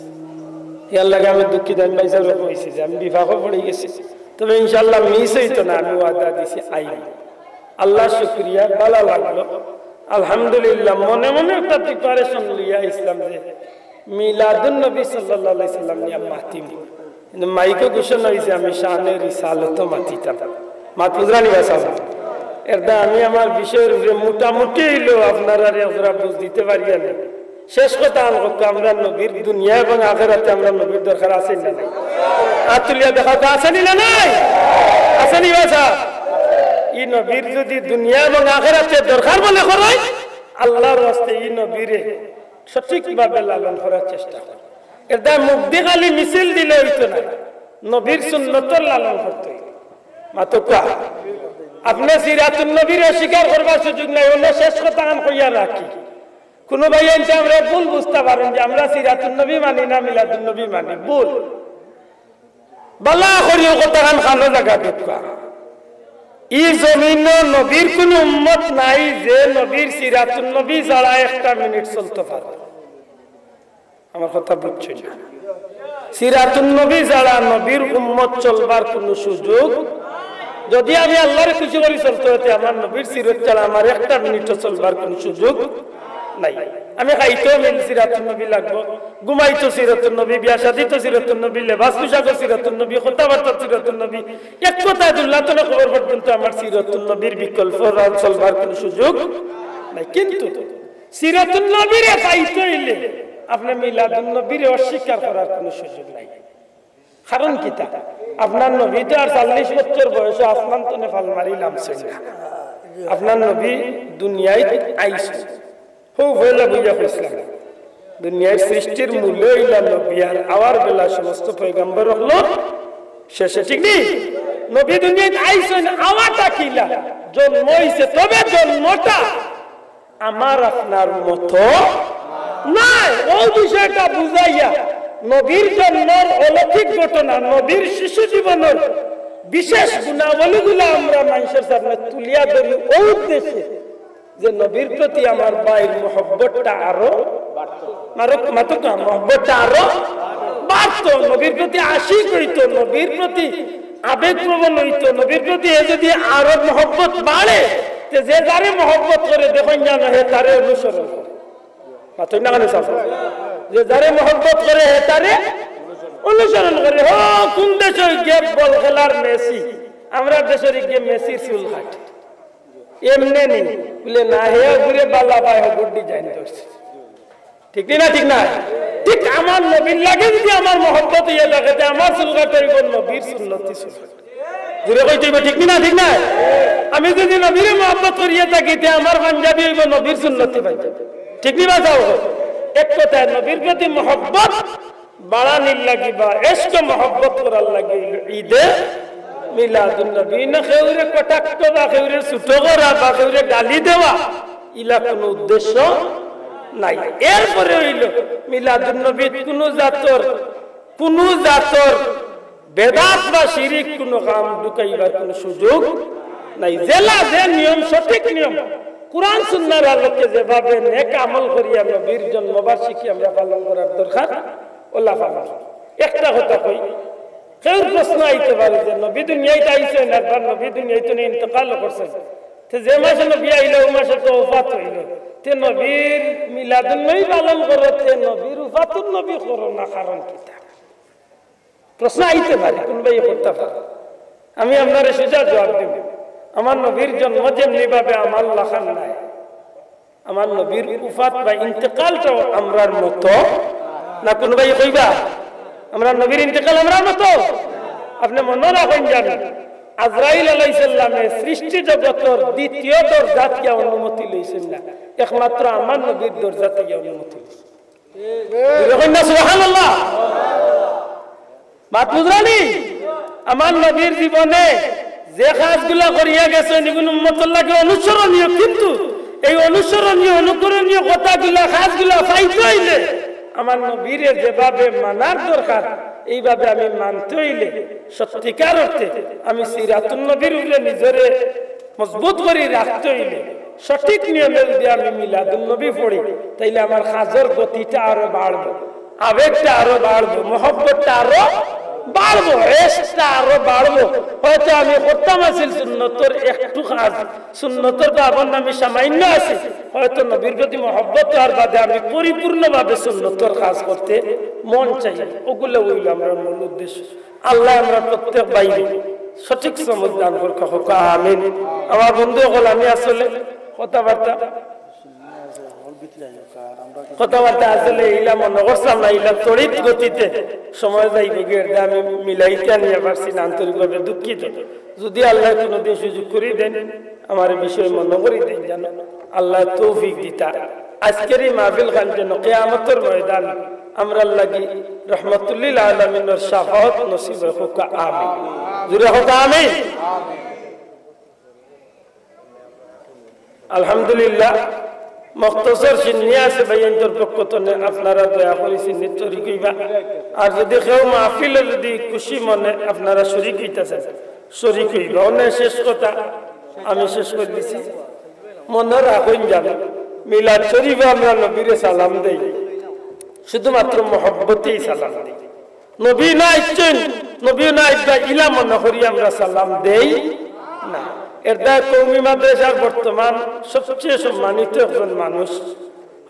ইয়ার লাগে আমি দুঃখিত, আমি ভাই সাহেব কইছি যে আমি বিভাগও পড়ে গেছি, তবে ইনশাল্লাহ মিস হইতো না, আমি ওয়াদা দিছি আইব। আল্লাহ শুক্রিয়া, ভালা লাগলো। আলহামদুলিল্লাহ, মনে মনে একটা প্রিপারেশন লইয়া আইছিলাম যে মিলাদুন নবী সাল্লাল্লাহু আলাইহি সাল্লাম নিয়া মাতিম। কিন্তু মাইকো ঘোষণা হইছে আমি শানে রিসালত মাতিতাম। মাত বুঝরানি ভাই সাহেব? এর দা আমি আমার বিষয়ের উপরে মোটামুটি হইলেও আপনারারে ওরা বুঝ দিতে পারি না। শেষ কথা আন হোক, আমরা নবীর দুনিয়া এবং আখেরাতে আমরা নবীর দরকার আছে না নাই? আত তুলিয়া দেখা তো আছে নি না নাই? আছে নি ভাই সাহেব? ই নবীর যদি দুনিয়া এবং আখেরাতে দরকার মনে করো, আল্লাহর ওয়াস্তে ই নবীরে সঠিকভাবে লালন করার চেষ্টা করো। এর দা মুখ দি খালি মিছিল দিলে হইতো না, নবীর সুন্নতর লালন করতে হইতো। মাতউক্কা, আপনে সিরাতুন নবীর অস্বীকার করবার সুযোগ নাই। অন্য শেষ কথা আন কইয়া রাখি, কোনো ভাই আনতে আমরা ভুল বুঝতে পারেন যে আমরা সিরাতুন নবী মানি না মিলাদুন নবী মানি, ভুল। বালা করিও কথা খান খানো জাগা ঢুকা। ই জমিনো নবীর কোনো উম্মত নাই যে নবীর সিরাতুন নবী ছাড়া একটা মিনিট চলতে পারে। আমার কথা বুঝছইন না? সিরাতুন নবী ছাড়া নবীর উম্মত চলবার কোনো সুযোগ। যদি আমি আল্লাহরে খুশি করি চলতে হইতে আমার নবীর সিরত ছাড়া আমার একটা মিনিটও চলবার কোনো সুযোগ নাই। আমি খাইতেও মিল সিরাতুন নবী লাগবো, ঘুমাইতো সিরাতুন নবী, বিয়া শাদিতো সিরাতুন নবী, লেবাস পোশাকও সিরাতুন নবী, কথাবার্তা সিরাতুন নবী, এক কথায় দুল্লাতনে কবর পর্যন্ত আমার সিরাতুন নবীর বিকল্প রা-, চলবার কোনো সুযোগ নাই। কিন্তু সিরাতুন নবীরে পাইতে হইলে আপনে মিলাদুন নবীরে অস্বীকার করার কোনো সুযোগ নাই। কারণ কিতা? আপনার নবী তো আর চল্লিশ বছর বয়সে আসমান তনে ফাল মারি লামছইন না। আপনার নবী দুনিয়াত আইছইন। হউ পয়লা বুঝা কইছিলাম, দুনিয়ার সৃষ্টির মূলে অইলা নবী, আর আওয়ার বেলা সমস্ত পয়গম্বর অকলর শেষে, ঠিক নি? নবী দুনিয়াত আইছইন, আওয়াটা কিলা? জন্ম অইছে, তবে জন্মটা আমার আপনার মতো নায়। অউ বিষয়টা বুঝাইয়া নবীর জন্মর অলৌকিক ঘটনা, নবীর শিশু জীবনর বিশেষ গুণাবলীগুলা আমরা মানষর সামনে তুলিয়া ধরি অউ উদ্দেশ্যে যে নবীর প্রতি আমার ভাইর মহব্বতটা আরো মারুক, মাতুক না, মহব্বতটা আরো বাড়তো, নবীর প্রতি আশিক অইতো, নবীর প্রতি আবেগপ্রবণ অইতো, নবীর প্রতি এ যদি আরো মহব্বত বাড়ে, তে যে যারে মহব্বত করে দেখইন জানো হে তারে অনুসরণ করে। মাতইন না কেনে সাব? যে যারে মহব্বত করে হে তারে অনুসরণ করে। হো, কুন দেশো গিয়া বল খেলার মেসি, আমরার দেশর গিয়া মেসির চুল কাটে। এমনে নি, বুলে না, হে ঘুরে বালা পায়, হগুর design ধরছে। ঠিক নি না? ঠিক না? ঠিক আমার নবীর লাগি যদি আমার মহব্বত অইয়া থাকে, তে আমার চুল কাটা অইবো নবীর সুন্নতি চুল কাটা। জুরে কইতে অইবো, ঠিক নি না? ঠিক না? আমি যদি নবীরে মহব্বত করিয়া থাকি, তে আমার পাঞ্জাবি অইবো নবীর সুন্নতি পাঞ্জাবি। ঠিক নি বা? এক কথায় নবীর প্রতি মহব্বত বাড়ানির লাগি বা এশকে মহব্বত করার লাগি অইলো ঈদে মিলাদুন নবী। না কেউরে কটাক্ষ বা কেউরে ছোট করা বা কেউরে গালি দেওয়া, ইলা কুনু উদ্দেশ্য নাই। এরপরে অইলো মিলাদুন নবীত কুনু জাতর, কুনু জাতর বেদাত বা শিরিক কুনু কাম ঢুকাইবার কুনু সুযোগ নাই। যেলা যে নিয়ম, সঠিক নিয়ম, কোরআন সুন্নাহর আলোকে যেভাবে নেক আমল করিয়া নবীর জন্মবার্ষিকী আমরা পালন করার দরকার, অলা পালন। একটা কথা কই, কেউর প্রশ্ন আইতে পারে যে নবী দুনিয়াত আইছইন, একবার নবী দুনিয়াত ইন্তেকাল করছইন, তে যে মাসে নবী আইলা, অউ মাসে তো ওফাত অইলা, তে নবীর মিলাদুন নবী পালন করো, তে নবীর ওফাতুন নবী করো না, কারণ কিতা? প্রশ্ন আইতে পারে, কুনবায় করতা পারে। আমি আপনারে সোজা জবাব দিমু, আমার নবীর জন্ম যেমনি ভাবে আমার লাখান নায়, আমার নবীর উফাত বা ইন্তেকালটাও আমরার মতো না। কুনবায় কইবা, আমরার নবীর ইন্তেকাল আমরার মতো? আপনে মনো রাখইন জানো, আজরাইল আলাইহিস সালামে সৃষ্টি জগতর দ্বিতীয় দরজাত গিয়া অনুমতি লইছইন না, একমাত্র আমার নবীর দরজাত গিয়া অনুমতি লইছইন। জুরে কইন না সুবহানাল্লাহ। মাত বুঝরানি? আমার নবীর জীবনে যে কাজগুলা করিয়া গেছইন, ইগুন উম্মতর লাগি অনুসরণীয়, কিন্তু এই অনুসরণীয়, অনুকরণীয় কথাগুলা, কাজগুলা পাইতে অইলে আমার নবীরে যেভাবে মানার দরকার, এইভাবে আমি মানতে অইলে সত্যিকার অর্থে আমি সিরাতুন নবীর উপরে নিজরে মজবুত করি রাখতে অইলে, সঠিক নিয়মে যদি আমি মিলাদুন নবী পড়ি, তাইলে আমার কাজর গতিটা আরো বাড়বো, আবেগটা আরো বাড়বো, মহব্বতটা আরো বাড়বো, এশকটা আরো বাড়বো। হয়তো আমি করতাম আছিল সুন্নতর একটু কাজ, সুন্নতর পাবন্দ আমি সামান্য আছি, হয়তো নবীর প্রতি মহব্বত অওয়ার বাদে আমি পরিপূর্ণভাবে সুন্নতর কাজ করতে মন চাই। অগুলা অইলো আমরার মূল উদ্দেশ্য। আল্লায় আমরার প্রত্যেক ভাইরে সঠিক সমঝ দান করউক্কা, কউক্কা আমিন। আমার বন্ধু অকল, আমি আসলে কথাবার্তা, কথাবার্তা আসলে ইলা মনো করছিলাম না, ইলা তড়িৎ গতিতে সময় যাইবো গিয়া, এরদায় আমি মিলাইতা নিয়া পারছি না, আন্তরিকভাবে দুঃখিত। যদি আল্লায় কুনুদিন সুযোগ করি দেইন, আমারে বিষয় মনো করি দেইন জানো, আল্লায় তৌফিক দিতা। আজকের এই মাহফিল খান যেন কিয়ামতর ময়দান আমরার লাগি রহমাতুল্লিল আলামিনর শাফাআত নসিব অয়, কউক্কা আমিন। জুরে কউক্কা আমিন। আলহামদুলিল্লাহ, মখতসর সিন্নি আছে ভাইয়াইন্তর পক্ষ তনে, আপনারা দয়া করি সিন্নিত শরিক অইবা। আর যদি কেউ মাহফিলো যদি খুশি মনে আপনারা শরিক অইতা চাইন, শরিক অইবা। অনে শেষ কথা আমি শেষ করি দিছি। মনো রাখইন জানো, মিলাদ শরিফো আমরা নবীরে সালাম দেই, শুধুমাত্র মহব্বতেই সালাম দেই। নবী না আইছইন, নবীও না আইবা, ইলা মনো করি আমরা সালাম দেই না। এরদায় কওমি মাদ্রাসার বর্তমান সবচেয়ে সম্মানিত একজন মানুষ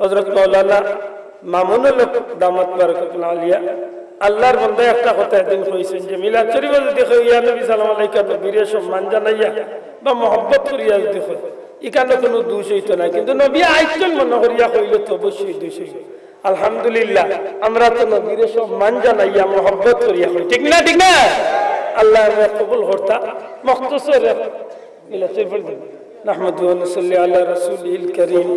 হযরত মাওলানা মামুনুল হক দামাত বারাকাতুহুম আলিয়া, আল্লার বন্দায় একটা কথা একদিন কইছইন যে মিলাদ শরিফো যদি কই, "ইয়া নবী সালাম আলাইকা", নবীরে সম্মান জানাইয়া বা মহব্বত করিয়া যদি কই, ইখানো কুনু দুষ অইতো নায়, কিন্তু নবী আইছইন মনো করিয়া কইলে তো অবশ্যই দুষ অইবো। আলহামদুলিল্লাহ, আমরা তো নবীরে সম্মান জানাইয়া মহব্বত করিয়া কই, ঠিক না? ঠিক না? আল্লায় আমরারে কবুল করতা। মখতসর মিলাদ শরিফ পড়ি দিন। নাহমাদুহু ওয়া নুসাল্লি আলা রাসূলিহিল কারীম।